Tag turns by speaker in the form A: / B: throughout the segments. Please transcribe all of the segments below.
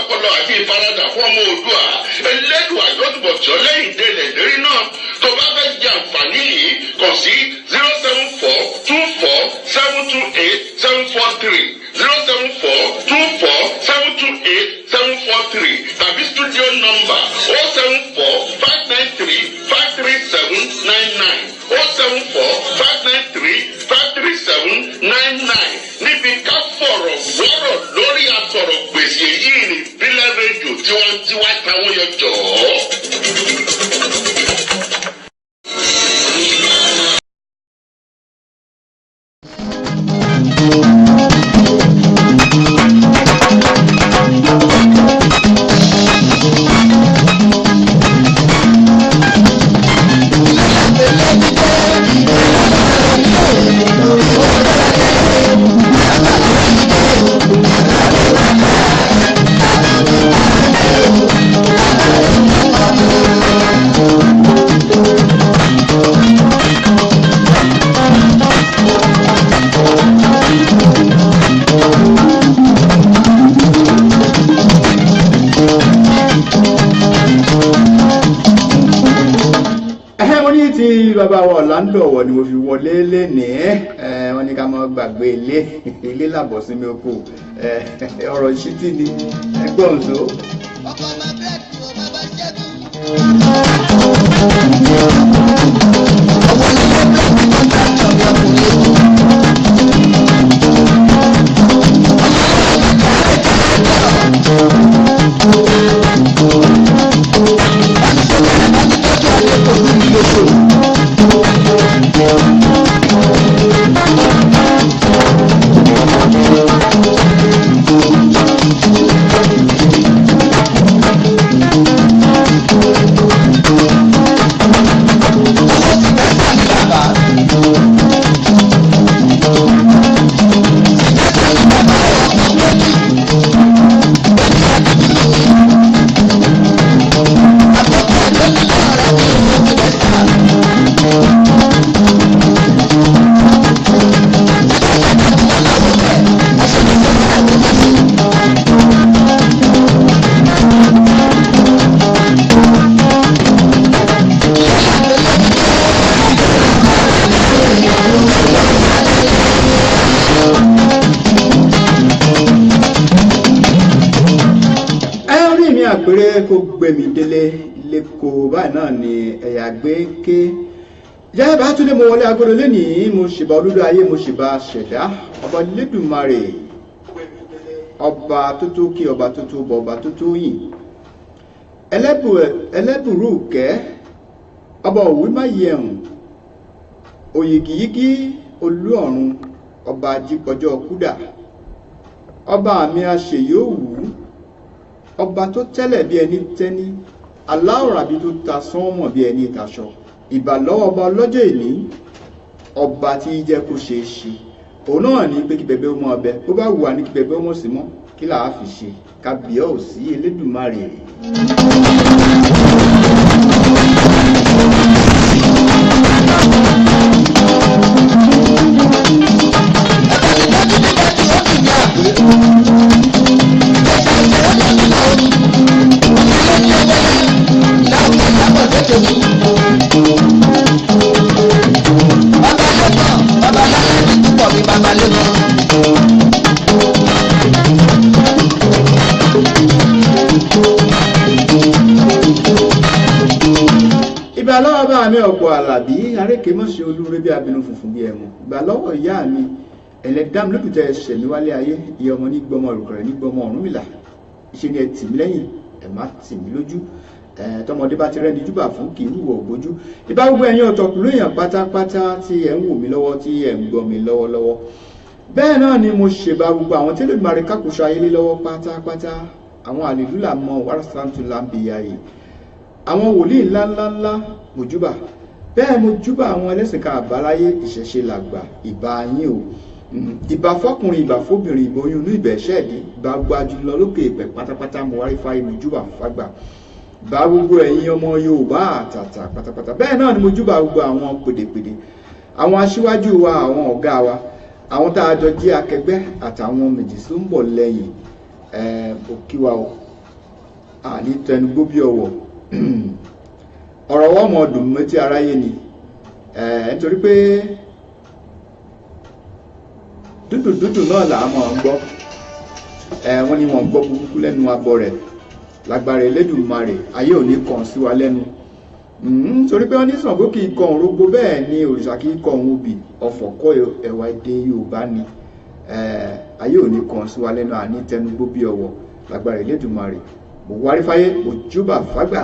A: ọpọlọ àti ìfaradà fún ọmọ Oòduà. Elédùà yóò túbọ̀ tí ọ lẹ́yìn délẹ̀ lérí náà. Tó bá fẹ́ jẹ àǹfààní yìí, kàn sí 07424728743, 07424728743, tàbí studio number 07459353799, 07459353799. Níbi ká fọ̀rọ̀ wọ́rọ̀ lórí àtọ̀rọ̀ gbèsè yìí ní Ìbílẹ̀ Rédíò tiwantiwa táwọn yọ jọ̀ọ́.
B: Ẹhẹ́, mo ní ti bàbá wa Orlando Ọ̀wọ̀ ni mo fi wọlé lénìí. Wọ́n ní ká má gbàgbé ilé, ilé làbọ̀ sí mi oko. Ọ̀rọ̀ ìṣítí ni ẹgbọ́n tó.
C: Ọkọ̀ ọba bírèkì o, bàbá ṣẹ́gun. Ọwọ́ ilé bírèkì kọ́ńtàkì ọ̀gbìn ọkùnrin o.
B: Ẹ orí mi àpérè kò gbẹmí délé lẹ́kọ̀ọ́ báyìí náà ni ẹ̀yà gbé ké yáyà bá tún lé. Mo wọlé agodo lénìí, mo ṣèbà olúdó ayé, mo ṣèbà ṣẹ̀dá ọba Lédùmarè, ọba tó tó kí, ọba tó tó bọ, ọba tó tó yìn, ẹlẹ́bùrú kẹ́, ọba òwú má yẹ̀hùn òyìgìyígí, olú ọ̀run, ọba ajípọ̀jọ́ kúdà, ọba àmì àṣeyọ̀wù, ọba tó tẹ́lẹ̀ bí ẹni tẹ́ni, aláwòrábí tó ta sánmọ̀ bí ẹni taṣọ. Ìbàlọ́wọ́ ọba ọlọ́jọ́ ìní, ọba tí í jẹ́ kó ṣeé ṣe. Òun náà ní pé kí bẹ̀bẹ̀ ó mọ ọbẹ̀ bó bá wù wá ní kí bẹ̀bẹ̀ ó mọ̀ sí mọ́ kí làá fi ṣe kábíyà ò sí Elédùmarè. Ìbà lọ́wọ́ bá mi ọ̀pọ̀ àlàbí arékèmọ́sí olúre bí abinú funfun bí ẹmu. Ìbà lọ́wọ́ ìyá mi ẹlẹ́dàmú lókùtà ẹsẹ̀ mi wálé ayé, ìyá ọmọ ní gbọmọ òrùkọ̀rẹ́ ní gbọmọ Ọ̀rúnmìlà. Ìṣe ni ẹ tì mí lẹ́yìn, ẹ má tì mí lójú. Tọmọdé bá ti rẹ́ni júbà fún kì í hùwà ògbójú. Ìbá gbogbo ẹ̀yin ọ̀tọ̀kùlú èèyàn pátápátá tí ẹ̀ ń wò mí lọ́wọ́, tí ẹ̀ ń gbọ́ mi lọ́wọ́lọ́wọ́. Bẹ́ẹ̀ náà ni mo ṣèbà gbogbo àwọn tí Olódùmarè kákòóso ayé lé lọ́wọ́ pátápátá, àwọn àlèlúlà mọ wàrásàntúlà ń bìyà yìí, àwọn wòlíì ńláńláńlá mojúbà. Bẹ́ẹ̀ mojúbà àwọn ẹlẹ́sìn kan àbáláyé, ìṣẹ̀ṣe làgbà, ìbà yín o. Ìbà fọkùnrin, ìbà fóbìnrin, ìbò oyún inú, ìbẹ̀ ṣẹ́ẹ̀dí, ìbà gbajù lọ lókè ìpẹ̀ pátápátá. Mo wárí fáyé, mojúbà fágbà, ìbà gbogbo ẹ̀yin ọmọ Yorùbá àtàtà pátápátá. Bẹ́ẹ̀ náà ni mojúbà gbogbo àwọn pèdèpèdè, àwọn aṣíwájú wa, àwọn ọ̀gá wa, àwọn tá a jọ jẹ́ akẹgbẹ́ àtàwọn méjì tó ń bọ̀ lẹ́yìn. Òkí wa o. Àní tẹnugbó bí ọwọ́. Ọ̀rọ̀ wọ́n mọ̀ dùn mọ́tí aráyé ni, nítorí pé dúdùn dúdùn náà là á mọ̀ ń gbọ́. Wọ́n ní wọ́n gbọ́ burúkú lẹ́nu abọ́ rẹ̀. Lágbára Elédùmarè, ayé ò ní kàn sí wa lẹ́nu, torí pé wọ́n ní Ṣàngó kì í kọ òun rógbó, bẹ́ẹ̀ ni òrìṣà kì í kọ òun obì. Ọ̀fọ̀ kọ́ ẹ̀wà èdè Yorùbá ni. Ayé ò ní kàn sí wa lẹ́nu, àní tẹnugbó bí ọwọ́, lágbára Elédùmarè. Mo wárí fáyé, mo júbà fágbà.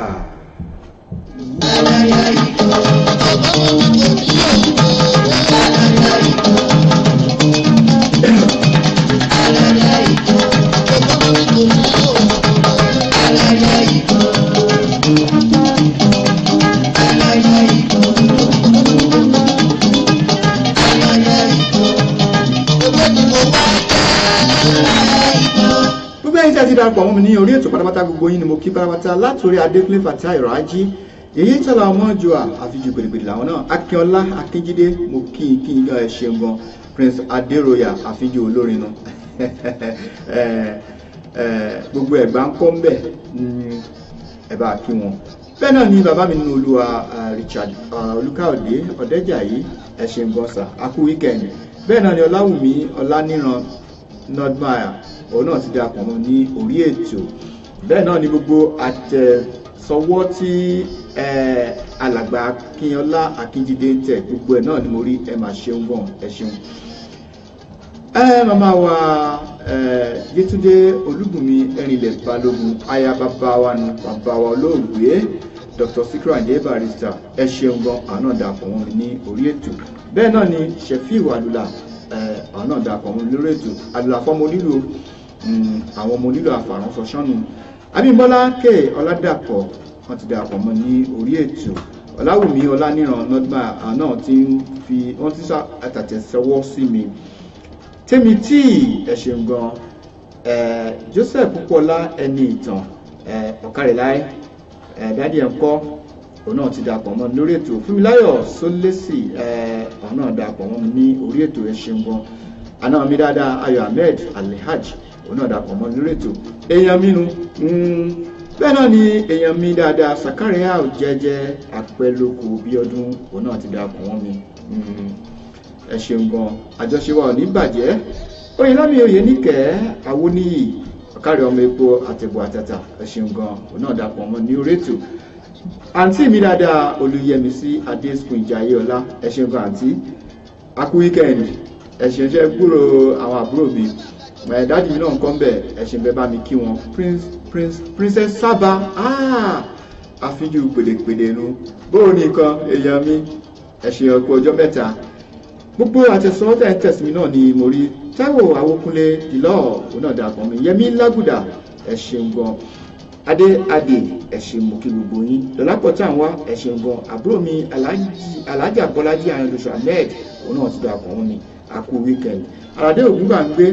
B: Gbogbo ẹ̀yin tí a ti darapọ̀ mọ́ mi ní orí ètò pátápátá, gbogbo yín ni mo kí pátápátá, látòrí Adékúnlé Fatai Ìrọ̀ájí, èyí tọ́lá ọmọ jùà àfijù gbèdégbèdé làwọn náà, Akínọlá Akínjídé, mo kí n kí n gan, ẹ ṣeun gan. Prince Adéroyà, àfijù olórin nu, gbogbo ẹ̀gbá ń kọ́ ń bẹ̀, ẹ bá kí wọn. Bẹ́ẹ̀ náà ni bàbá mi nínú Olúwa, Richard Olúkáòdé Ọ̀dẹ́jàyí, ẹ ṣeun gan sà, a kú weekend. Bẹ́ẹ̀ náà ni Ọláwùmí Ọláníran Nordmire, òun náà ti darapọ̀ mọ́ ní orí ètò. Bẹ́ẹ̀ náà ni gbogbo àtẹ̀sọwọ́ tí alàgbà Akínọlá Akínjídé ń tẹ̀, gbogbo ẹ̀ náà ni mo rí. Ẹ máa ṣeun gan, ẹ ṣeun. Màmá wa Yétúndé Olúbùnmi Ẹ̀rìnlẹ̀ Balógun, aya bàbá wa nu, bàbá wa olóògbé Dr. Sikiru Ayinde Barrister, ẹ ṣeun gan, àwọn náà darapọ̀ mọ́ mi ní orí ètò. Bẹ́ẹ̀ náà ni Shefiu Àlùlà, àwọn náà darapọ̀ mọ́ mi lórí ètò. Àlùlà fọ́mọ onílù, àwọn ọmọ onílù àfàránṣọ sọ́nù. Abímbọ́lá K Ọládàpọ̀, wọ́n ti darapọ̀ mọ́ ní orí ètò. Ọláwùmí Ọláníran Nọ́dmà, àwọn náà ti ń fi wọ́n ti sá àtàtẹ̀sọwọ́ sí mi. Tèmi tí ẹ ṣeun gan. Joseph Púpọ̀lá ẹni ìtàn, ọ̀kárẹ̀láì, dádì ẹ̀ ń kọ́, òun náà ti darapọ̀ mọ́ mi lórí ètò. Fúnmiláyọ̀ Sólésì, òun náà darapọ̀ mọ́ mi ní orí ètò, ẹ ṣeun gan. Àná mi dáadáa, Ayọ̀ Ahmed Alhaj, òun náà darapọ̀ mọ́ mi lórí ètò. Èèyàn mi nu. Bẹ́ẹ̀ náà ni èèyàn mi dáadáa, Sakaria Jẹjẹ Àpẹlóko Bíọ́dún, òun náà ti darapọ̀ mọ́ mi. Ẹ ṣeun gan, àjọṣe wa ò ní bàjẹ́. Oyinlámi Oyèníkẹ́ Awóníyì, ọ̀kárẹ̀ ọmọ epo àtẹ̀bọ̀ àtàtà, ẹ ṣeun gan, òun náà darapọ̀ mọ́ ní orí ètò. Àǹtí mi dáadáa, Olúyẹmísí Adéṣkùn Ìjàyẹọlá, ẹ ṣeun gan àǹtí, a kú weekend, ẹ ṣeun. Ṣe gbúrò àwọn àbúrò mi, ẹ dájú mi náà ń kọ́ ń bẹ̀, ẹ ṣeun, bẹ́ẹ̀ bá mi kí wọn. Prince Prince Princess Saba, àfijù pèdèpèdè nu, bóun nìkan èèyàn mi, ẹ ṣe ọkọ ọjọ́ mẹ́ta. Gbogbo àtẹ̀sọ́ tẹ̀ ń tẹ̀sí mi náà ni mo rí. Táíwò Àwòkúnlé ìlọ́, òun náà dàpọ̀ mi. Yẹmí Lágùdà, ẹ ṣeun gan. Adé Adé, ẹ ṣeun, mo kí gbogbo yín. Dọ̀lápọ̀ tá à ń wá, ẹ ṣeun gan. Àbúrò mi Alhaja Bọ́lájí Àyànlóṣù Ahmed, òun náà ti dàpọ̀ mọ́ mi, àkú weekend. Àlàdé Ògúngbà ń gbé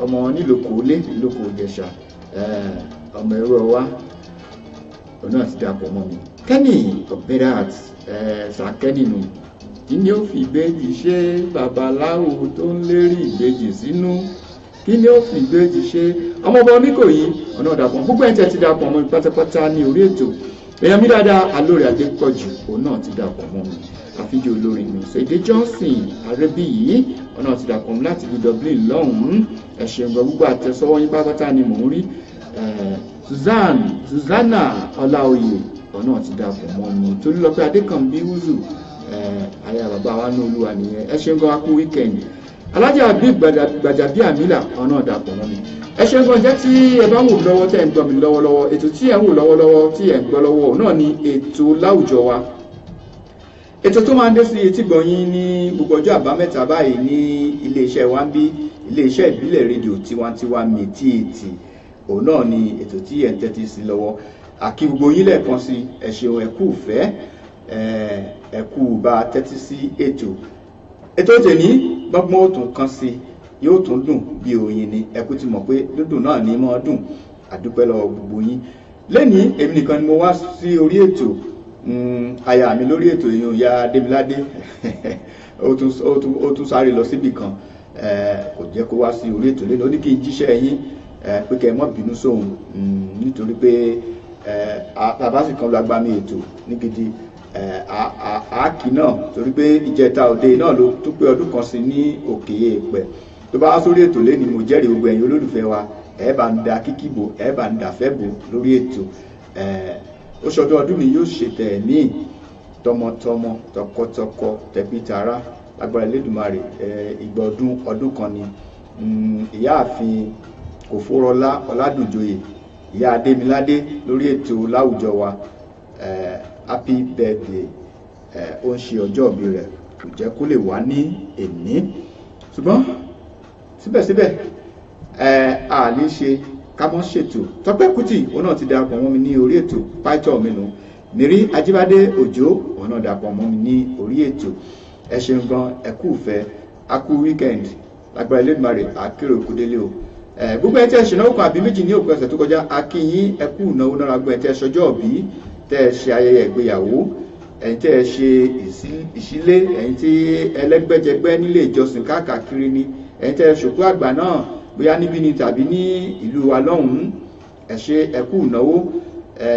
B: ọmọ nílòkò lé nílòkò Ìjẹ̀ṣà, ọmọ ẹrú ọwá, òun náà ti dàpọ̀ mọ́ mi. Kenny Oberat, Sàkẹ́nì nù. Kí ni ó fi ìbejì ṣe, babaláwo tó ń lérí ìbejì sínú? Kí ni ó fi ìbejì ṣe? Ọmọọba Oníkòyí, ọ̀nà dàpọ̀. Gbogbo ẹ̀ tí ẹ ti dàpọ̀ mọ́ mi pátápátá ní orí ètò. Èèyàn mi dáadáa, Alóore Adépọ̀jù, òun náà ti dàpọ̀ mọ́ mi, àfijì olórin mi. Ṣèdè Johnson Arébíyí, ọ̀nà ti dàpọ̀ mọ́ láti ìlú Dublin lọ́hùn-ún, ẹ ṣeun gan. Gbogbo àtẹ̀sọ́wọ́ yín pátápátá ni mò ń rí. Suzanne Susanna Ọláoyè, ọ̀nà ti dàpọ̀ mọ́ mi. Tolúlọpẹ́ Adékànbí Wúzù, aya bàbá wa ní Olúwa nìyẹn, ẹ ṣeun gan, a kú weekend. Alájà bí Gbàjàbíàmílà, ọ̀nà dàpọ̀ mọ́ mi, ẹ ṣeun gan. Jẹ́ tí ẹ bá wò lọ́wọ́, tẹ́ ń gbọ́ mi lọ́wọ́lọ́wọ́, ètò tí ẹ ń wò lọ́wọ́lọ́wọ́, tí ẹ ń gbọ́ lọ́wọ́ náà ni ètò Láwùjọ Wa, ètò tó máa ń dé sí etí gbọ̀nyìn ní gbogbo ọjọ́ àbámẹ́ta báyìí ní iléeṣẹ́ wa ń bí, iléeṣẹ́ ìbílẹ̀ rédíò Tiwantiwa Mìtìtì. Òun náà ni ètò tí ẹ̀ ń tẹ́tí sí lọ́wọ́. Àkí gbogbo yín lẹ́ẹ̀kan sí, ẹ ṣeun, ẹ kú ìfẹ́, ẹ kú bá a tẹ́tí sí ètò. Ètò tèní gbọ́ngbọ́n ó tún kan sí, yóò tún dùn bí oyin ni. Ẹ kú ti mọ̀ pé dúndùn náà ní mọ́ dùn. Àdúpẹ́ lọ́wọ́ gbogbo yín. Lẹ́nìí, èmi nìkan ni mo wá sí orí ètò. Aya mi lórí ètò yìí, ya Démiládé, ó tún sáré lọ síbì kan, kò jẹ́ kó wá sí orí ètò lẹ́nu. Ó ní kí n jíṣẹ́ yín. Pé kẹ́ ẹ má bínú sóhun, nítorí pé bàbá sì kan lu agbami ètò ní gidi àákì náà, torí pé ìjẹta òde náà ló tún pé ọdún kan sí ní òkè èèpẹ̀. Tó bá wá sórí ètò lẹ́ni, mo jẹ́rìí gbogbo ẹ̀yin olólùfẹ́ wa, ẹ bá ń da kíkì bò, ẹ bá ń dàfẹ́ bò lórí ètò. Ó ṣọdún ọdún mi yóò ṣe tẹ̀mí tọmọtọmọ, tọkọtọkọ, tẹbí tará, lágbára Elédùmarè. Ìgbà ọdún ọdún kan ni. Ìyáàfin Kòfórọlá Ọládùnjoyè, ìyá Adémiládé lórí ètò láwùjọ wa, happy birthday. Ó ń ṣe ọjọ́ ìbí rẹ̀, kò jẹ́ kó lè wá ní èní, ṣùgbọ́n síbẹ̀síbẹ̀ a ní ṣe ká mọ́ ṣètò. Tọ́pẹ́ Kútì, òun náà ti darapọ̀ mọ́ mi ní orí ètò. Pító mi nù, Mìírí Ajíbádé Òjó, òun náà darapọ̀ mọ́ mi ní orí ètò. Ẹ ṣeun gan, ẹ kú ìfẹ́, a kú weekend, lágbára Elédùmarè, àkérò òkúdélé o. Gbogbo ẹ tí ẹ ṣìnáwó kan àbí méjì ní òpin ọ̀sẹ̀ tó kọjá, a kí yín, ẹ kú ìnáwó náà. Gbogbo ẹ tí ẹ ṣọjọ́ òbí, tẹ́ ẹ ṣe ayẹyẹ ìgbéyàwó, ẹ̀yin tẹ́ ẹ ṣe ìṣílé, ẹ̀yin tí ẹlẹ́gbẹ́jẹgbẹ́ nílé ìjọsìn káàkiri ni, ẹ̀yin tẹ́ ẹ ṣòkú àgbà náà, bóyá níbí ni tàbí ní ìlú wa lọ́hùn-ún, ẹ ṣe, ẹ kú ìnáwó.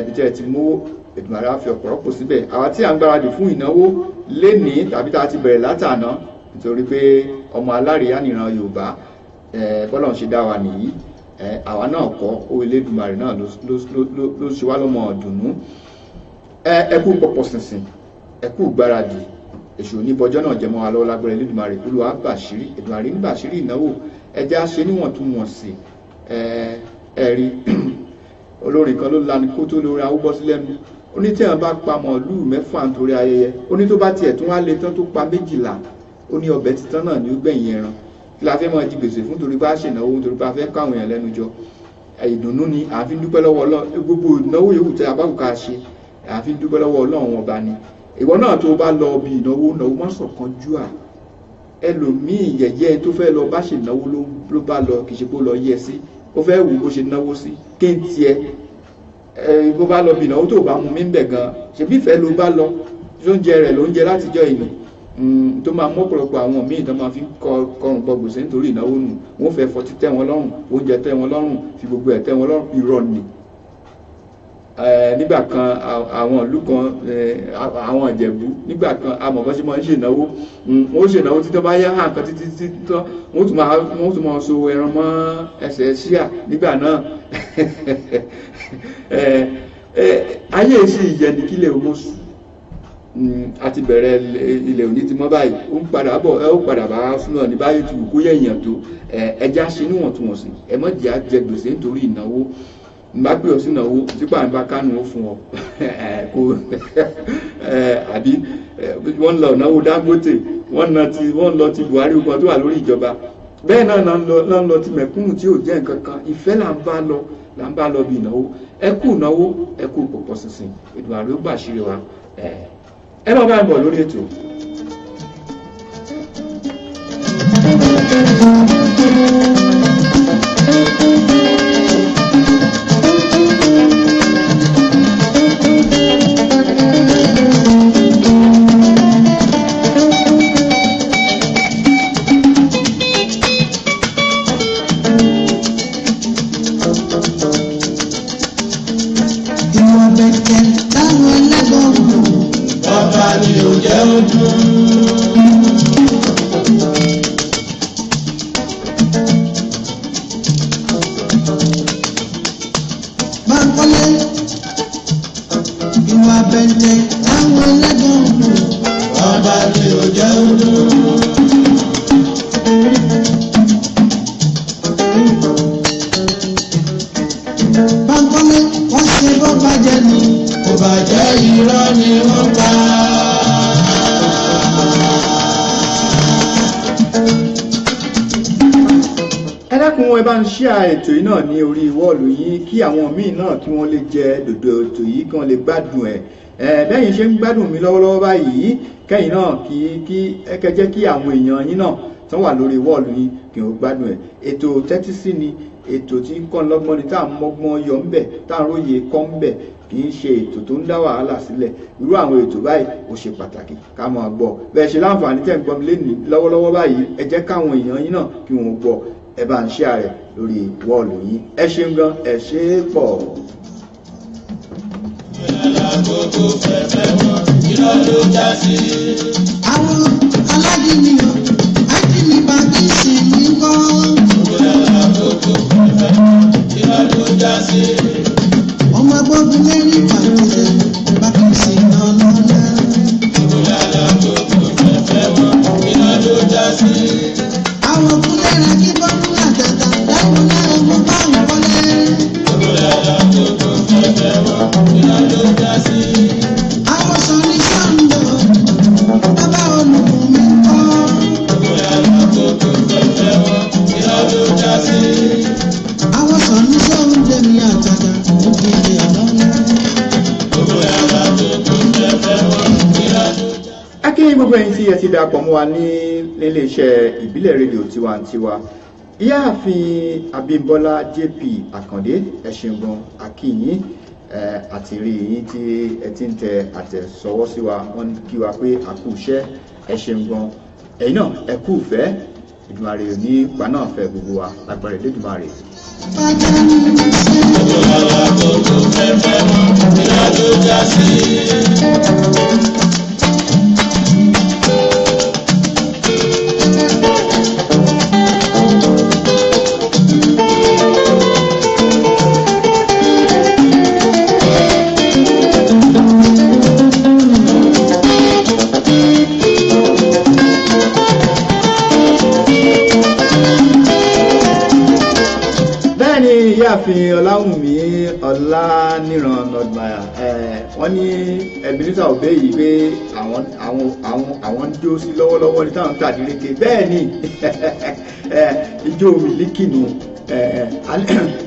B: Ibi tẹ́ ẹ ti mú, Èdùmàrè á fi ọ̀pọ̀lọpọ̀ síbẹ̀. Àwa tí à ń gbáradì fún ìnáwó lénìí tàbí tá a ti bẹ̀rẹ̀ látàná, nítorí pé ọmọ alárìíyá nìran Yorùbá, bọ́lá ń ṣe dá wa nìyí. Àwa náà kọ́ ó, Elédùmarè náà ló ṣe wá lọ́mọ ọ̀dùnnú. Ẹ kú pọ̀pọ̀ ṣìnṣìn, ẹ kú gbáradì. Èṣù oníbọjọ́ náà jẹ́ mọ́ wa lọ́wọ́, lágbára Elédùmarè. Olúwa bàṣírí, Èdùmàrè ní bàṣírí ìnáwó. Ẹja ṣe níwọ̀ntúnwọ̀nsì. Ẹ rí olórin kan ló lani kó tó lórí awúbọ́ sí lẹ́nu, ó ní tí àwọn bá pa màálùú 6 nítorí ayẹyẹ, ó ní tó bá tiẹ̀ tún wá lé tán tó pa 12, ó ní ọbẹ̀ títán náà ní ó gbẹ̀yìn ẹran. Kí la fẹ́ máa di gbèsè fún torí bá ṣènáwó, torí bá fẹ́ káwọn èèyàn lẹ́nu jọ? Ìdùnnú ni à ń fi dúpẹ́ lọ́wọ́ Ọlọ́run. Gbogbo ìnáwó yòówù tẹ abáwùká ṣe, à ń fi dúpẹ́ lọ́wọ́ Ọlọ́run ọba ni. Ìwọ náà tó bá lọ bí ìnáwó náwó, má sọ̀kan jú à. Ẹlòmíì, yẹ̀yẹ́ tó fẹ́ lọ bá ṣe náwó ló bá lọ, kì í ṣe pé ó lọ yẹ sí, ó fẹ́ wù bó ṣe náwó sí. Kí n tiẹ̀ ẹ bó bá lọ bí ìnáwó tó bá mú mi ń bẹ̀ gan, ṣebí ìfẹ́ ló bá lọ, lóúnjẹ rẹ̀ lóúnjẹ látijọ́ ìní tó máa mú ọ̀pọ̀lọpọ̀ àwọn míì tó máa fi kọrùn bọ gbèsè nítorí ìnáwó nù. Wọ́n fẹ́ fọtí tẹ́ wọn lọ́rùn, oúnjẹ tẹ́ wọn lọ́rùn, fi gbogbo ẹ̀ tẹ́ wọn lọ́rùn. Irọ́ ni. Nígbà kan, àwọn ìlú kan, àwọn Ìjẹ̀bú nígbà kan, amọ̀kan ṣe máa ń ṣènáwó. Wọ́n ṣènáwó títọ́ bá yá hàn kan títí títọ́, wọ́n tún máa so ẹran mọ́ ẹsẹ̀ ṣíà nígbà náà. Ayé sì yẹ ní kílẹ̀ ọmọ sùn a ti bẹ̀rẹ̀ ilẹ̀ òní ti mọ́ báyìí, ó ń padà bọ̀, ẹ ó padà bá súná ní báyìí tù kó yẹ èèyàn tó. Ẹja ṣe níwọ̀ntúnwọ̀nsì, ẹ má jẹ́ àjẹ gbèsè nítorí ìnáwó. N bá pè ọ́ sí ìnáwó sípò à ń bá kánú ó fún ọ kó àbí wọ́n lọ ìnáwó Dangote, wọ́n lọ ti Buhari kan tó wà lórí ìjọba, bẹ́ẹ̀ náà náà ń lọ ti mẹ̀kúnnù tí ò jẹ́ nǹkan kan. Ìfẹ́ là ń bá lọ bí ìnáwó. Ẹ kú ìnáwó, ẹ kú pọ̀pọ̀ ṣìnṣìn. Èdùmàrè ó gbàṣírí wa. Ẹ máa bá ń bọ̀ lórí ètò.
C: Ìwà bẹ̀tẹ̀ táwọn ẹlẹ́gbọ̀n wù.
D: Bàbá ni ò jẹ́ ojú.
C: Báńkọ́lé. Ìwà bẹ̀tẹ̀ táwọn ẹlẹ́gbọ̀n wù.
D: Bàbá ni ò jẹ́ ojú.
C: Báńkọ́lé, wọ́n ṣe bó bàjẹ́ ni.
D: Kò bàjẹ́, irọ́ ni wọ́n pa.
B: Ẹ dákun, ẹ bá ń ṣíà ètò yìí náà ní orí wall yín, kí àwọn míì náà kí wọ́n lè jẹ dòdò ètò yìí, kí wọ́n lè gbádùn ẹ̀. Ẹ bẹ́yìn ṣe ń gbádùn mi lọ́wọ́lọ́wọ́ báyìí, kẹ́yìn náà kí ẹ kẹ́ jẹ́ kí àwọn èèyàn yín náà tán wà lórí wall yín kí wọ́n gbádùn ẹ̀. Ètò Tẹ́tí Sí ni, ètò tí ń kọ́ lọ́gbọ́n ni, tá à ń mọ́gbọ́n yọ ń bẹ̀, tá à ń róye kọ́ ń bẹ̀. Kì í ṣe ètò tó ń dá wàhálà sílẹ̀. Irú àwọn ètò báyìí, ó ṣe pàtàkì ká máa gbọ́. Bẹ́ẹ̀ ṣe láǹfààní tẹ̀ ń gbọ́ mi lénìí lọ́wọ́lọ́wọ́ báyìí, ẹ jẹ́ káwọn èèyàn yín náà kí wọ́n gbọ́. Ẹ bá ń share rẹ̀ lórí wọ́ọ̀lù yín. Ẹ ṣeun gan, ẹ ṣe é pọ̀.
D: Àkókò fẹ́fẹ́ wọn, irọ́ ló já sí.
C: Àwọn aládìní o, ákìní bá kí sí mi kọ́.
D: Àkókò fẹ́fẹ́ wọn, irọ́ ló já sí.
C: Ọmọ agbógun lérí pàtẹ́sẹ̀ bá kí sí lọ́lọ́lá.
D: Àkókò fẹ́fẹ́ wọn, irọ́ ló já sí.
C: Àwọn kúnlẹ̀ ra kí bọ́mú àtàtà láwọn náà mo bá ń kọ́lé.
D: Àkókò fẹ́fẹ́ wọn, irọ́ ló já sí.
C: Àwọn sọ ní sọ́ńdọ̀, bàbá olùkùn mi kọ́.
D: Àkókò fẹ́fẹ́ wọn, irọ́ ló já sí.
C: Àwọn sọ ní sọ́ńdẹ̀ mi àtàtà ó fi di ọlọ́lá.
D: Àkókò fẹ́fẹ́ wọn, irọ́ ló já sí.
B: A kí gbogbo ẹ̀yin tí ẹ ti darapọ̀ mọ́ wa ní iléeṣẹ́ ìbílẹ̀ rédíò tiwantiwa. Ìyáàfin Abímbọ́lá JP Àkàndé, ẹ ṣeun gan, a kí yín. Àti rí yín tí ẹ ti ń tẹ àtẹ̀sọwọ́ sí wa. Wọ́n kí wa pé a kú iṣẹ́, ẹ ṣeun gan. Ẹ̀yin náà ẹ kú ìfẹ́. Èdùmàrè ò ní pa náà fẹ́ gbogbo wa lágbára Elédùmarè.
C: Bàjẹ́ ní ṣe.
D: Àkókò fẹ́fẹ́ wọn, irọ́ ló já sí.
B: Bẹ́ẹ̀ ni ìyáàfin Ọláwùnmí Ọláníran Nọdmaya, wọ́n ní Ebenezer Obey yìí pé àwọn ń jó sí lọ́wọ́lọ́wọ́ ní táwọn ń tàdíréke. Bẹ́ẹ̀ ni ijó mílíkì nù.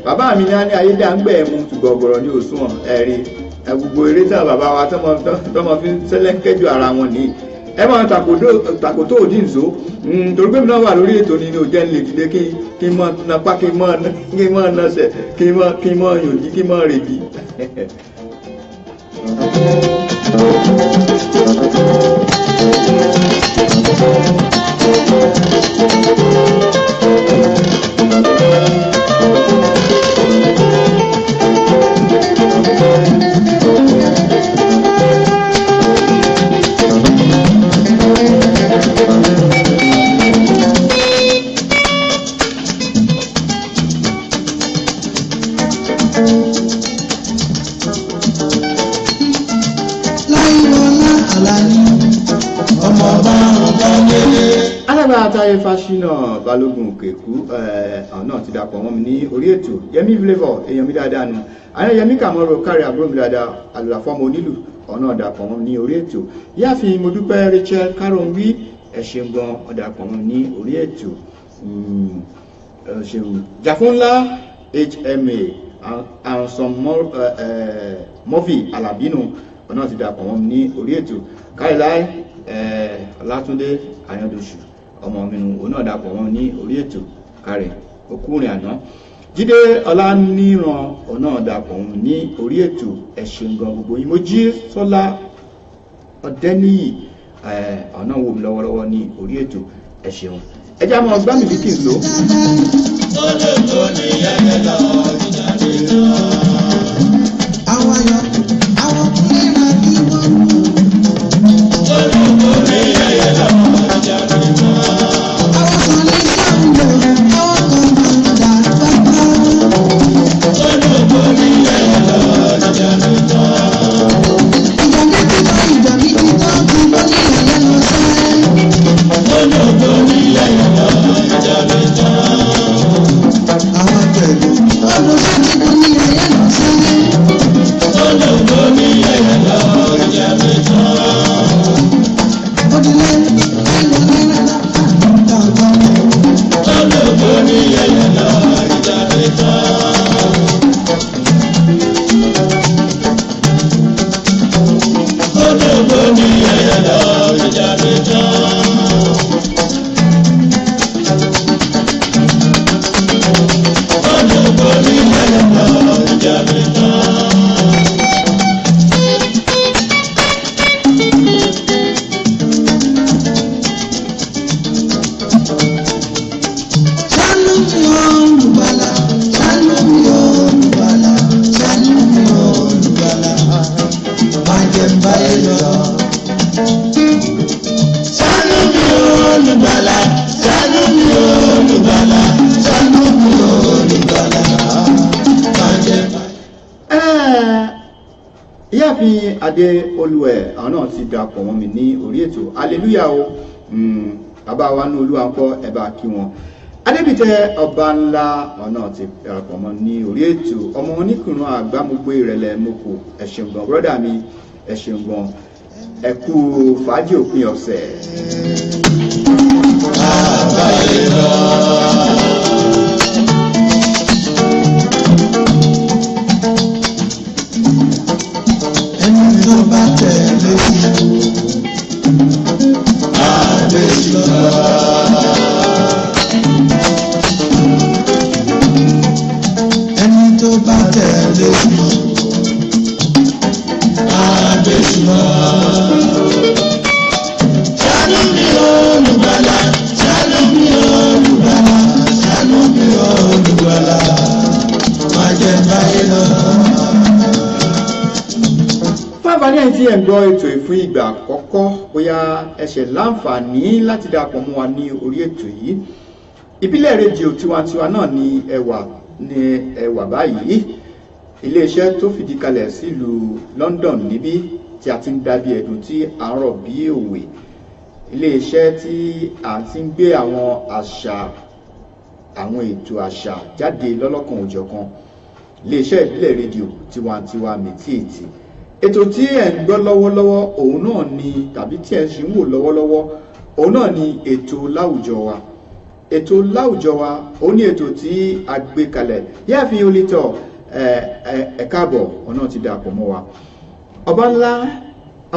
B: Bàbá mi ní á ní ayédáńgbẹ̀ mu tùgọ̀gọ̀rọ̀ ní òṣùwọ̀n ẹ̀rí gbogbo eré tí àwọn bàbá wa tọmọ fi ń sẹ́lẹ̀kẹ́jọ ara wọn nìyí. Ẹ máa tàkótó òdì nzó, torí pé mi náà wà lórí ètò ni ní òjẹ́ ń lè dìde kí n mọ́ napá, kí n mọ́ nasẹ̀, kí n mọ́ yòdì, kí n mọ́ rèdí.
C: Láìwọlá Àlàní,
D: Ọmọ bá ń kọ́lé.
B: Alágbára Táyé Fáṣínà Balógun Òkèkú, àwọn náà ti dapọ̀ mọ́ mi ní orí ètò. Yẹmí Flavour, èèyàn mi dáadáa nu. Àyàn Yẹmí Kàmọ́rò kárí, àbúrò mi dáadáa, àlùfáàmọ́ onílù, àwọn náà dapọ̀ mọ́ mi ní orí ètò. Yáàfin Modúpẹ́ Rachel Karunwi, ẹ ṣeun gan, ó dapọ̀ mọ́ mi ní orí ètò. Ẹ ṣeun. Jàfúnlá HMA Anson Murphy Alabinu, àwọn náà ti dapọ̀ mọ́ mi ní orí ètò. Káìláì Ọlátúndé Àyàndòṣù, ọmọ mi nù, òun náà dapọ̀ mọ́ mi ní orí ètò. Kárẹ̀ okúrin àná. Jídé Ọláníran, òun náà dapọ̀ mọ́ mi ní orí ètò. Ẹ ṣeun gan gbogbo yín. Mojí Sọlá Ọdẹníyì, ọ̀nà wo mi lọ́wọ́lọ́wọ́ ní orí ètò. Ẹ ṣeun. Ẹ já mọ́ gbá mílíkì lò.
D: Ológo ni ẹyẹ lọ, ìjà mi tán.
C: Àwọn ayọ̀, àwọn kúnlẹ̀ ra kí wọ́n mú.
D: Ológo ni ẹyẹ lọ, ìjà mi tán.
C: Àwọn sọ ní sọ́ńdọ̀, àwọn kan máa ń dà bàbá.
D: Ológo ni ẹyẹ lọ, ìjà mi tán.
C: Ìjà mi ti tán, ìjà mi ti tán, ti bọ́ ní ẹ̀yẹ lọ sẹ́.
D: Ológo ni ẹyẹ lọ, ìjà mi tán.
C: Àwọn pẹ̀lú ọdún sẹ́ni kò ní ẹ̀yẹ lọ sẹ́.
D: Ológo ni ẹyẹ lọ, ìjà mi tán.
C: Odile, ẹ̀yọ̀ náírà dàgbà.
D: Ológo ni ẹyẹ lọ, ìjà mi tán. Ológo ni ẹyẹ lọ, ìjà mi tán. Ológo ni ẹyẹ lọ, ìjà mi tán.
C: Ṣánú mi
B: Ìyáàfin Adé Olúwẹ̀ àwọn náà ti dapọ̀ mọ́ mi ní orí ètò. Aleluya o. Bàbá wa ní Olúwa ń kọ́, ẹ bá kí wọn. Adébìtẹ́ Ọba Ńlá àwọn náà ti darapọ̀ mọ́ ní orí ètò. Ọmọ oníkùnrin àgbàmúgbé ìrẹ̀lẹ̀ moko, ẹ ṣeun gan brọ́dà mi, ẹ ṣeun gan, ẹ kú fàájì òpin ọ̀sẹ̀.
D: Àbáyé lọ. Ẹni tó bá tẹ̀lé sí àgbèsì lọ. Ẹni tó bá tẹ̀lé sí àgbèsì lọ. Ṣàánú mi Olùgbàlà, ṣàánú mi Olùgbàlà, ṣàánú mi Olùgbàlà, má jẹ́ báyé lọ.
B: Fún àǹfààní ẹ̀yin tí ẹ̀ ń gbọ́ ètò yìí fún ìgbà àkọ́kọ́, bóyá ẹ ṣẹ̀ láǹfààní láti darapọ̀ mọ́ wa ní orí ètò yìí, Ìbílẹ̀ Rédíò Tiwantiwa náà ni ẹwà ní ẹwà báyìí, iléeṣẹ́ tó fìdí kalẹ̀ sílùú London níbí tí a ti ń dábí ẹ̀dùn tí à ń rọ̀ bí òwe, iléeṣẹ́ tí a ti ń gbé àwọn àṣà, àwọn ètò àṣà jáde lọ́lọ́kan òjọ̀kan, iléeṣẹ́ Ìbílẹ̀ Rédíò Tiwantiwa mìtíìtì. Ètò tí ẹ̀ ń gbọ́ lọ́wọ́lọ́wọ́ òun náà ni, tàbí tí ẹ̀ ń ṣì ń wò lọ́wọ́lọ́wọ́ òun náà ni ètò láwùjọ wa. Ètò láwùjọ wa òun ní ètò tí a gbé kalẹ̀. Yáàfin Olítọ̀, ẹ káàbọ̀, òun náà ti dàpọ̀ mọ́ wa. Ọba ńlá,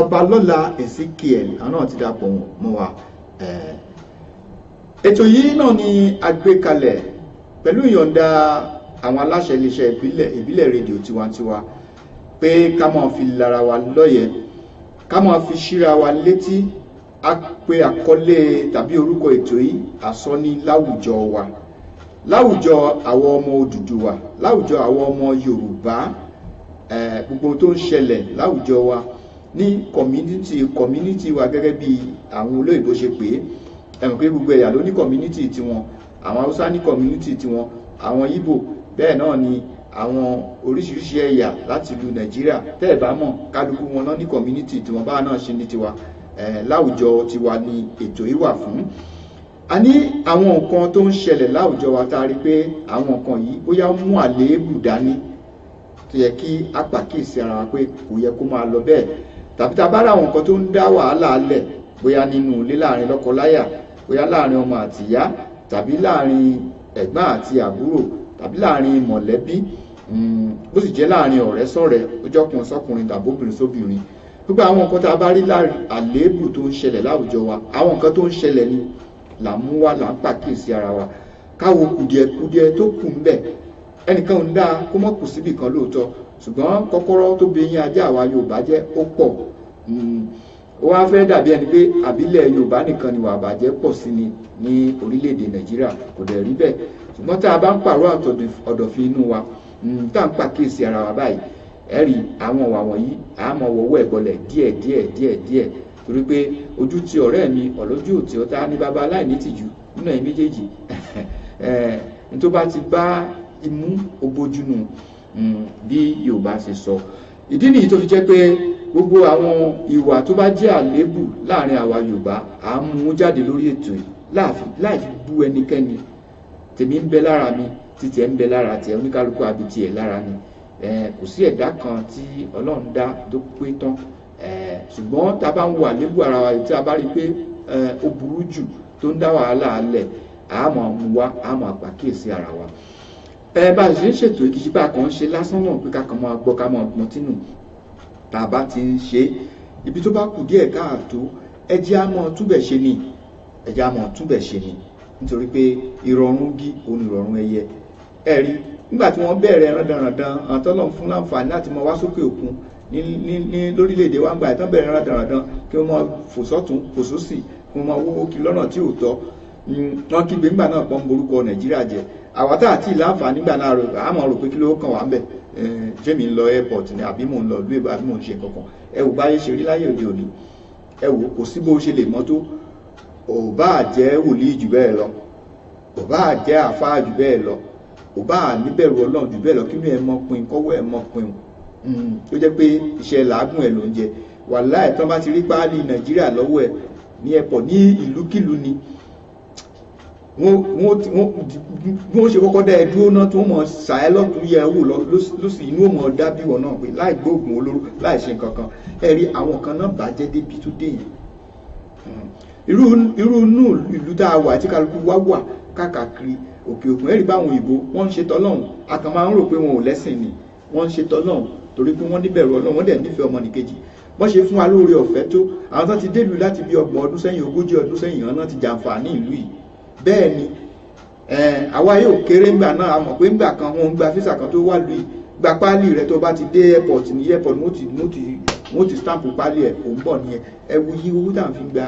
B: Ọba Lọ́la Ezekiel, àwọn náà ti dàpọ̀ mọ́ wa. Ètò yìí náà ni a gbé kalẹ̀ pẹ̀lú ìyọ̀ǹda àwọn aláṣẹ iléeṣẹ́ Ìbílẹ̀ Rédíò Tiwantiwa pé ká máa fi lára wa lọ́yẹ̀, ká máa fi síra wa létí. A pe àkọlé tàbí orúkọ ètò yìí àsọní láwùjọ wa, láwùjọ àwọn ọmọ Odùduwà, láwùjọ àwọn ọmọ Yorùbá, gbogbo tó ń ṣẹlẹ̀ láwùjọ wa ní community wa gẹ́gẹ́ bí àwọn olóyìnbó ṣe pè é. Ẹ mọ̀ pé gbogbo ẹ̀yà ló ní community tiwọn, àwọn Haúsá ní community tiwọn, àwọn Ìgbò bẹ́ẹ̀ náà ni, àwọn oríṣiríṣi ẹ̀yà láti ìlú Nàìjíríà tẹ́ ẹ̀ bá mọ̀, kálukú wọn náà ní community tiwọn, báwa náà ṣe ní tiwa. Láwùjọ tiwa ni ètò yìí wà fún. A ní àwọn nǹkan tó ń ṣẹlẹ̀ láwùjọ wa tá a rí pé àwọn nǹkan yìí bóyá ó mú àléébù dání tó yẹ kí a pàkíyèsí ara wa pé kò yẹ kó máa lọ bẹ́ẹ̀, tàbí tá a bá rí àwọn nǹkan tó ń dá wàhálà lẹ̀, bóyá nínú ilé láàrin lọ́kọláya, bóyá láàrin ọmọ àti ìyá, tàbí láàrin ẹ̀gbọ́n àti àbúrò, tàbí láàrin mọ̀lẹ́bí, bó sì jẹ́ láàrin ọ̀rẹ́ sọ̀rẹ́, ọjọ́kùnrin sọ́kùnrin tàbí obìnrin sóbìnrin. Gbogbo àwọn nǹkan tá a bá rí àléébù tó ń ṣẹlẹ̀ láwùjọ wa, àwọn nǹkan tó ń ṣẹlẹ̀ ni là ń mú wá, là ń pàkíyèsí ara wa, káwo kùdìẹ̀kudiẹ tó kù ń bẹ̀. Ẹnìkan ò ń dáa kó mọ̀ kù síbì kan lóòótọ́, ṣùgbọ́n kọ́kọ́rọ́ tó bẹ yín ajá àwa Yorùbá jẹ́ ó pọ̀. Ó wá fẹ́ dàbí ẹni pé àbílẹ̀ Yorùbá nìkan ni wà bàjẹ́ pọ̀ sí ni ní orílẹ̀-èdè Nàìjíríà, kò dẹ̀ rí bẹ́ẹ̀. Ṣùgbọ́n tá a bá ń pààrọ̀ ọ̀dọ̀fin inú wa, tá à ń pàkíyèsí ara wa báyìí, ẹ rí àwọn ọ̀wà wọ̀nyí, a máa wọ̀wọ́ ẹ̀gbọ́lẹ̀ díẹ̀ díẹ̀ díẹ̀ díẹ̀, torí pé ojú ti ọ̀rẹ́ mi ọ̀lójú òtí ọ̀tá ní baba aláìní tìjú nínú ẹ̀yin méjèèjì. Ní tó bá ti bá imú obójúnu bí Yorùbá ṣe sọ. Ìdí nìyí tó fi jẹ́ pé gbogbo àwọn ìwà tó bá jẹ́ àléébù láàrin àwa Yorùbá, à ń mú jáde lórí ètò yìí láì fi bú ẹnikẹ́ni. Tèmi ń bẹ lára mi, títẹ̀ ń bẹ lára tiẹ̀, oníkálukú àbí tiẹ̀ lára ni. Kò sí ẹ̀dá kan tí Ọlọ́run dá tó pé tán. Ṣùgbọ́n tá a bá ń wo àléébù ara wa tí a bá rí pé ó burú jù tó ń dá wàhálà alẹ̀, a máa mú wá, a máa pàkíyèsí ara wa. Bá a ṣe ń ṣètò ìkíṣí bá a kàn ń ṣe lásán náà pé ká kàn máa gbọ́ ká máa gbọ́n tínú. Tá a bá ti ń ṣe ibi tó bá kù díẹ̀ káàtó, ẹ jẹ́ á máa túbẹ̀ ṣe ni, ẹ jẹ́ á máa túbẹ̀ ṣe ni, nítorí pé ìrọ̀rùn gí òun ìrọ̀rùn ẹyẹ. Ẹ rí nígbà tí wọ́n bẹ̀rẹ̀ rándanràndan, àwọn tọ́lọ́run fún láǹfààní láti máa wá sókè òkun ní lórílẹ̀‐èdè wa ń gbà tán bẹ̀rẹ̀ rándanràndan kí wọ́n máa fò sọ́tún fò sósì, kí wọ́n máa wówó kiri lọ́nà tí ò tọ́. Wọ́n kígbe ńgbà náà pọ́n borúkọ Nàìjíríà jẹ. Àwa tá àti láǹfààní nígbà náà a máa rò pé kí ló kàn wá ń bẹ̀, ṣé mi ń lọ airport ni àbí mò ń lọ ìlú èbó àbí mò ń ṣe kankan. Ẹ wò báyé ṣe rí láyé òde òní, ẹ wò kò sí bó ṣe lè mọ́ tó, ò bá jẹ́ wòlíì jù bẹ́ẹ̀ lọ, ò bá jẹ́ àfáà jù bẹ́ẹ̀ lọ, ò bá níbẹ̀rù Ọlọ́run jù bẹ́ẹ̀ lọ, kí ló ẹ mọ pin kọ́wọ́ ẹ mọ pin Tó jẹ́ pé iṣẹ́ làágùn ẹ̀ ló ń jẹ. Wàláì, tán bá ti rí páálí Nàìjíríà lọ́wọ́ ẹ̀ ní airport, ní ìlúkìlú ni wọ́n ṣe kọ́kọ́ dá ẹ dúró náà, tí wọ́n mọ̀ ṣàẹ́ lọ́tún yẹ wò lọ́sì, inú ò mọ̀ dábì wọ̀ náà pé láì gbóògùn olóró, láì ṣe nǹkan kan. Ẹ rí àwọn kan náà bàjẹ́ débi tó dé yẹn. Irú inú ìlú tá a wà, tí kálukú wá wà káàkiri òkè òkun, ẹ rí báwọn òyìnbó wọ́n ń ṣe tọ́lọ́hún. A kàn máa ń rò pé wọn ò lẹ́sìn ni. Wọ́n ń ṣe tọ́lọ́hún torí pé wọ́n níbẹ̀rù Ọlọ́run, wọ́n dẹ̀ nífẹ̀ẹ́ ọmọnìkejì. Wọ́n ṣe fún wa lóore ọ̀fẹ́ tó, àwọn tó ti délùú láti bí 30 ọdún sẹ́yìn, 40 ọdún sẹ́yìn, àwọn náà ti jàǹfààní ìlú yìí. Bẹ́ẹ̀ ni àwa yóò kéré ńgbà náà. A mọ̀ pé ńgbà kan wọn ń gba visa kan tó wà lùú yìí, gba páálí rẹ, tó bá ti dé airport, ní airport wọ́n ti stamp páálí ẹ̀, ò ń bọ̀ nìyẹn. Ẹ wo iye owó tá à ń fi gba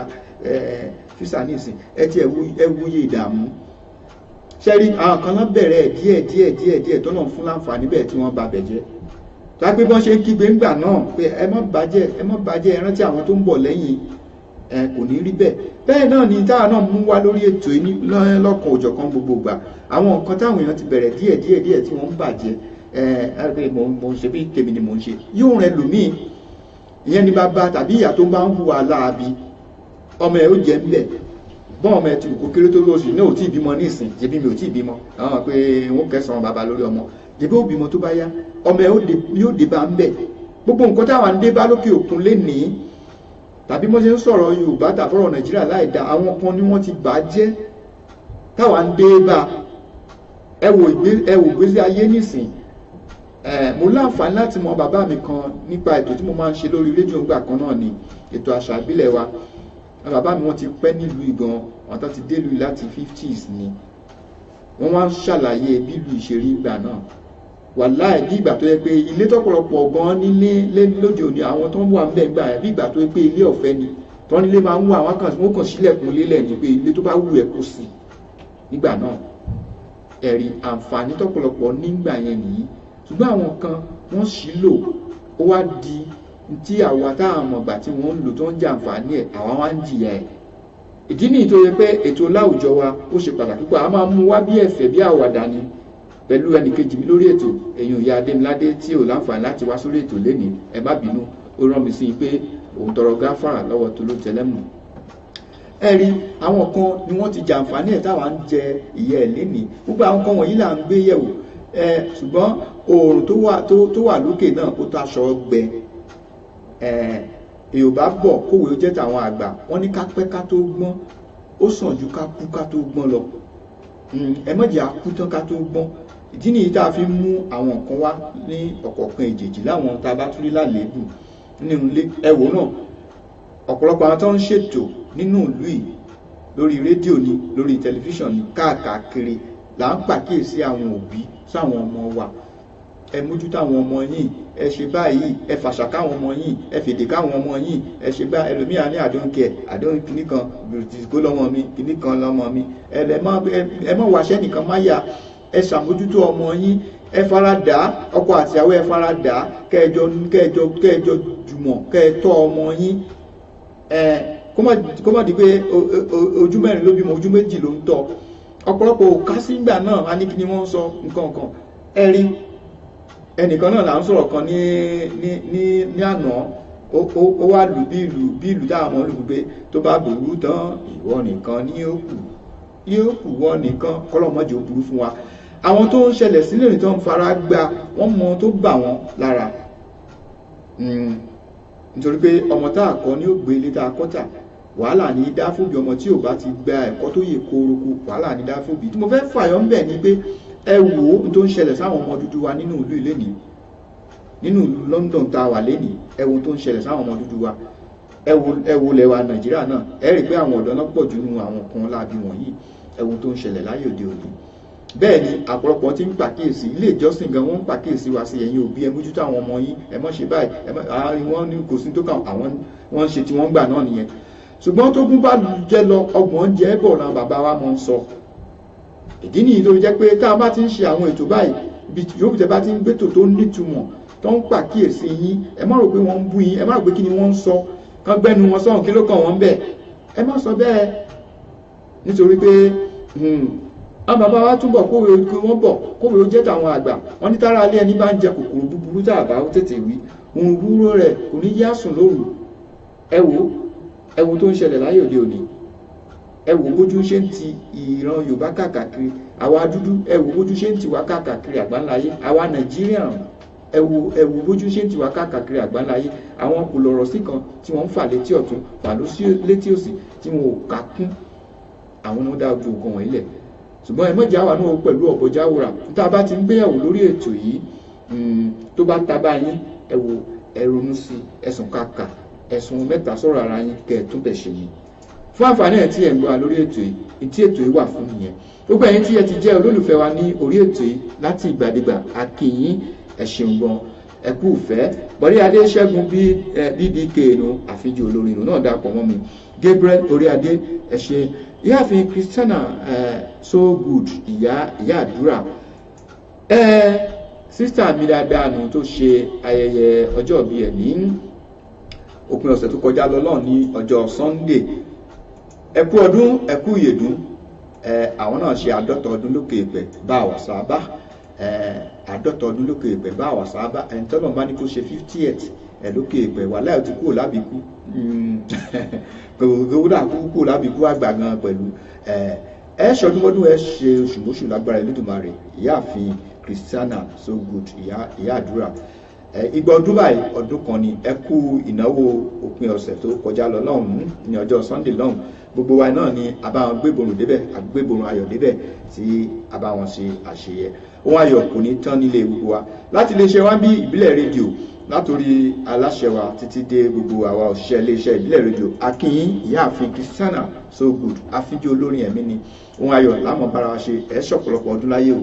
B: visa nísìn, ẹ ti ẹ wo iye ìdààmú ṣẹ́rí. Àwọn kan náà bẹ̀rẹ̀ ẹ̀ díẹ̀ díẹ̀ díẹ̀ díẹ̀, tó náà fún láǹfààní bẹ́ẹ̀ tí wọ́n ba bẹ̀ jẹ́. Tàbí bọ́n ṣe ń kígbe ńgbà náà pé ẹ má bàjẹ́, ẹ má bàjẹ́, ẹ rántí àwọn tó ń bọ̀ lẹ́yìn ẹ, kò ní rí bẹ́ẹ̀. Bẹ́ẹ̀ náà ni táwa náà mú wá lórí ètò yìí ní lọ́kan òjọ̀kan gbogbo ìgbà, àwọn nǹkan táwọn èèyàn ti bẹ̀rẹ̀ díẹ̀ díẹ̀ díẹ̀ tí wọ́n ń bàjẹ́. Ẹ ẹ mo ń ṣe bí tèmi ni mò ń ṣe, yóò rẹ lòmíì. Ìyẹn ni bàbá tàbí ìyá tó bá ń hùwà láabi, ọmọ ẹ ó jẹ ń bẹ̀. Bọ́n ọmọ ẹ ti kò kéré tó lóṣù ní ò tí ì bímọ nísìn, jẹ̀bi mi ò tí ì bímọ, àwọn pé wọ́n kẹsàn-án bàbá lórí ọmọ, jẹ̀bi ó bímọ tó bá yá, ọmọ ẹ yóò dé bá ń bẹ̀. Gbogbo nǹkan táwa ń dé bá lókè òkun lénìí, tàbí mo ṣe ń sọ̀rọ̀ Yorùbá tàbọ̀rọ̀ Nàìjíríà láì dá, àwọn kan ni wọ́n ti bà á jẹ́ táwa ń dé bá. Ẹ wò ìgbésí ayé nísìn. Ẹ mo láǹfààní láti mọ bàbá mi kan nípa ètò tí mo máa ń ṣe lórí rédíò ńgbà kan náà, ni ètò àṣà ìbílẹ̀ wa. Bàbá mi, wọ́n ti pẹ́ nílùú ìgan, wọ́n tó ti délùú láti 50s ni. Wọ́n wá ń ṣàlàyé bí ìlú ìṣerí ìgbà náà. Wàláì, bí ìgbà tó yẹ pé ilé tọ́pọ̀lọpọ̀ gan nílé lóde òní, àwọn tó ń wà ńbẹ̀ gbà yẹn, bí ìgbà tó yẹ pé ilé ọ̀fẹ́ ni tọ́ nílé máa ń wà, wọ́n kàn, wọ́n kàn sílẹ̀kùn lélẹ̀ ní pé ilé tó bá wù ẹ́ kó sí nígbà náà. Ẹ̀rí àǹfààní tọ́pọ̀lọpọ̀ nígbà yẹn nìyí. Ṣùgbọ́n àwọn kan wọ́n sì lò, ó wá di tí àwa táwọn ọmọgbà tí wọ́n ń lò tó ń jẹ àǹfààní ẹ̀, àwa wá ń jìyà ẹ̀. Ìdí nìyí tó yẹ pé ètò láwùjọ wa ó ṣe pàtàkì pé a máa mú wá bí ẹ̀fẹ̀ bí àwàdà ni pẹ̀lú ẹnìkejì mi lórí ètò, èyàn ìyá Adémiládé, tí ò láǹfààní láti wá sórí ètò lénìí. Ẹ má bínú, ó rán mi sí i pé òun tọrọ gáfàrà lọ́wọ́ tó ló tẹlẹ́mù. Ẹ rí àwọn kan ni wọ́n ti jàǹfààní ẹ̀, táwa ń jẹ ìyà ẹ̀ lénìí. Gbogbo àwọn kan wọ̀nyí là ń gbé yẹ̀wò ẹ. Ṣùgbọ́n oòrùn tó wà lókè náà, ó tó aṣọ gbẹ. Ẹ Yorùbá bọ̀, kówé ó jẹ́ tàwọn àgbà, wọ́n ní ká pẹ́ ká tó gbọ́n, ó sàn ju ká kú ká tó gbọ́n lọ. Ẹ má jẹ́ á kú tán ká tó gbọ́n. Ìdí nìyí tá a fi mú àwọn nǹkan wá ní ọ̀kọ̀ọ̀kan ìjèjì láwọn tá a bá tún rí lálébù nínú ilé. Ẹ wò náà, ọ̀pọ̀lọpọ̀ àwọn tó ń ṣètò nínú ìlú yìí, lórí rédíò ni, lórí tẹlifíṣàn ni, káàkiri là ń pàkíyèsí àwọn òbí sáwọn ọmọ wa: ẹ mójútó àwọn ọmọ yín, ẹ ṣe báyìí, ẹ fàṣà káwọn ọmọ yín, ẹ fèdè káwọn ọmọ yín, ẹ ṣe bá ẹlòmíà ní àdóńkẹ àdóń kìíní kan kó lọ́mọ mi, kìíní kan lọ́mọ mi. Ẹ má wàṣẹ́ nìkan má yà, ẹ ṣàmójútó ọmọ yín, ẹ fara dà á, ọkọ àtìyàwó, ẹ fara dà á, kẹjọ jùmọ̀ kẹtọ́ ọmọ yín. Ẹ kó má di pé ojú mẹ́rin ló bímọ, ojú méjì ló ń tọ́. Ọ̀pọ̀lọpọ̀ ò ká sígbà náà, a ní kí ni wọ́n ń sọ nǹkan kan. Ẹ rí ẹnìkan náà là ń sọ̀rọ̀ kan ní àná, ó wá lù bí ìlú táwọn ọmọ lù pé tó bá burú tán, ìwọ nìkan ní ó kù, yóò kù wọ́n nìkan. Kọ́lọ́mọ́jì ó burú fún wa. Àwọn tó ń ṣẹlẹ̀ sílẹ̀ ní tó ń fara gbá, wọ́n mọ tó bà wọ́n lára. Nítorí pé ọmọ tá a kọ́ ní ó gbé ilé tá a kọ́ tà, wàhálà ní dá fóbi. Ọmọ tí ò bá ti gba ẹ̀kọ́ tó yè kóróko, wàhálà ní dá fóbi. Tí mo fẹ́ fàyọ ń bẹ̀ ni pé ẹ wò ó tó ń ṣẹlẹ̀ sáwọn ọmọ dúdú wa nínú ìlú ìlénìí, nínú ìlú London tá a wà lénìí. Ẹ wo tó ń ṣẹlẹ̀ sáwọn ọmọ dúdú wa. Ẹ wo lẹwa Nàìjíríà náà, ẹ rí i pé àwọn ọ̀dọ́ náà pọ̀ jù nínú àwọn kan láabi wọ̀nyí. Ẹ wo tó ń ṣẹlẹ̀ láyé òde òní. Bẹ́ẹ̀ ni àpọ̀lọpọ̀ ti ń pàkíyèsí, ilé ìjọsìn gan wọ́n ń pàkíyèsí wa sí: ẹ̀yin òbí, ẹ mójútó àwọn ọmọ yín, ẹ má ṣe báyìí, ẹ má àárín wọn ní kò sí tó kàn àwọn, wọ́n ń ṣe tí wọ́n gbà náà nìyẹn. Ṣùgbọ́n tó gún bá jẹ́ lọ, 30 jẹ́ bọ̀ náà, bàbá wa máa ń sọ. Ìdí nìyí tó fi jẹ́ pé tá a bá ti ń ṣe àwọn ètò báyìí, ibi yòówù tẹ́ bá ti ń gbétò tó nítumọ̀, tó ń pàkíyèsí yín, ẹ má rò pé wọ́n ń bú yín, ẹ má rò pé kí ni wọ́n ń sọ, kán gbẹ́nu wọn sọ̀hún, kí ló kàn wọ́n bẹ́ẹ̀. Ẹ má sọ bẹ́ẹ̀, nítorí pé Àwọn bàbá wa túbọ̀ kówe kí wọ́n bọ̀ kówe ó jẹ́ tàwọn àgbà. Wọ́n ní tára alẹ́ ẹni bá ń jẹ kòkòrò búburú tá a bá tètè wí, òun búburú rẹ̀ kò ní yá sùn lóru. Ẹ wò, ẹ wò tó ń ṣẹlẹ̀ láyé òde òní. Ẹ wò bójú ṣe ń ti ìran Yorùbá káàkiri, àwa dúdú, ẹ wò bójú ṣe ń ti wá káàkiri àgbáńláyé, àwa Nàìjíríà, ẹ wò, ẹ wò bójú ṣe ń ti wá káàkiri àgbáńláyé. Àwọn kò lọ̀rọ̀ sí kan tí wọ́n ń fà létí ọ̀tún, fà létí òsì, tí wọn ò kà kún. Àwọn náà dá ojú nǹkan wọ̀nyí lẹ̀. Ṣùgbọ́n ẹ mọ̀jà wà náà pẹ̀lú ọ̀bọ jáwòrà. Tá a bá ti ń gbéyàwó lórí ètò yìí, tó bá ta bá yín, ẹ wò, ẹ ronú sí ẹ̀sùn kàkà, ẹ̀sùn mẹ́ta sọ̀rọ̀ ara yín kẹ́ ẹ̀ tún bẹ̀ ṣe yìí. Fún àǹfààní ẹ̀ tí ẹ̀ ń gbọ́ wa lórí ètò yìí, tí ètò yìí wà fún nìyẹn. Gbogbo ẹ̀yin tí ẹ ti jẹ́ olólùfẹ́ wa ní orí ètò yìí láti ìgbàdégbà, a kí yín, ẹ ṣeun gan, ẹ kú ìfẹ́. Bọ̀dé Adé Ṣẹ́gun BBK nu àfijì olórin nù náà dàpọ̀ mọ́ mi. Gabriel Oríadé, ẹ ṣe. Ìyáàfin Christiana so good, ìyá ìyá àdúrà. Sísítà mi dáadáa nu tó ṣe ayẹyẹ ọjọ́ ìbí ẹ̀ ní òpin ọ̀sẹ̀ tó kọjá lọ lọ́hùn ní ọjọ́ Sunday. Ẹ kú ọdún, ẹ kú ìyèdún. Àwọn náà ṣe 50 ọdún lókè èpẹ̀ bá àwà sábà. 50 ọdún lókè èpẹ̀ bá àwà sábà. Ẹni tọ́lọ̀ bá ní kó ṣe 50th ẹ̀ lókè èpẹ̀ wà láì ti kúrò lábìkú. Kò kúrò lábìkú àgbà gan pẹ̀lú. Ẹ ṣọdúnmọ́dún, ẹ ṣe oṣùmọ́ṣù lágbára Elédùmarè. Ìyáàfin Christiana so good, ìyá ìyá àdúrà. Igba ọdún báyìí ọdún kan ni. Ẹ kú ìnáwó òpin ọ̀sẹ̀ tó kọjá lọ lọ́hùn-ún ní ọjọ́ Sunday lọ́hùn. Gbogbo wa náà ni a bá wọn gbéborùn débẹ̀, àgbéborùn ayọ̀ débẹ̀ tí a bá wọn ṣe àṣeyẹ. Ohun ayọ̀ kò ní tán nílé gbogbo wa. Láti iléeṣẹ́ wa bí Ìbílẹ̀ Rédíò, látòrí aláṣẹ wa títí dé gbogbo àwa òṣìṣẹ́ iléeṣẹ́ Ìbílẹ̀ Rédíò, akínyìn Ìyáàfin Christiana so good, àfijì olórin ẹ̀mí ni. Ohun ayọ̀ lámọ̀ bára wa ṣe. Ẹ̀ ṣọ̀pọ̀lọpọ̀ ọdún láyé o.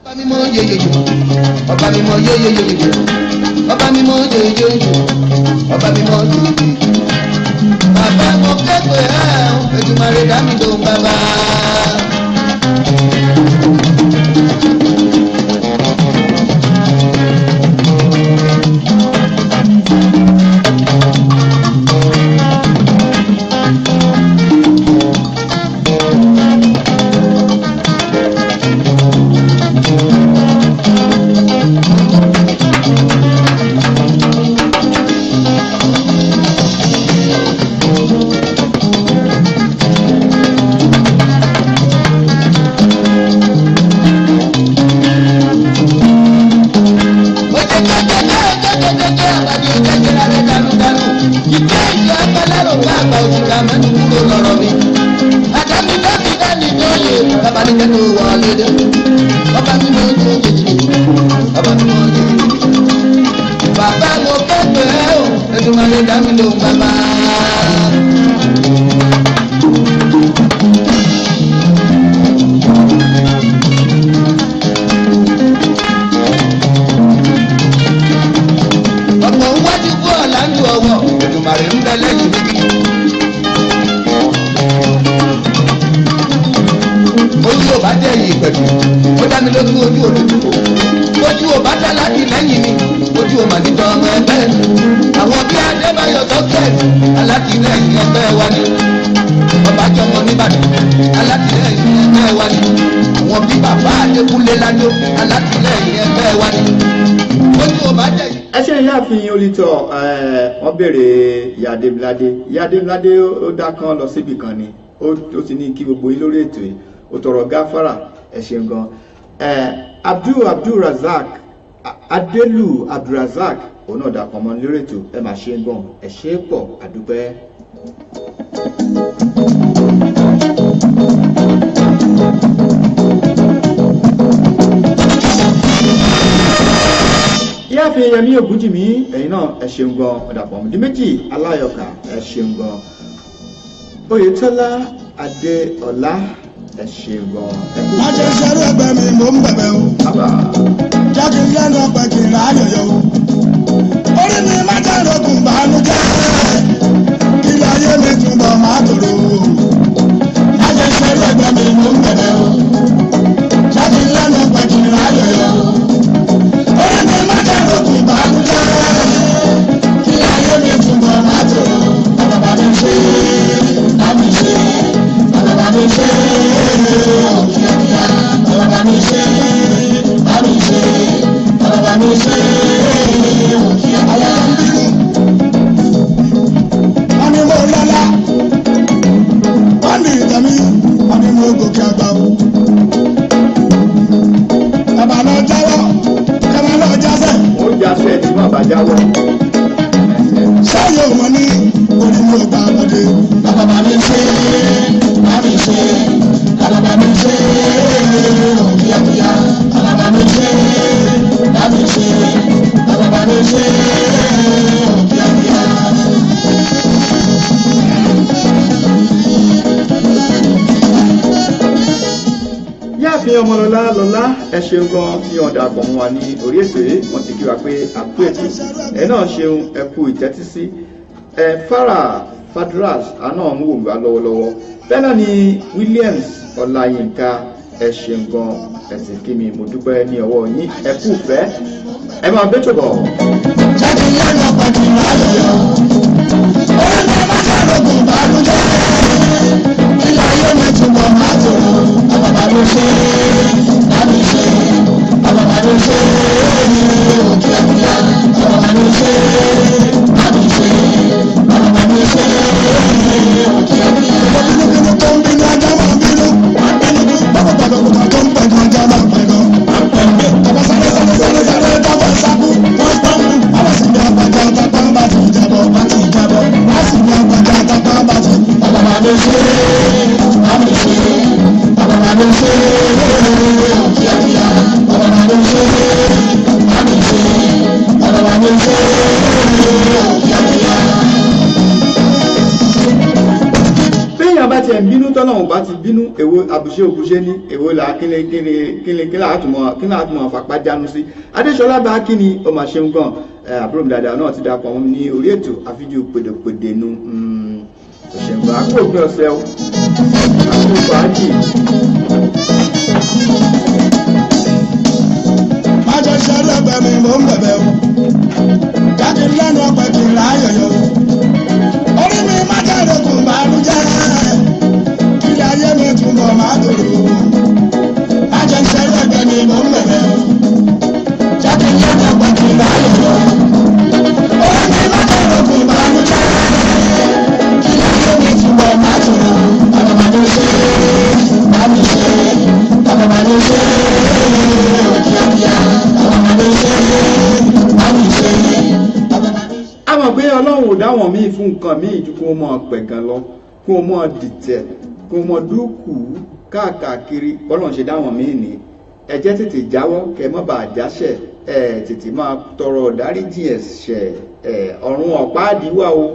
C: Ọba mímọ́ yeyeye, ọba mímọ́ yeyeye, ọba mímọ́ yeyeye, ọba mímọ́ yeyeye. Bàbá mo kẹ́kọ̀ọ́ ẹ̀ Èdùmàrè dá mi lóhùn bàbá. Bàbá mo kẹ́kọ̀ọ́ ẹ̀ o, Èdùmàrè dá mi lóhùn bàbá. Ọ̀pọ̀ ń wájú kú ọ̀la ń lu ọwọ́, Èdùmàrè ń bẹ lẹ́yìn níbí. Ojú ò bá dẹ̀ yìí pẹ̀lú, ó dá mi lójú ojú òdòdó. Ojú ò bá dá láti lẹ́yìn mi, ojú ò mà ní tọ́ ọmọ ẹgbẹ́ mi. Àwọn bí Adébáyọ̀ Tọ́kẹ́ẹ̀tì, alátìlẹ́yìn ẹgbẹ́ wa ni. Ọbàjọ́mọ nìbàdàn, alátìlẹ́yìn ẹgbẹ́ wa ni. Àwọn bí bàbá Adékúnlé Ládó, alátìlẹ́yìn ẹgbẹ́ wa ni. Ojú ò bá dẹ̀ yìí.
B: Ẹ ṣe Ìyáàfin Olítọ̀. Wọ́n béèrè ìyá Adémiládé. Ìyá Adémiládé ó dá kan lọ síbì kan ni, ó ti ní kí gbogbo yín lórí ètò yìí, ó tọrọ gáfárà. Ẹ ṣeun gan. Abdul Abdulrazak Adelu Abdulrazak òun náà dàpọ̀ mọ́ lórí ètò. Ẹ mà ṣe gan, ẹ ṣe é pọ̀, àdúpẹ́. Ìyáàfin Yẹmí Ògúnjìmí, ẹ̀yin náà ẹ ṣeun gan, ọ̀dàpọ̀ ọmọdé méjì aláyọ̀kà, ẹ ṣeun gan. Oyètọ́lá Adéọlá, ẹ ṣeun gan. Ẹ kú
D: Má ṣe ṣerú ẹgbẹ́ mi, mò ń bẹ̀bẹ̀ o.
B: Àbá.
D: Jẹ́ kí n lẹ́nu ọpẹ́ kí n ráyọ̀ yọ o. Orí mi má jẹ́ rògùn bànújẹ́. Kí láyé mi túbọ̀ má tòrò o. Má ṣe ṣerú ẹgbẹ́ mi, mò ń bẹ̀bẹ̀ o. Jẹ́ kí n lẹ́nu ọpẹ́ kí n ráyọ̀ yọ o. Orí mi má jẹ́ rògùn bànújẹ́. Kí láyé mi túbọ̀ má tòrò o. Bàbá mi ṣe, bá mi ṣe, bàbá mi ṣe.
B: ṣẹ̀ tí má bàjá wọ̀.
D: Sáyé wọn ní orí mi ò gbà wọlé. Bàbá bá mi ṣe, bá mi ṣe, bàbá bá mi ṣe, òkìyàkìyà. Bàbá bá mi ṣe, bá mi ṣe, bàbá bá mi ṣe, òkìyàkìyà.
B: Yáàfin Ọmọlọlá Lọlá, ẹ ṣeun gan tí wọn darapọ̀ mọ́ wa ní orí ètò yìí. Wọ́n ti kí wa pé àkú ètò ẹ náà, ṣeun, ẹ kú ìtẹ́tísí. Ẹ Farah Fadras àná ń wò wá lọ́wọ́lọ́wọ́. Bẹ́ẹ̀ náà ni Williams Ọláyínká, ẹ ṣeun gan, ẹ sì kí mi, mo dúpẹ́ ní ọwọ́ yín, ẹ kú fẹ́, ẹ máa bẹ́tò bọ̀.
D: Jáde lẹ́nu pàtó láyọ̀. Orí mi máa ṣàrògùn bànújẹ́. Ilé ayé mi túbọ̀ máa tòrò. Bàbá bá mi ṣe, bá mi ṣe, bàbá bá mi ṣe, òkìyàkìyà. Bàbá bá mi ṣe, bá mi ṣe, bàbá bá mi ṣe, òkìyàkìyà. Bínúbínú tó ń bínú ajá máa ń bínú. Bàbá bàbá bàbá tó ń pẹ̀gàn ajá máa ń pẹ̀gàn. Bàbá sáré sáré sáré sáré dábọ̀ sákú. Bàbá sì ní agbájá tápá bá ti jábọ̀ bá ti jábọ̀. Bàbá sì ní agbájá tápá bá ti. Bàbá bá mi ṣe, bá mi ṣe, bàbá bá mi ṣe, kíákíá. Bàbá bá mi ṣe, bá mi ṣe, bàbá bá mi ṣe, kíákíá.
B: Béèyàn bá tiẹ̀ ń bínú, tọ́lọ́run bá ti bínú, èwo àbùṣe òbùṣe ní èwo là kíni kíni kíni kíni àtúmọ̀ kíni àtúmọ̀ fapá jánu sí. Adéṣọlá bá kíni ó máa ṣeun gan. Ẹ àbúrò mi dáadáa náà ti darapọ̀ mọ́ mi ní orí ètò àfijù pèdèpèdè nu. Òṣèlú àkó òpin ọ̀sẹ̀ o, àkó fàájì.
D: Má jẹ́ ṣerú ẹgbẹ́ mi, mò ń bẹ̀bẹ̀ o. Jáde lẹ́nu ọpẹ kì í ráyọ̀yọ̀ o. Orí mi má jẹ́ ìrògùn bànújẹ́. Kílẹ̀ ayé mi túnbọ̀ máa tòrò. Má jẹ́ ṣerú ẹgbẹ́ mi, mò ń bẹ̀bẹ̀ o. Jáde lẹ́nu ọpẹ kì í ráyọ̀yọ̀ o. Orí mi má jẹ́ ìrògùn bànújẹ́. Kílẹ̀ ayé mi túnbọ̀ máa tòrò. Bàbá bá mi ṣe, bá mi ṣe, bàbá bá mi ṣe, kíákíá. Bàbá bá mi ṣe, bá mi ṣe, bàbá bá mi ṣe.
B: A mọ̀ pé Ọlọ́run ò dáwọn míì fún nǹkan míì ju kó mọ̀ pẹ̀gàn lọ, kó mọ̀ dìtẹ̀, kó mọ̀ dúkùú káàkiri. Bọ́lọ́run ṣe dáwọn míì ní ẹ jẹ́ tètè jáwọ́ kẹ́ mọ́ bàa jáṣẹ̀, ẹ tètè máa tọrọ dáríjì ẹ̀ṣẹ̀, ẹ ọ̀run ọ̀pá àdìwà o.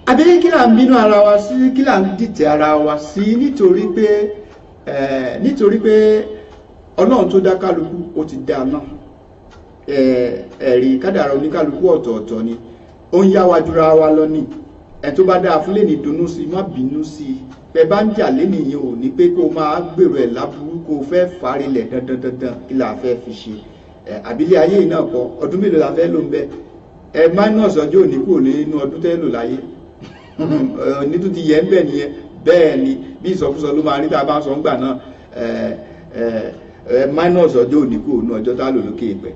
B: Àbí kí là ń bínú ara wa sí? Kí là ń dìtẹ̀ ara wa sí? Nítorí pé Ọlọ́run tó dá kálukú, ó ti dá náà. Ẹ̀rí kádàrá oníkálukú ọ̀tọ̀ọ̀tọ̀ ni, ó ń yá wa jura wa lọ ní. Ẹ̀ tó bá dáa fún lẹ́ni, dunnú sí i, má bínú sí i. Bẹ́ẹ̀ bá ń jà lẹ́nìí yẹn, ò ní pé kó o máa gbèrò ẹ̀ láburú, kó o fẹ́ farilẹ̀ dandan dandan. Kí la fẹ́ fi ṣe ẹ̀? Àbílẹ̀ ayé yìí náà kọ́, ọdún mélòó la fẹ́ lò ń bẹ? Ẹ minus ọjọ́ òní kúrò nínú ọdún tẹ́ lò láyé, ní tún ti yẹ ń bẹ̀ nìyẹn. Bẹ́ẹ̀ ni, bí ìsọkúsọ ló máa rí tá a bá ń sọ ńgbà náà. Ẹ ẹ ẹ minus ọjọ́ òní kúrò ní ọjọ́ tá a lò lókè ìpẹ́.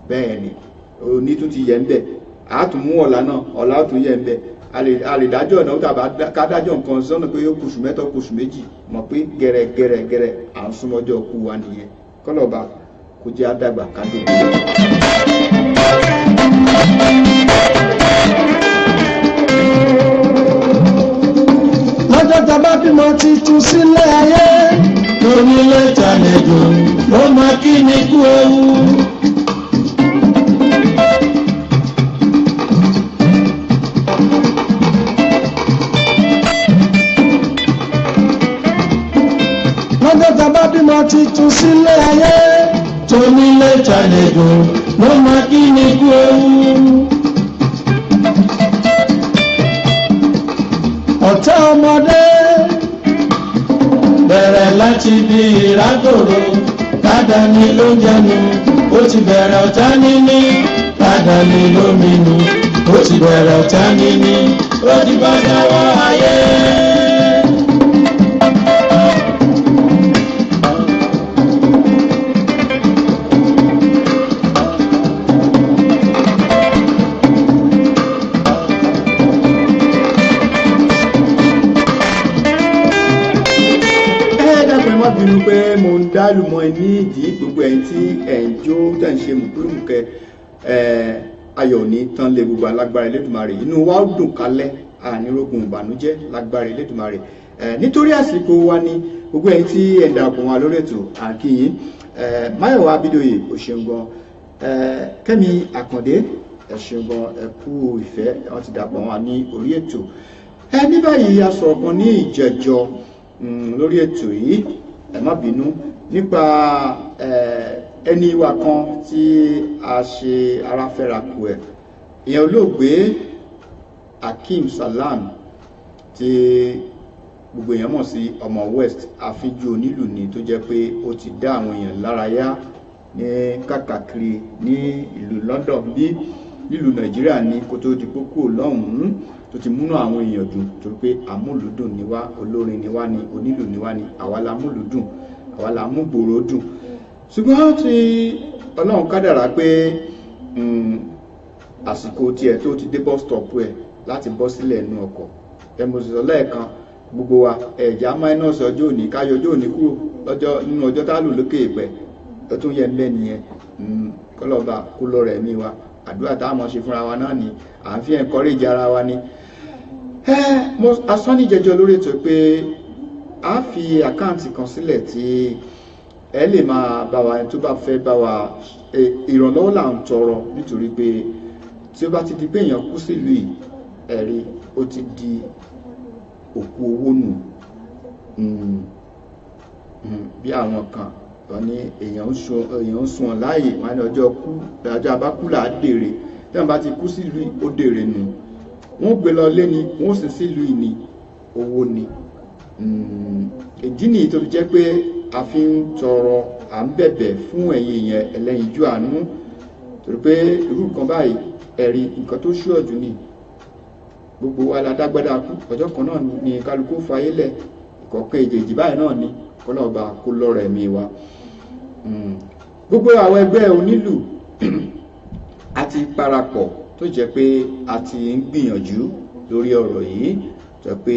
B: Bẹ́ẹ̀ ni, òní tún ti yẹ ń bẹ̀, a tún mú ọ̀la náà, ọ̀la ó tún yẹ ń bẹ̀. A lè dájọ́ ọ̀nà tàbí ká dájọ́ nǹkan sọ́nà pé ó kùsù mẹ́tọ́ kùsù méjì, mọ̀ pé gẹ̀rẹ́ gẹ̀rẹ́ gẹ̀rẹ́ à ń súnmọ́jọ́ kú wa nìyẹn. Kọ́lọ́ba kó jẹ́ àdàgbà ká dòkú.
E: Lọ́jọ́ tá a bá bímọ titun sílé ayé, onílé tàlejò ló máa kí ni kú ewu. Lọ́jọ́ tá a bá bímọ titun sílé ayé, tonílé tàlejò ló máa kí ni kú ewu. Ọ̀tá ọmọdé bẹ̀rẹ̀ láti bí ìrákòrò, kádà ní ló ń jẹnu, ó ti bẹ̀rẹ̀ ọ̀tá níní, kádà ní lómìnú. Ó ti bẹ̀rẹ̀ tání ní, ó ti bọ́ sọ́wọ́ ayé.
B: Ẹ dákun, ẹ má bínú pé mo ń dálù mọ́ ẹ ní ìdí. Gbogbo ẹ̀yin tí ẹ̀ ń jó, tẹ̀ ń ṣe mùkúlùmùkẹ́, ẹ̀ ayọ̀ ní tán lé gbogbo alágbára Elédùmarè. Inú wa ó dùn kálẹ̀, ànírógun ìbànújẹ́ lágbára Elédùmarè. Ẹ̀ nítorí àsìkò wa ni gbogbo ẹ̀yin tí ẹ̀ ń darapọ̀ wá lórí ètò àkíyìn. Ẹ̀ Máyọ̀wá Abídòyè, ò ṣeun gan. Ẹ̀ Kẹ́mi Àkàndé, ẹ ṣeun gan, ẹ kú ìfẹ́. Wọ́n ti dàpọ̀ wá ní orí ètò. Ẹ ní báyìí, a sọ̀rọ̀ kan ní ìjẹjọ lórí ètò yìí, ẹ má bínú, nípa ẹni wa kan tí a ṣe aráfẹ́ra kù ẹ̀, ìyẹn olóògbé Akeem Salam tí gbogbo èèyàn mọ̀ sí Ọmọ West. Àfijù onílù ni tó jẹ́ pé ó ti dá àwọn èèyàn lárayá ní kàkàkiri ní ìlú London bí nílùú Nàìjíríà ní kó tó di pókó lọ́hùn-ún, tó ti múnú àwọn èèyàn dùn, torí pé amúlùdùn ni wá, olórin ni wá, ni onílù ni wá, ni àwa la múlùdùn, àwa la mú gbòòrò dùn. Ṣùgbọ́n tí Ọlọ́run kádàrá pé àsìkò tiẹ̀ tó ti dé bus stop ẹ̀ láti bọ́ sílẹ̀ nínú ọkọ̀ ẹ, mo sì sọ lẹ́ẹ̀kan, gbogbo wa ẹ̀já minus ọjọ́ òní, káyọ̀ ọjọ́ òní kúrò lọ́jọ́ nínú ọjọ́ tá a lò lókè ìpẹ́, ó tún yẹ mbẹ́ nìyẹn. Kọ́lọ́ba kó lọ́rọ̀ ẹ̀mí wa. Àdúrà tá a mọ̀ ṣe fúnra wa náà ni à ń fi encourage ara wa ni. Ẹ mo asọ́nìjẹjọ lórí ètò pé a fi account kan sílẹ̀ tí ẹ lè máa bá wa, ẹni tó bá fẹ́ bá wa, ìrànlọ́wọ́ là ń tọrọ, nítorí pé tí ó bá ti di pé èèyàn kú sílùú yìí, ẹ̀rí ó ti di òkú owó nù. Bí àwọn kan wọ́n ní èèyàn ń sun láàyè, wọ́n ní ọjọ́ kú, ọjọ́ abákú là á dèrè. Tí wọ́n bá ti kú sílùú yìí, ó dèrè nù, wọ́n gbé lọ lé ni, wọ́n sì sílùú yìí ni owó ni. Ìdí nìyí tó fi jẹ́ pé a fi ń tọrọ, à ń bẹ̀bẹ̀ fún ẹ̀yin èèyàn ẹlẹ́yinjú àánú, torí pé irú nǹkan báyìí, ẹ̀rí nǹkan tó ṣúọ̀jù ni. Gbogbo wa la dágbádá kú, ọjọ́ kan náà ni kálukú fayé lẹ̀, ìkọ̀ọ̀kan èjèèjì báyìí náà ni. Kọ́lọ́ọ̀bá kó lọ́rọ̀ ẹ̀mí wa. Gbogbo àwọn ẹgbẹ́ onílù a ti parapọ̀, tó jẹ́ pé a ti ń gbìyànjú lórí ọ̀rọ̀ yìí, tó jẹ́ pé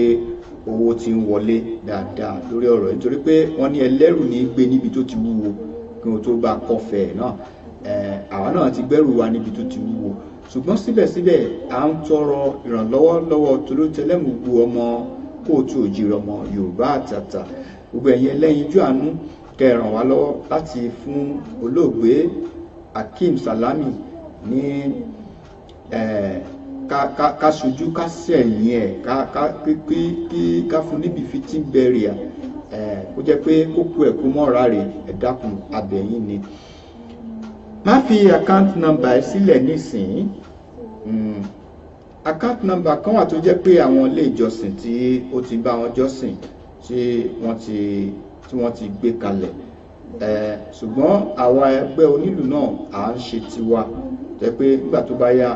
B: owó ti ń wọlé dáadáa lórí ọ̀rọ̀ yìí, nítorí pé wọ́n ní ẹlẹ́rù ní gbé níbi tó ti wúwo kí wọ́n tó bá kọfẹ̀ náà. Àwa náà ti gbẹ́rù wa níbi tó ti wúwo, ṣùgbọ́n síbẹ̀síbẹ̀ à ń tọrọ ìrànlọ́wọ́ lọ́wọ́ tolótẹlẹ́mù gbogbo ọmọ kóòtù òjìrì, ọmọ Yorùbá àtàtà, gbogbo ẹ̀yin ẹlẹ́yinjú àánú, kẹ́ ẹ ràn wá lọ́wọ́ láti fún olóògbé Akeem Salami ní ká ṣojú ká sẹ̀yìn ẹ̀, ká ká kí kí ká fún níbi fitting burial, kó jẹ́ pé kó kú ẹ̀ kó mọ́ra rè. Ẹ dákun, abẹ̀yìn ni. Má fi account number ẹ sílẹ̀ nísìnyí. Account number kan wà tó jẹ́ pé àwọn ilé ìjọsìn tí ó ti bá wọn jọ́sìn tí wọ́n ti gbé kalẹ̀ ẹ̀, ṣùgbọ́n àwa ẹgbẹ́ onílù náà à ń ṣe tiwa, jẹ́ pé nígbà tó bá yá,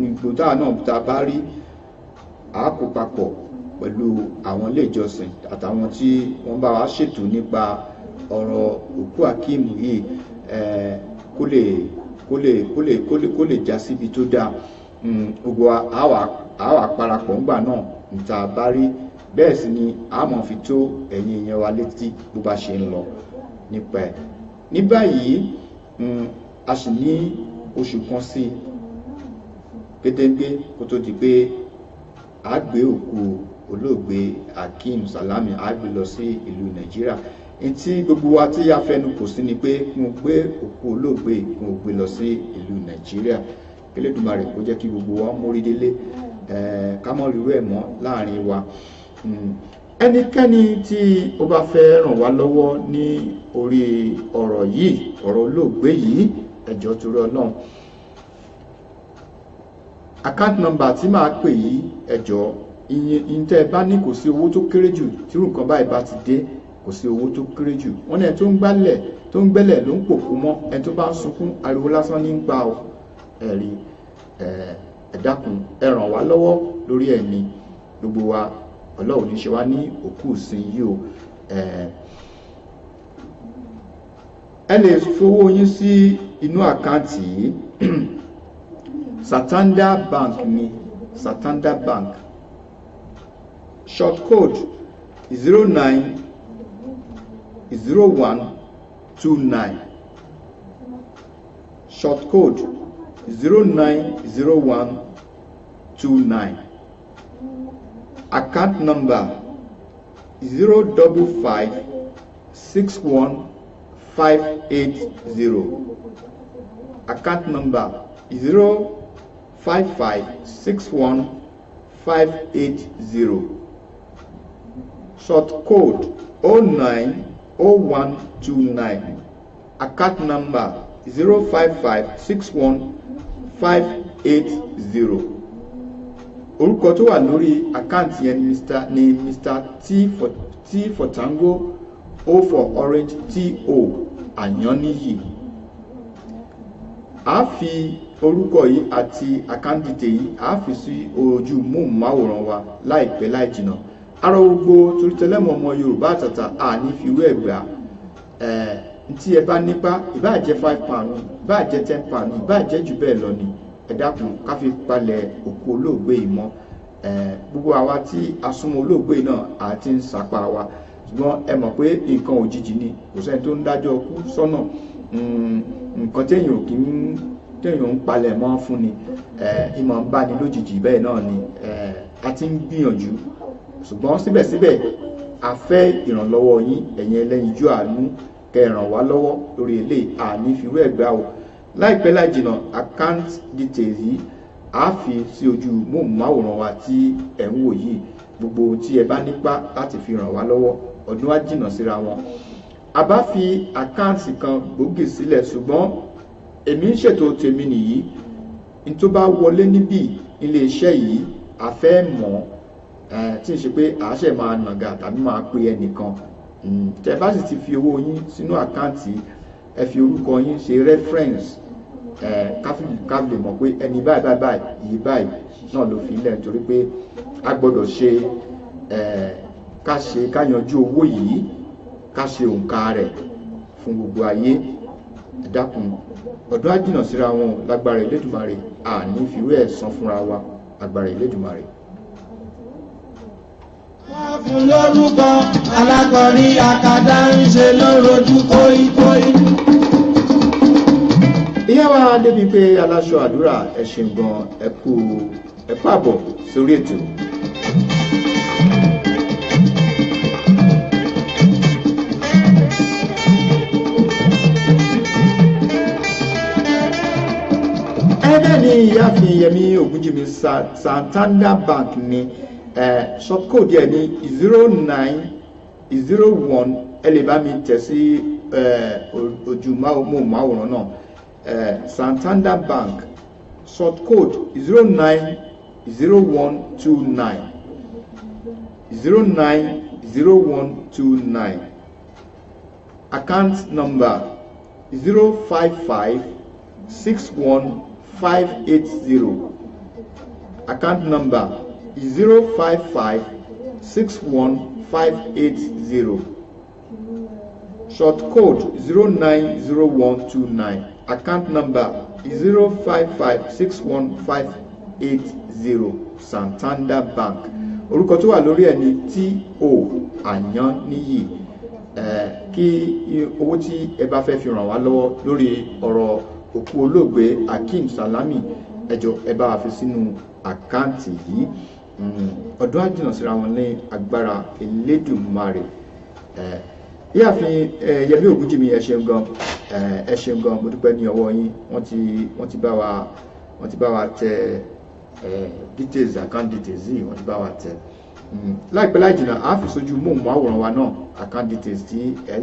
B: ìgbòdà náà tá a bá rí, a kó papọ̀ pẹ̀lú àwọn ilé ìjọsìn àtàwọn tí wọ́n bá wa ṣètò nípa ọ̀rọ̀ òkú Akeem yìí, kó lè já síbi tó dáa. Gbogbo àwa parapọ̀ ńgbà náà níta bá rí, bẹ́ẹ̀ sì ni a mọ̀ fi tó ẹ̀yin èèyàn wa létí bó bá ṣe ń lọ nípa ẹ̀. Ní báyìí, a sì ní oṣù kan sí gédéńgbé kó tó di pé a gbé òkú olóògbé Akeem Salami, a gbé lọ sí ìlú Nàìjíríà. Ntí gbogbo wa tí a fẹnu kò sí ni pé kí wọ́n gbé òkú olóògbé, kí wọ́n gbé lọ sí ìlú Nàìjíríà. Kélédùmarè kó jẹ́ kí gbogbo wa mórí délé, ká mọ́ rírú ẹ̀ mọ́ láàrin wa. Ẹnikẹ́ni tí ó bá fẹ́ ràn wá lọ́wọ́ ní orí ọ̀rọ̀ yìí, ọ̀rọ̀ olóògbé yìí, ẹ jọ̀ọ́, torí Ọlọ́run, account number tí màá pè yìí, ẹ jọ̀ọ́, iye ìtẹ́ ẹ bá ní, kò sí owó tó kéré jù. Tí irú nǹkan báyìí bá ti dé, kò sí owó tó kéré jù. Wọ́n ní ẹni tó ń gbálẹ̀, tó ń gbẹ́lẹ̀ ló ń pòkú mọ́. Ẹni tó bá ń sunkún, ariwo lásán ní ń pa ọ. Ẹ̀rí ẹ̀ Ẹ dákun, ẹ ràn wá lọ́wọ́ lórí ẹ̀ ní gbogbo wa. Ọlọ́run ní ṣe wá ní òkú ìsìn yìí o. Ẹ lè fowó yín sí inú àkáǹtì yìí. Santander Bank ni, Santander Bank, short code 090129, short code 090129, account number 05561580, account number 05561580, short code 090129, account number 05561580. Orúkọ tó wà lórí àkáǹtì yẹn ni Mr T for Tango, O for Orange, T O Àyànníyì. A fi orúkọ yìí àti àkáǹtì yìí, a fi sí ojú móhùnmáwòrán wa láìpẹ́ láì jìnnà. Arọ gbogbo torí tẹlẹ́mù ọmọ Yorùbá àtàtà, àní fi irú ẹ̀ gbà ẹ̀. Tí ẹ bá nípa, ìbáà jẹ́ £5, ìbáà jẹ́ £10, ìbáà jẹ́ jù bẹ́ẹ̀ lọ ni, ẹ dákun, ká fi palẹ̀ òkú olóògbé yìí mọ́. Gbogbo àwa tí a súnmọ́ olóògbé náà àti ń sapá wa, ṣùgbọ́n ẹ mọ̀ pé nǹkan òjijì ni, kò sẹ́ni tó ń dájọ́ kú sọ́nà. Nǹkan téèyàn ò kí ń téèyàn ń palẹ̀ mọ́ fún ni ìmọ̀ ń bá ní lójijì. Bẹ́ẹ̀ náà ni a ti ń gbìyànjú, ṣùgbọ́n síbẹ̀síbẹ̀ a fẹ́ ìrànlọ́wọ́ yín, ẹ̀yin ẹlẹ́yinjú àánú, kẹ́ ẹ ràn wá lọ́wọ́ lórí eléyìí. Àní fi irú ẹ̀ gbà o. Láìpẹ́ láì jìnnà, account details yìí a fi sí ojú móhùnmáwòrán wa tí ẹ̀ ń wò yìí. Gbogbo ohun tí ẹ bá nípa láti fi ràn wá lọ́wọ́, ọdún á jìnnà síra wọn. A bá fi àkáǹtì kan gbòógì sílẹ̀, ṣùgbọ́n èmi ń ṣètò tèmi nìyí. N tó bá wọlé níbí iléeṣẹ́ yìí, a fẹ́ mọ̀ ẹ́, tí ń ṣe pé àáṣẹ máa nàgà tàbí máa pe ẹnìkan. Tẹ́ bá sì ti fi owó yín sínú àkáǹtì, ẹ fi orúkọ yín ṣe reference ká lè mọ̀ pé ẹni báyìí báyìí báyìí yìí báyìí náà ló fi lẹ̀, nítorí pé a gbọ́dọ̀ ṣe ká ṣe ká yanjú owó yìí, ká ṣe òǹkà rẹ̀ fún gbogbo ayé. Ẹ dákun, ọdún á jìnnà síra wọn. Lágbára Elédùmarè, àní fìwé ẹ̀ san fúnra wa, agbára Elédùmarè.
E: Wọ́n fún lórúkọ alákọ̀rí akadá ń ṣe lórojú kóíkóí.
B: Ìyá wa débi pé aláṣọ àdúrà, ẹ ṣeun gan, ẹ kú, ẹ kú àbọ̀ sórí ètò. Ẹgbẹ́ ni ìyáàfin Yẹmí Ògúnjìmí. Santander Bank ni, short code ẹ̀ ní 0901. Ẹ lè bá mi tẹ̀ sí ojú móhùnmáwòrán náà. Santander Bank, short code 090129, 090129, account number 05561580, account number 05561580, short code 090129, account number 05561580, Santander Bank. Orúkọ tó wà lórí ẹ̀ ní T.O. Àyànníyì. Kí owó tí ẹ bá fẹ́ fi ràn wá lọ́wọ́ lórí ọ̀rọ̀ òkú olóògbé Akeem Salami, ẹ jọ̀ọ́, ẹ bá wa fi sínú àkáǹtì yìí. Ọdún á jìnnà síra wọn ní agbára Elédùmarè. Ìyáàfin Yẹmí Ògúnjìmí, ẹ ṣeun gan, ẹ ṣeun gan, mo dúpẹ́ ní ọwọ́ yín. Wọ́n ti bá wa tẹ details, account details yìí, wọ́n ti bá wa tẹ. Láìpẹ́ láì jìnnà, a fi sójú móhùnmáwòrán wa náà account details tí ẹ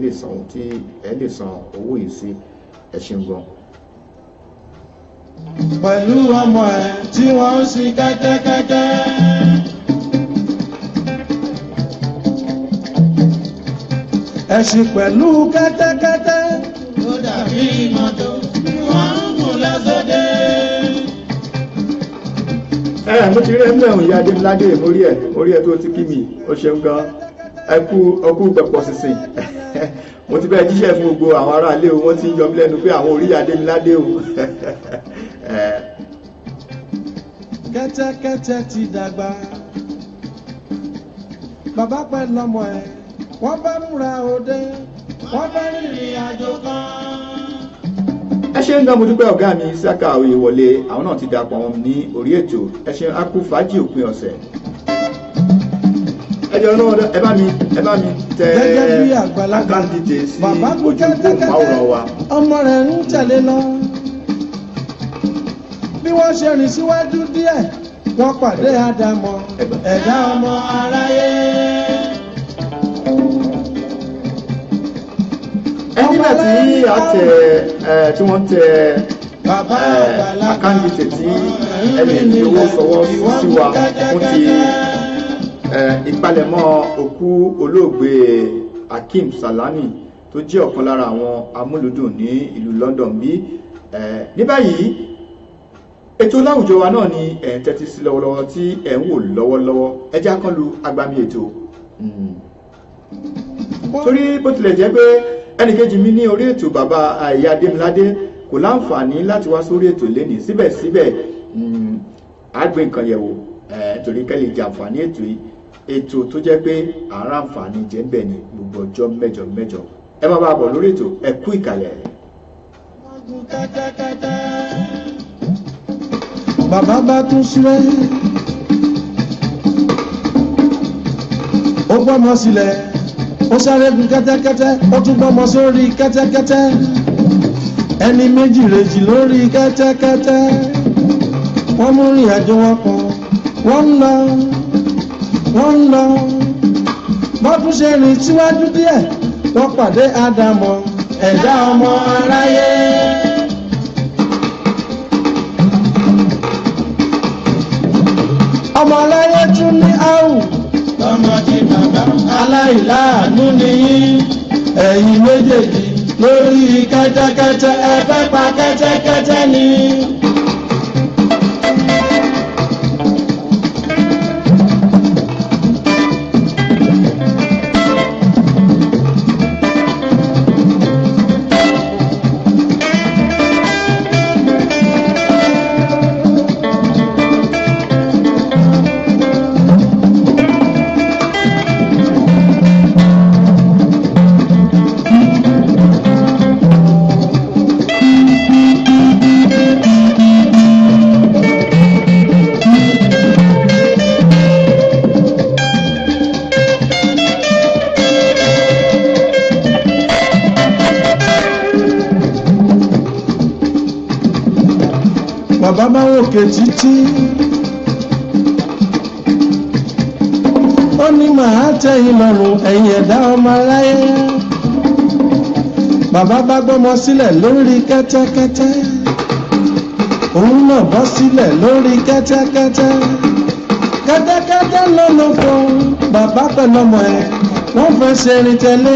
B: lè san owó yìí sí. Ẹ ṣeun gan.
E: Pẹ̀lú ọmọ ẹ̀ tí wọ́n ń sin kẹ́tẹ́kẹ́tẹ́. Ẹ̀sìn pẹ̀lú kẹ́tẹ́kẹ́tẹ́. Ó dàbí mọ́tò tí wọ́n ń gùn lọ́sọdẹ́.
B: Ẹ mo ti rí ẹgbẹ́ ìyá Adémiládé, mo rí ẹ tó ti kí mi. O ṣeun gan, ẹ kú ọkú pẹ̀pọ̀ sísìn. Mo ti bẹ́ẹ̀ jíṣẹ́ fún gbogbo àwọn aráalé o. Wọ́n ti ń yọ mí lẹ́nu pé àwọn orí Adémiládé o.
E: Kẹ́tẹ́kẹ́tẹ́ ti dàgbà, bàbá pẹ̀lú ọmọ ẹ̀, wọ́n bá múra òde, wọ́n fẹ́ rìnrìn àjò kan.
B: Ẹ ṣe ń gan, mo dúpẹ́. Ọ̀gá mi Saka Oyèwọlé, àwọn náà ti dapò wọn ní orí ètò. Ẹ ṣe, a kú fàájì òpin ọ̀sẹ̀. Ẹ jọ náà, ẹ bá mi tẹ
E: Gẹ́gẹ́ bí àgbàlagbà,
B: account details sí
E: bàbá kú
B: ojú
E: kẹ́tẹ́kẹ́tẹ́,
B: máwòrán wa.
E: Ọmọ rẹ̀ ń tẹ̀lé lọ. Bí wọ́n ṣe rìn síwájú díẹ̀, wọ́n pàdé Ádámọ̀, ẹ̀dá ọmọ aráyé.
B: Ẹ nígbà tí a tẹ ẹ tí wọ́n tẹ
E: Bàbá
B: ẹ
E: àgbàlagbà,
B: account details tí ẹ lè fi owó sọwọ́ sí wa fún ti ìpalẹ̀mọ́ òkú olóògbé Hakeem Salami, tó jẹ́ ọ̀kan lára àwọn amúlùdùn ní ìlú London bí. Ní báyìí, ètò láwùjọ wa náà ni ẹ̀ ń tẹ́tí sí lọ́wọ́lọ́wọ́, tí ẹ̀ ń wò lọ́wọ́lọ́wọ́. Ẹ já kán lu agbami ètò. Torí bó tilẹ̀ jẹ́ pé ẹnìkejì mi ní orí ètò, bàbá ìyá Adémiládé, kò láǹfààní láti wá sórí ètò lénìí, síbẹ̀síbẹ̀ á gbé nǹkan yẹ̀wò torí kẹ́ lè jàǹfààní ètò yìí, ètò tó jẹ́ pé àárá àǹfààní jẹ́ ń bẹ̀ ní gbogbo ọjọ́ mẹ́jọ mẹ́jọ. Ẹ má bá a bọ̀ lórí ètò. Ẹ kú ìkàlẹ̀.
E: Kẹ́tẹ́kẹ́tẹ́. Bàbá bá tún súré, ó gbọ́mọ sílẹ̀, ó sáré gun kẹ́tẹ́kẹ́tẹ́, ó tún gbọ́mọ sórí kẹ́tẹ́kẹ́tẹ́, ẹni méjì rèjì lórí kẹ́tẹ́kẹ́tẹ́. Wọ́n mú rìn àjò wọn pọ̀, wọ́n ń lọ, wọ́n ń lọ. Bọ́dún ṣe rìn síwájú díẹ̀, wọ́n pàdé Ádámọ̀, ẹ̀dá ọmọ aráyé. Ọmọ aráyé tún ní áwù. Ọmọ ti bàbá aláìláàánú nìyí, ẹ̀yin méjèèjì lórí kẹ́tẹ́kẹ́tẹ́, ẹ fẹ́ pa kẹ́tẹ́kẹ́tẹ́ ni. Bàbá bá wòkè títí, ó ní màá tẹ̀yìn lọ́rùn, ẹ̀yin ẹ̀dá ọmọ aráyé. Bàbá bá gbọ́mọ sílẹ̀ lórí kẹ́tẹ́kẹ́tẹ́, òun náà bọ́ sílẹ̀ lórí kẹ́tẹ́kẹ́tẹ́. Kẹ́tẹ́kẹ́tẹ́ lọ́nà fún bàbá pẹ̀lú ọmọ ẹ̀, wọ́n fẹ́ ṣe rìn tẹ̀lé.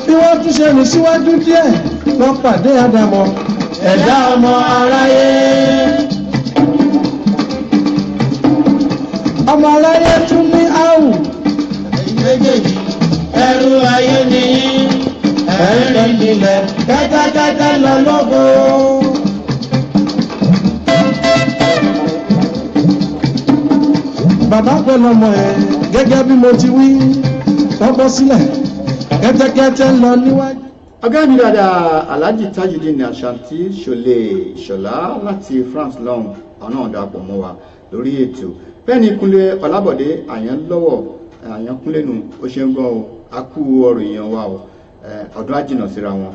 E: Bí wọ́n tún ṣe rìn síwájú díẹ̀, wọ́n pàdé Ádámọ̀, ẹ̀dá ọmọ aráyé. Ọmọ aráyé tún ní áwù. Ẹ̀yin méjèèjì, ẹrú ayé nìyí, ẹ̀rín nílẹ̀, kẹ́tẹ́kẹ́tẹ́ lọ lóko. Bàbá pẹ̀lú ọmọ ẹ̀, gẹ́gẹ́ bí mo ti wí, wọ́n bọ́ sílẹ̀, kẹ́tẹ́kẹ́tẹ́ lọ níwájú.
B: Ọ̀gá mi dáadáa, Alhaji Tajudeen Ashanti Ṣọlẹ Ìṣọlá láti France lọ́hùn, àwọn náà darapọ̀ mọ́ wa lórí ètò. Bẹ́ẹ̀ ni Kúnlé Ọlábọ̀dé Àyànlọ́wọ́ Àyànkúnlé nu, ó ṣe ń gan o. A kú ọ̀rọ̀ èèyàn wa o. Ọdún á jìnnà síra wọn.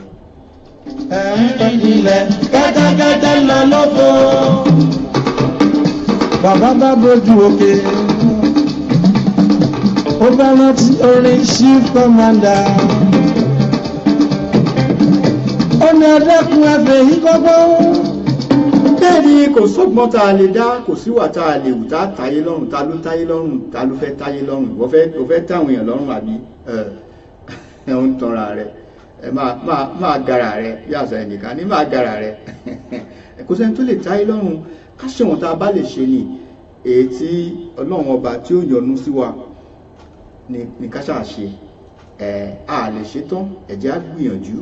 E: Ẹ̀rín nílẹ̀, kẹ́tẹ́kẹ́tẹ́ lọ lóko. Bàbá bá bójú òkè, ó bá rántí orin Chief Commander. Ó ní ẹ̀dẹ́kun ẹ̀fẹ̀ yìí kọ́gbọ́n.
B: Bẹ́ẹ̀ ni, kò sọ́gbọ́n tá a lè dá, kò síwà tá a lè wù tá a táyé lọ́rùn. Ta ló táyé lọ́rùn? Ta ló fẹ́ táyé lọ́rùn? Ìwọ fẹ́, o fẹ́ táwọn èèyàn lọ́rùn, àbí ẹ ẹ ń tanra rẹ? Ẹ máa máa máa gara rẹ bí àṣà ẹnìkan ní máa gara rẹ. Kò sẹ́ni tó lè táyé lọ́rùn. Ká ṣe wọn tá a bá lè ṣe ni èyí tí Ọlọ́run ọba tí ó yọ́nú sí wa ní ká ṣáà ṣe. A lè ṣe tán, ẹ jẹ́ á gbìyànjú.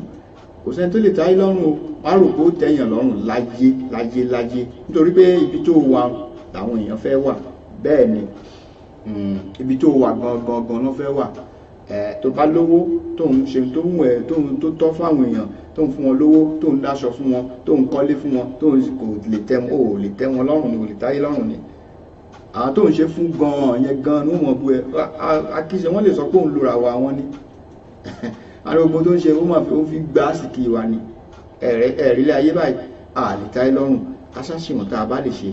B: Kò sẹ́ni tó lè táyé lọ́rùn o, má rò pé ó tẹ̀yàn lọ́rùn láyé láyé láyé, nítorí pé ibi tó wà làwọn èèyàn fẹ́ wà. Bẹ́ẹ̀ ni, ibi tó wà gangan gan ló fẹ́ wà. Tó bá lówó, tó ń ṣe tó ń wẹ̀, tó ń tó tọ́ fáwọn èèyàn, tó ń fún wọn lówó, tó ń dáṣọ fún wọn, tó ń kọ́lé fún wọn, tó ń kò lè tẹ́ wọn, ò lè tẹ́ wọn lọ́rùn ni, kò lè táyé lọ́rùn ni. Àwọn tó ń ṣe fún gan-an yẹn gan-an ni wọ́n bu ẹ akíṣe, wọ́n lè sọ pé òun lura wa wọn ni. Àwọn gbogbo tó ń ṣe, ó máa fi ó fi gbá àsìkí wa ni. Ẹ̀rí ayé báyìí, a lè táyé lọ́rùn. Ká ṣàṣìwọ̀n tá a bá lè ṣe.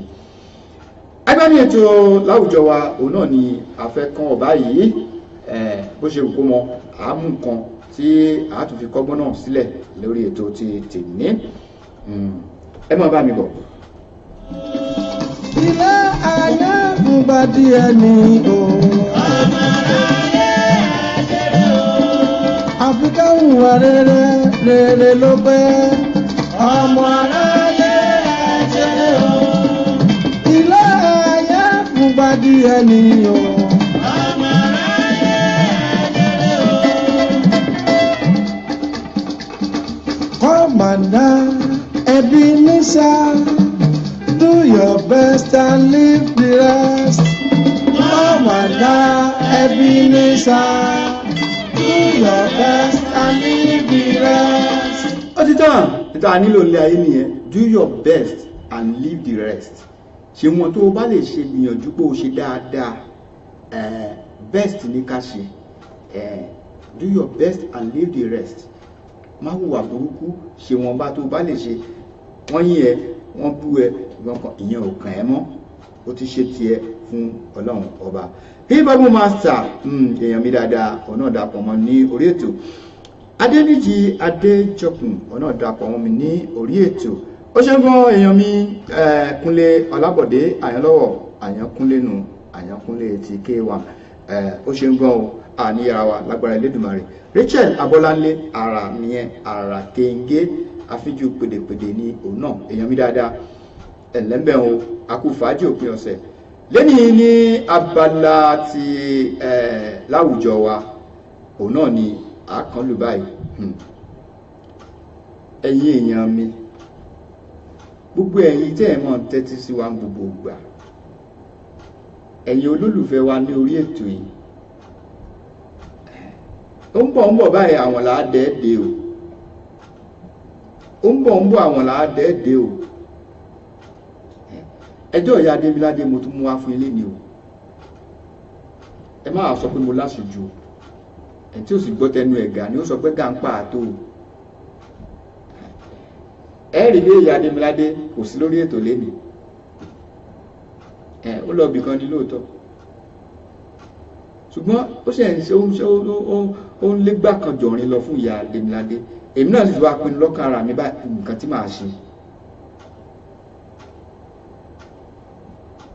B: Agbáni ètò láwùjọ wa, òun náà ni a fẹ́ kán ọ̀bá yìí. Bó ṣe wù kó mọ àámú nǹkan tí a tún fi kọ́gbọ́n náà sílẹ̀ lórí ètò ti tèmi. Ẹ máa bá mi bọ̀.
E: Ilé ayé fúngbà díẹ̀ ni o. Àfi ká hùwà rere, rere ló pé. Ọmọ aráyé ẹ ṣe o. Ilé ayé fúngbà díẹ̀ ni o. Ọmọ aráyé ẹ ṣe o. Kọ́mọ̀dá ẹbí ní sá. Do your best and leave the rest. Kọ́mọ̀dá ẹbí ní sá. Do your best and leave the rest.
B: Ó ti tán, níta nílò ilé ayé nìyẹn. Do your best and leave the rest. Ṣe wọn tó o bá lè ṣe, gbìyànjú pé o ṣe dáadáa. Best ní ká ṣe. Do your best and leave the rest. Má hùwà burúkú, ṣe wọn bá tó o bá lè ṣe. Wọ́n yín ẹ, wọ́n bú ẹ, ìwọ̀n kan ìyẹn ò kàn ẹ́ mọ́. Ó ti ṣe tiẹ̀ fún Ọlọ́run ọba. Hip hop master, èèyàn mi dáadáa, ọ̀nà dàpọ̀ mọ́ ní orí ètò. Adéníjì Adéjọkùn, ọ̀nà dàpọ̀ mọ́ mi ní orí ètò. Ó ṣe gan èèyàn mi. Kúnlé Ọlábọ̀dé Àyànlọ́wọ̀, Àyànkúnlé nu, Àyànkúnlé ti K1, ó ṣe gan o. Àníyàrá wa lágbára Elédùmarè. Rachel Abọ́láńlé, ara nìyẹn, ara kéńgé àfíjú pèdèpèdè ní òun náà, èèyàn mi dáadáa, ẹ̀lẹ́mbẹ̀ o, akú fàájì òpin ọ̀sẹ̀. Lẹ́nìí ní abala ti láwùjọ wa, òun náà ni àákànlù báyìí. Ẹ̀yin èèyàn mi, gbogbo ẹ̀yin tẹ́ ẹ̀ mọ̀ ń tẹ́tí sí wa gbogbo ìgbà, ẹ̀yin olólùfẹ́ wa ní orí ètò yìí, ó ń bọ̀ ń bọ̀ báyìí, àwọn là á dẹ́ẹ̀dẹ́ o. Ó ń bọ̀ ń bọ̀, àwọn là á dẹ́ẹ̀dẹ́ o. Ẹjọ́ ìyá Adémiládé mo tún mú wá fún ilé ni o. Ẹ má sọ pé mo láṣejù o. Ẹ̀ tí ò sì gbọ́ tẹnu ẹ̀gà ni ó sọ pé gàǹpà àtó o. Ẹ rí bí ìyá Adémiládé kò sí lórí ètò lénìí. Ẹ ó lọ bìkan ní lóòótọ́, ṣùgbọ́n ó ṣe ń ṣe ó ń légbà kan jọ̀rin lọ fún ìyá Adémiládé. Èmi náà sì ti wá pinnu lọ́kàn ara mi báyìí nǹkan tí màá ṣe.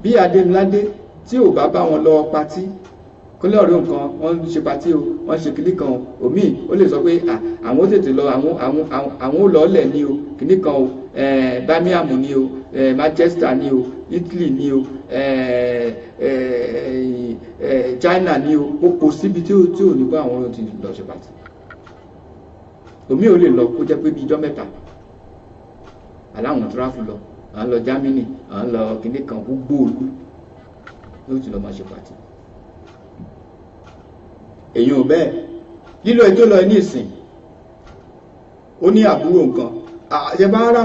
B: Bí Adémiládé tí ò bá bá wọn lọ patí kólé ọ̀rẹ́ nǹkan, wọ́n ń ṣe patí o, wọ́n ń ṣe kinní kan o, òmíì ó lè sọ pé àwọn ó tètè lọ, àwọn ó lọ́ọ̀lẹ̀ ní o, kinní kan o, Birmingham ní o, Manchester ní o, Italy ní o, China ní o, ó kò síbi tí ò ní bá àwọn ti lọ ṣe patí. Òmíì ó lè lọ kó jẹ́ pé bíi ijọ́ mẹ́ta aláwọn tíráfù lọ, à ń lọ Germany, à ń lọ kinní kan, gbogbo òlu yóò ti lọ máa ṣe patí. Èyí ò bẹ́ẹ̀ lílọ ẹjọ́ lọ ní ìsìn. Ó ní àbúrò nǹkan àjẹbá ara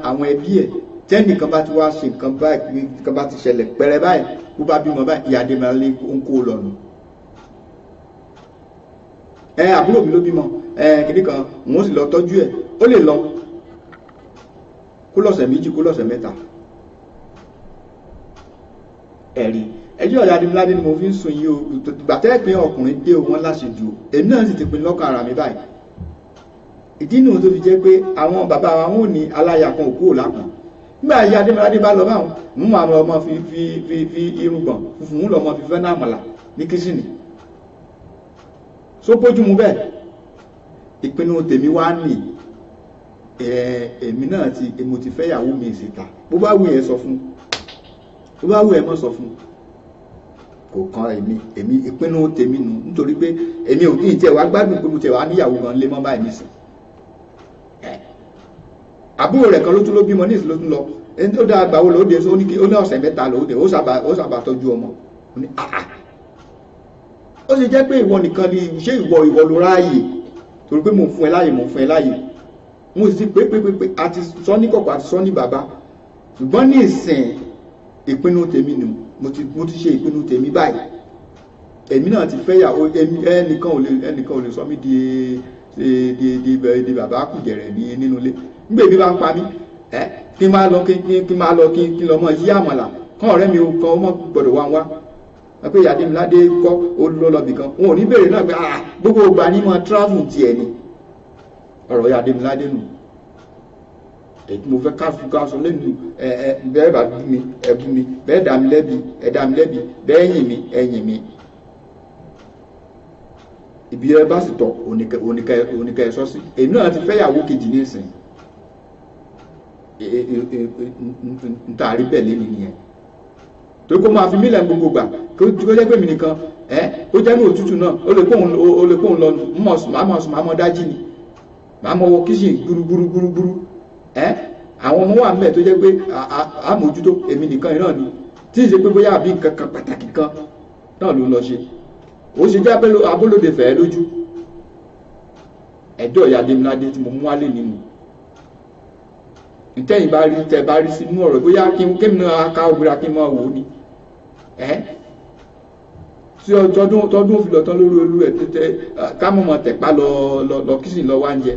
B: àwọn ẹbí ẹ̀, tẹ́nìkan bá ti wá ṣe nǹkan báyìí, nǹkan bá ti ṣẹlẹ̀ pẹ̀rẹ̀ báyìí, kó bá bímọ báyìí, ìyá Adémiládé ń kó lọ nù. Ẹ àbúrò mi ló bímọ, ẹ kìnnì kan, òun ó sì lọ tọ́jú ẹ̀. Ó lè lọ kó lọ́sẹ̀ 2, kó lọ́sẹ̀ 3. Ẹ̀rí ẹjọ́ ìyá Adémiládé ni mo fi ń sùn yìí o. Gbàtẹ́ pé ọkùnrin dé o, wọ́n láṣejù o. Èmi náà sì ti pinnu lọ́kàn ara mi báyìí. Ìdí nù tó fi jẹ́ pé àwọn bàbá wa wọn ò ní aláya kan òkú òlápọn. Nígbà ìyá Adémiládé bá lọ báwọn mú àwọn ọmọ fi fi fi fi irùngbọ̀n funfun mú lọ́mọ fi fẹ́ náà mọ̀lá ní kíṣìnì só bójú mu bẹ́ẹ̀. Ìpinnu tèmi wá nì. Èmi náà ti mo ti fẹ́ yàwó mi síta. Bó bá wù ẹ́ sọ fún, bó bá wù ẹ́ mọ́ sọ fún, kò kan èmi. Èmi ìpinnu tèmi nù, nítorí pé èmi ò kí n tiẹ̀ wá gbádùn pé mo tiẹ̀ wá níyàwó gan lé mọ́ báyìí nísìn. Àbúrò rẹ̀ kan ló tún ló bímọ ní ìsìn ló tún lọ. Ẹni tó dáa gbà wo lóde, ó ní kí ó ní ọ̀sẹ̀ 3 lóde, ó sábà tọ́jú ọmọ. Ó ní àà, ó sì jẹ́ pé ìwọ nìkan ni, ṣé ìwọ ló ráàyè? Torí pé mò ń fún ẹ láàyè, mò ń fún ẹ láàyè. Mo sì pé pé pé pé àti sọ ní kọ̀kọ̀, àti sọ ní bàbá. Ṣùgbọ́n ní ìsìn, ìpinnu tèmi nù, mo ti ṣe ìpinnu tèmi báyìí. Èmi náà ti fẹ́yàwó. Ẹnìkan ò lè sọ mí di bàbá kùjẹ̀rẹ̀ ní nínú ilé. Nígbà èmi bá ń pa mí, ẹ kí n máa lọ, kí n máa lọ, kí n lọ mọ yí àmàlà kán ọ̀rẹ́ mi kan, ó mọ̀ gbọ́dọ̀ wá wá pé ìyá Adémiládé kọ́, ó lọ lọ bìkan, wọn ò ní béèrè náà pé ah, gbogbo ìgbà ní mọ travel tiẹ̀ ni. Ọ̀rọ̀ ìyá Adémiládé nù. Èyí tí mo fẹ́ ká fún ká sọ lẹ́nu ẹ ẹ bẹ́ẹ̀ bá bú mi, ẹ bú mi, bẹ́ẹ̀ dá mi lẹ́bi, ẹ dá mi lẹ́bi, bẹ́ẹ̀ yìn mí, ẹ yìn mí. Ibi ẹ bá sì tọ̀ oníkẹ́ ẹ sọ sí. Èmi náà ti fẹ́yàwó kejì ní ìsìn. N ta rí bẹ́ẹ̀ lé mi nìyẹn, torí kó máa fi mílẹ̀ gbogbo gbà, kó jẹ́ pé mi nìkan ẹ́ ó jẹ́ ní òtútù náà, ó lè kóhun lọ mọ̀ sùn, máa mọ̀ sùn, máa mọ̀ dájí ni, máa mọ̀ wọ kíṣìn gbúrúgbúrúgbúrú. Ẹ́ àwọn ọmọ wà mẹ́ẹ̀ tó jẹ́ pé àmójútó èmi nìkan náà ni, tí ì ṣe pé bóyá àbí nǹkan kan pàtàkì kan náà ló ń lọ ṣe. Ó ṣe jẹ́ abólóde fẹ̀ẹ́ lójú. Ẹjọ́ ìyá Adémiládé tí mo mú wálé nínú ntẹ́yìn bá rí, tẹ́ bá rí sínú ọ̀rọ̀, bóyá kí n kémi náà ká ògbéra kí n máa wò ó ni ẹ́ tí tọdún tọdún fi lọ tán lórí olú ẹ̀ tẹ́tẹ́ ká mọ̀ mọ̀ tẹ̀pá lọ lọ lọ kí sì lọ wá ń jẹ.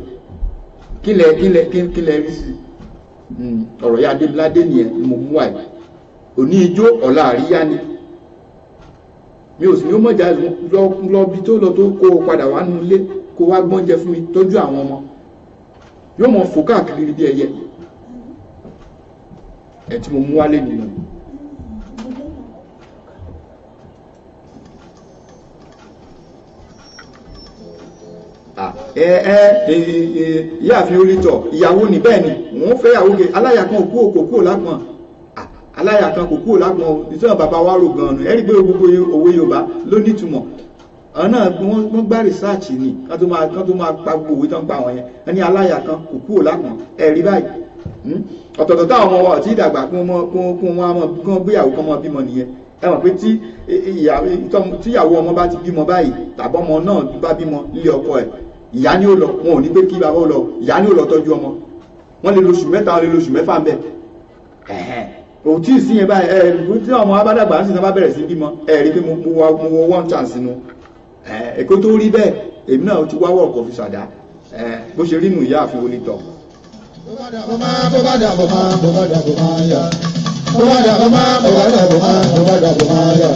B: Kílẹ̀ rí sí ọ̀rọ̀ ìyá Adémiládé nìyẹn ni mo mú wáyé. Òní ijó, ọ̀la àríyá ni. Mi ò sì ní ó mọ̀jà lọ lọ bí tó lọ tó kó o padà wá nulẹ̀, kó wá gbọ́njẹ fún mi, tọ́jú àwọn ọmọ, yóò mọ̀ fò káàkiri bí ẹyẹ. Ẹ tí mo mú wálé nínú. Ẹ ẹ ìyáàfin olítọ̀ ìyàwó ní bẹ́ẹ̀ ni wọ́n fẹ́ ìyàwó ke. Aláya kan kú òkò kúrò lápọ̀n, aláya kan kò kúrò lápọ̀n. Ìtàn bàbá wa rò gan-an ẹ rí pé gbogbo òwe Yorùbá ló nítumọ̀. Àwọn náà wọ́n gbá research ni kán tó máa pa gbogbo òwe tán pa àwọn yẹn. Wọ́n ní aláya kan kò kúrò lápọ̀n. Ẹ rí báyìí, ọ̀tọ̀ọ̀tọ̀ táwọn ọmọ wa ò tí ì dàgbà kí wọ́n mọ kí wọ́n gbéyàwó kán mọ bímọ nìyẹn. Ẹ mọ̀ pé tí ìyàwó ọmọ bá ti bímọ báyìí, tàbí ọmọ náà bá bímọ nílé ọkọ ẹ̀, ìyá ni ó lọ. Wọn ò ní pé kí bàbá ó lọ, ìyá ni ó lọ tọ́jú ọmọ. Wọ́n lè lóṣù 3, wọ́n lè lóṣù 6 ń bẹ̀. Kò tí ì sí yẹn báyìí. Ẹ tí ọmọ abádàgbà ń sì tán bá bẹ̀rẹ̀ sí bímọ, ẹ rí pé mo wọ one chance nu èkó tó rí bẹ́ẹ̀. Èmi náà ti wá wọ̀ọ̀kọ̀ fi ṣàdá bó ṣe rí nù, ìyáàfin onítọ̀.
D: Bó bá dàbọ̀ máa, bó bá dàbọ̀ máa yá. Bó bá dàbọ̀ máa, bó bá dàbọ̀ máa, bó bá dàbọ̀ máa yá.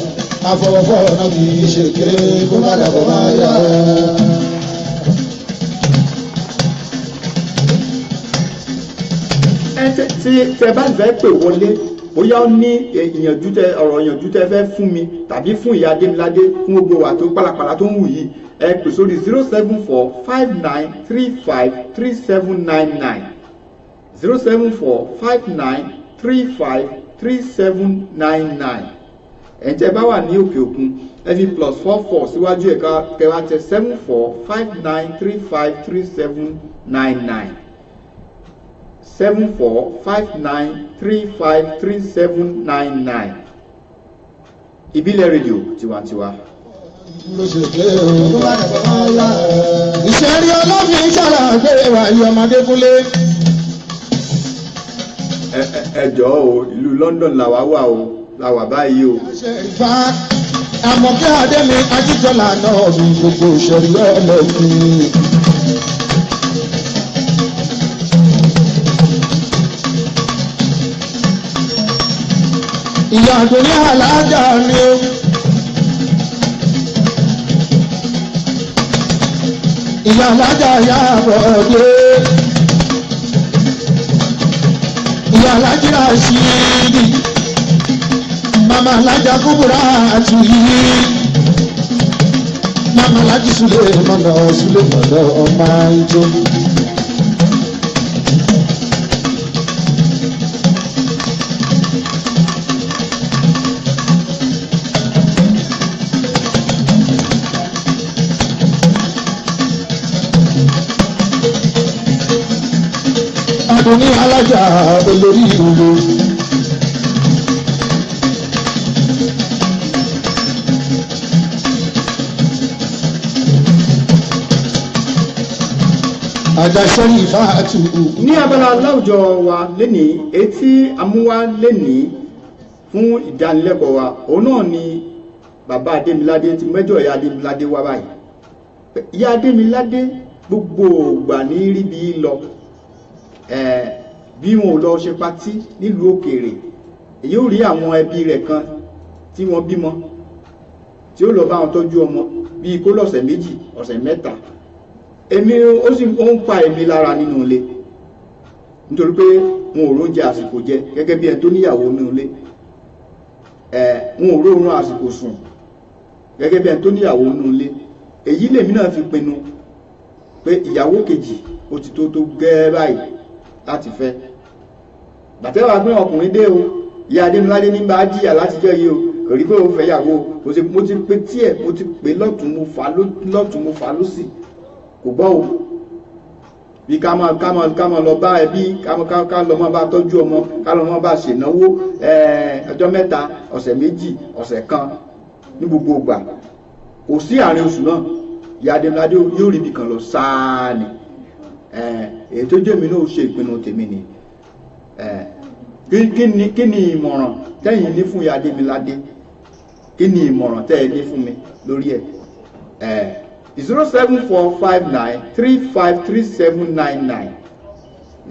D: Àfọwọ́fọ́ náà kì í ṣe kéré, bó bá dàbọ̀ máa yá.
B: Ẹ tí tẹ bá fẹ́ pè wọlé, bóyá ó ní ìyànjú tẹ, ọ̀rọ̀ ìyànjú tẹ fẹ́ fún mi tàbí fún ìyá Adémiládé fún gbogbo wa tó pálapàla tó ń wù yìí, ẹ pè sórí 07459353799, 07459353799. Ẹ̀ tẹ́ bá wà ní òkè òkun, ẹ fi +44 síwájú ẹ̀ka kẹwàá, tẹ 7459353799, 7459353799. Ìbílẹ̀ Rédíò, tiwantiwa.
D: Ló ṣe kéré o. Bó bá dàbọ̀ máa yá. Ìṣẹ̀rí ọlọ́fin ṣàlà gbére wà yí ọmọdé kúlé.
B: Ẹ jọ̀ọ́ o, ìlú London làwa wà o, làwà báyìí o.
D: Ṣe ìfà àmọ̀kẹ́ Adémi Ajíjọlá náà mi, gbogbo ìṣẹ̀rí ọlọ́fin. Ìyá àdúnyá alájà mi o. Ìyá alájà yà bọ̀dé. Ìyá alájà Rashidi. Màmá alájà Kúbúrà àti yìí. Màmá alájà Sule mọ̀nà, Sule mọ̀nà ọmọ ìjọ. Adúní alájà olórí ìlú. Àjàṣẹ́rì ìfáàtù.
B: Ní abala láwùjọ wa lénìí, etí amúwá lénìí fún ìdánilẹ́kọ̀ọ́ wa, òun náà ni bàbá Adémiládé ti mẹ́jọ ìyá Adémiládé wá báyìí. Ìyá Adémiládé gbogbo ògbà ní ríbi lọ, bí wọn ò lọ ṣe patí nílùú òkèèrè, èyí ò rí àwọn ẹbí rẹ̀ kan tí wọ́n bímọ tí ó lọ bá wọn tọ́jú ọmọ bíi kó lọ́sẹ̀ 2 ọ̀sẹ̀ 3. Èmi ó sì ó ń pa èmi lára nínú ilé, nítorí pé wọn ò róúnjẹ àsìkò jẹ gẹ́gẹ́ bí ẹni tó níyàwó nínú ilé, wọn ò róorun àsìkò sùn gẹ́gẹ́ bí ẹni tó níyàwó nínú ilé. Èyí lèmi náà fi pinnu pé ìyàwó kejì ó ti tó gẹ́ báyìí láti fẹ́. Bàtẹ́wà pé ọkùnrin dé o, ìyá Adémiládé ní bá jìyà látijọ́ yìí o, kò rí pé ó fẹ́ yàwó o, mo ti pe tíẹ̀, mo ti pè lọ́tún, mo fà lọ́tún, mo fà lọ́sì, kò gbọ́ o. Bí ká máa lọ bá ẹbí, ká lọ máa bá tọ́jú ọmọ, ká lọ máa bá ṣènáwó ọjọ́ 3, ọ̀sẹ̀ 2, ọ̀sẹ̀ 1 ní gbogbo ìgbà. Kò sí àárín oṣù náà, ìyá Adémiládé yóò rí ibi kan lọ sáà ni. Èyí tó jẹ́ mi náà ṣe ìpinnu tèmi ni. Kí ni ìmọ̀ràn tẹ́yìn ní fún ìyá Adémiládé? Kí ni ìmọ̀ràn tẹ́yìn ní fún mi lórí ẹ̀? 07459353799,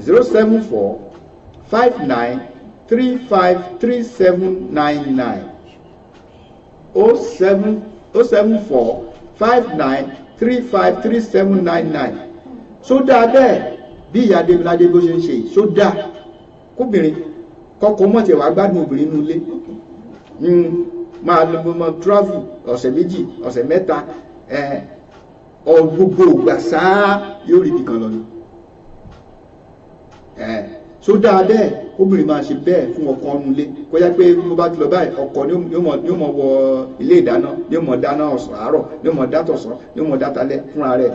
B: 07459353799, 07459353799. Ṣó dáa bẹ́ẹ̀ bí ìyá Adémiládé bó ṣe ń ṣe? Ṣó dáa kóbìnrin kọ́kọ́ mọ̀ tẹ̀ wá gbádùn obìnrin nínú ilé, máa lọ mọ travel ọ̀sẹ̀ 2, ọ̀sẹ̀ 3, gbogbo ìgbà sáá yóò rí ibi kan lọ ni. Ṣó dáa bẹ́ẹ̀ kóbìnrin máa ṣe bẹ́ẹ̀ fún ọkọ nulẹ̀, kó yá pé bó bá ti lọ báyìí ọkọ ni ó mọ̀ wọ ilé ìdáná, ni ó mọ̀ dáná ọ̀sán àárọ̀, ni ó mọ̀ dátọ̀sán, ni ó mọ̀ dátalẹ́ fúnra rẹ̀.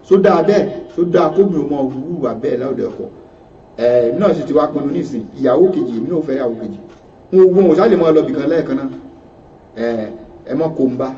B: Ṣó dáa bẹ́ẹ̀? Ṣó dáa kóbìnrin mọ̀ hùwà bẹ́ẹ̀ láwùjọ ọkọ? Èmi náà sì ti wá pinnu nísìn, ìyàwó kejì, èmi náà fẹ́ ìyàwó kejì. Wọn ò sálè mọ́ lọ bìkan lẹ́ẹ̀kan náà. Ẹ mọ́ kó ń bá.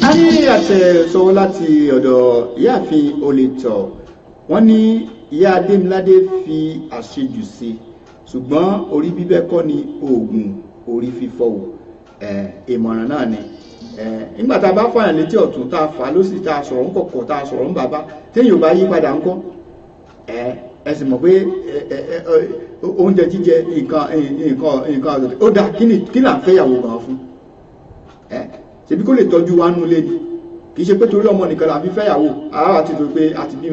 B: A ní àtẹ̀sọ́wọ́ láti ọ̀dọ̀ ìyáàfin Olètọ̀. Wọ́n ní ìyá Adémiládé fi àṣejù sí, ṣùgbọ́n orí bíbẹ́ kọ́ ni oògùn orí fífọ́ o. Ìmọ̀ràn náà ni. Nígbà tá a bá fàyàn létí ọ̀tún, tá a fà á lósì, tá a sọ̀rọ̀ ń kọ̀kọ̀, tá a sọ̀rọ̀ ń bàbá, téèyàn ò bá yí padà ńkọ́? Ẹ sì mọ̀ pé oúnjẹ jíjẹ nǹkan ó dáa. Kí là ń fẹ́yàwó gan fún? Ṣebí kó lè tọ́jú wa nú ilé ni, kì í ṣe pé torí ọmọ nìkan la fi fẹ́yàwó. Àwa ti torí pé àti bí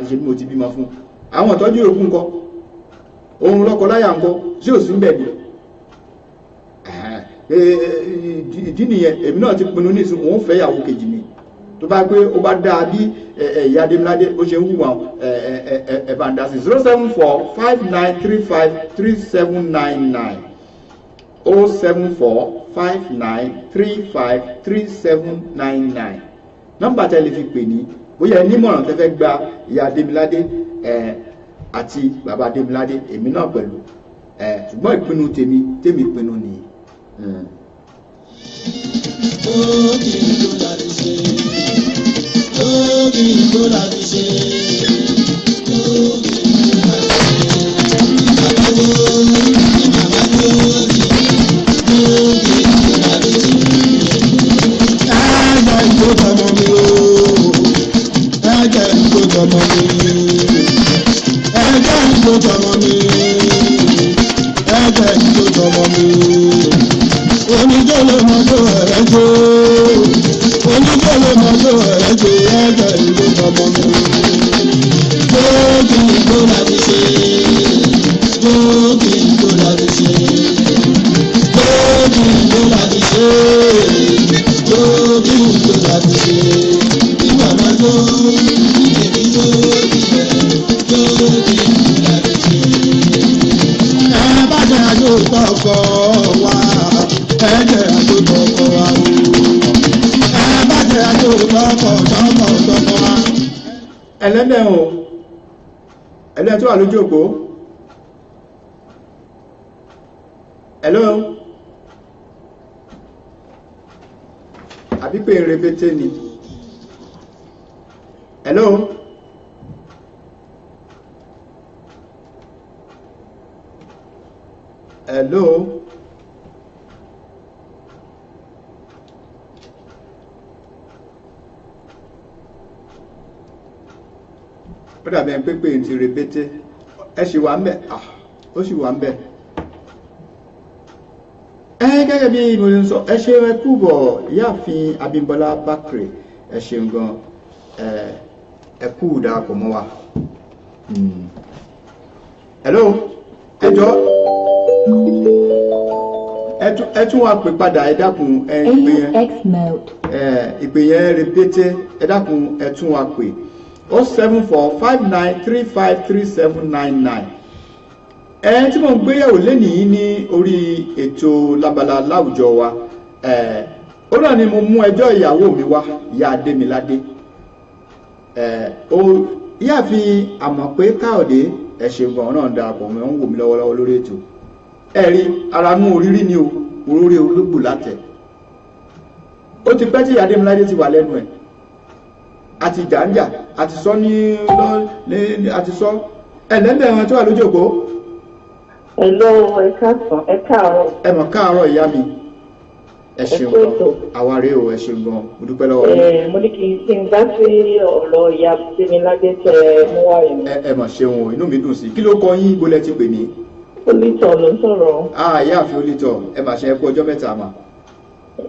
B: ṣe bí mo ti bímọ fún àwọn ìtọ́jú yòókù ńkọ́, òun lọ́kọ láyà ńkọ́, sí òsín bẹ̀ ni. Ìdí nìyẹn èmi náà ti pinnu ní ìsìn òun fẹ́yàwó kejì mi. Tó bá pé ó bá dáa bí ìyá Adémiládé ó ṣe ń hùwà, ẹ bá ń dá sí 07459353799, 07459353799. Nọ́mbà tẹ́ lè fi pè ní bóyá ẹ nímọ̀ràn tẹ́ fẹ́ gba ìyá Adémiládé àti bàbá Adémiládé, èmi náà pẹ̀lú. Ṣùgbọ́n ìpinnu tèmi pinnu nìyí.
D: Ẹ̀jẹ̀ ìjó tọmọ mi. ọmọ mi. Jókì ìgbó láti ṣe, jókì ìgbó láti ṣe, jókì ìgbó láti ṣe, jókì ìgbó láti ṣe. Bí màmá jó, èmi jó ìgbẹ́, jókì ìgbó láti ṣe. Ẹ bá jẹ́ àjò tọkọ wa, ẹ jẹ́ àjò tọkọ wa o. Ẹ bá jẹ́ àjò tọkọ tọkọ tọkọ wa.
B: Ẹlẹ́dẹ̀ o, ẹlẹ́dẹ̀ tó wà lójú òpó. Hello, àbí pé ń rebete ni. Hello, hello, ó dàbí ẹni pé pé ń ti rebete. Ẹ sì wà ń bẹ̀. Ah, ó sì wà ń bẹ̀. Ẹ gẹ́gẹ́ bí mo ṣe ń sọ, ẹ ṣe ẹ kúbọ̀ ìyáàfin Abímbọ́lá Bákàrè, ẹ ṣeun gan, ẹ kú darapọ̀ mọ́ wa. Hello, ẹ jọ ẹ tún wá pè padà, ẹ dákun, ẹ ìpè yẹn
F: AX mode.
B: Ẹ ìpè yẹn rẹpẹtẹ, ẹ dákun, ẹ tún wá pè 07459353799. Ẹ tí mò ń gbéyàwó lénìí ní orí ètò lábala láwùjọ wa, ẹ ó náà ni mo mú ẹjọ́ ìyàwó mi wá, ìyá Adémiládé. Ẹ ó ìyáàfin àmọ̀ pé Káyọ̀dé, ẹ ṣeun gan, náà ń darapọ̀ mọ́, ń wò mí lọ́wọ́lọ́wọ́ lórí ètò. Ẹ rí ara mú orírí ni o, orórí ológbò látẹ̀. Ó ti pẹ́ tí ìyá Adémiládé ti wà lẹ́nu ẹ̀, àti jàǹjà àti sọ ní ní àti sọ ẹlẹ́ndẹ̀ wọn tó wà lójú òpó.
G: Hello, ẹ káàsán, ẹ káàárọ̀.
B: Ẹ mọ̀ káàárọ̀ ìyá mi, ẹ ṣeun
G: Ẹ kú
B: gan.
G: ètò.
B: Àwa rèé o, ẹ ṣeun gan, mo dúpẹ́ lọ́wọ́ yín.
G: Mo ní kí n dá sí ọ̀rọ̀ ìyá Adémiládé tẹ mú wá yìí.
B: Ẹ mọ̀ ṣeun o, inú mi dùn sí i. Kí ló kọ yín, ibo lẹ ti pè mí?
G: Olítọ̀ ló ń sọ̀rọ̀.
B: Ah, ìyáàfin Olítọ̀, ẹ mà ṣe, ẹ kú ọjọ́ mẹ́ta mà.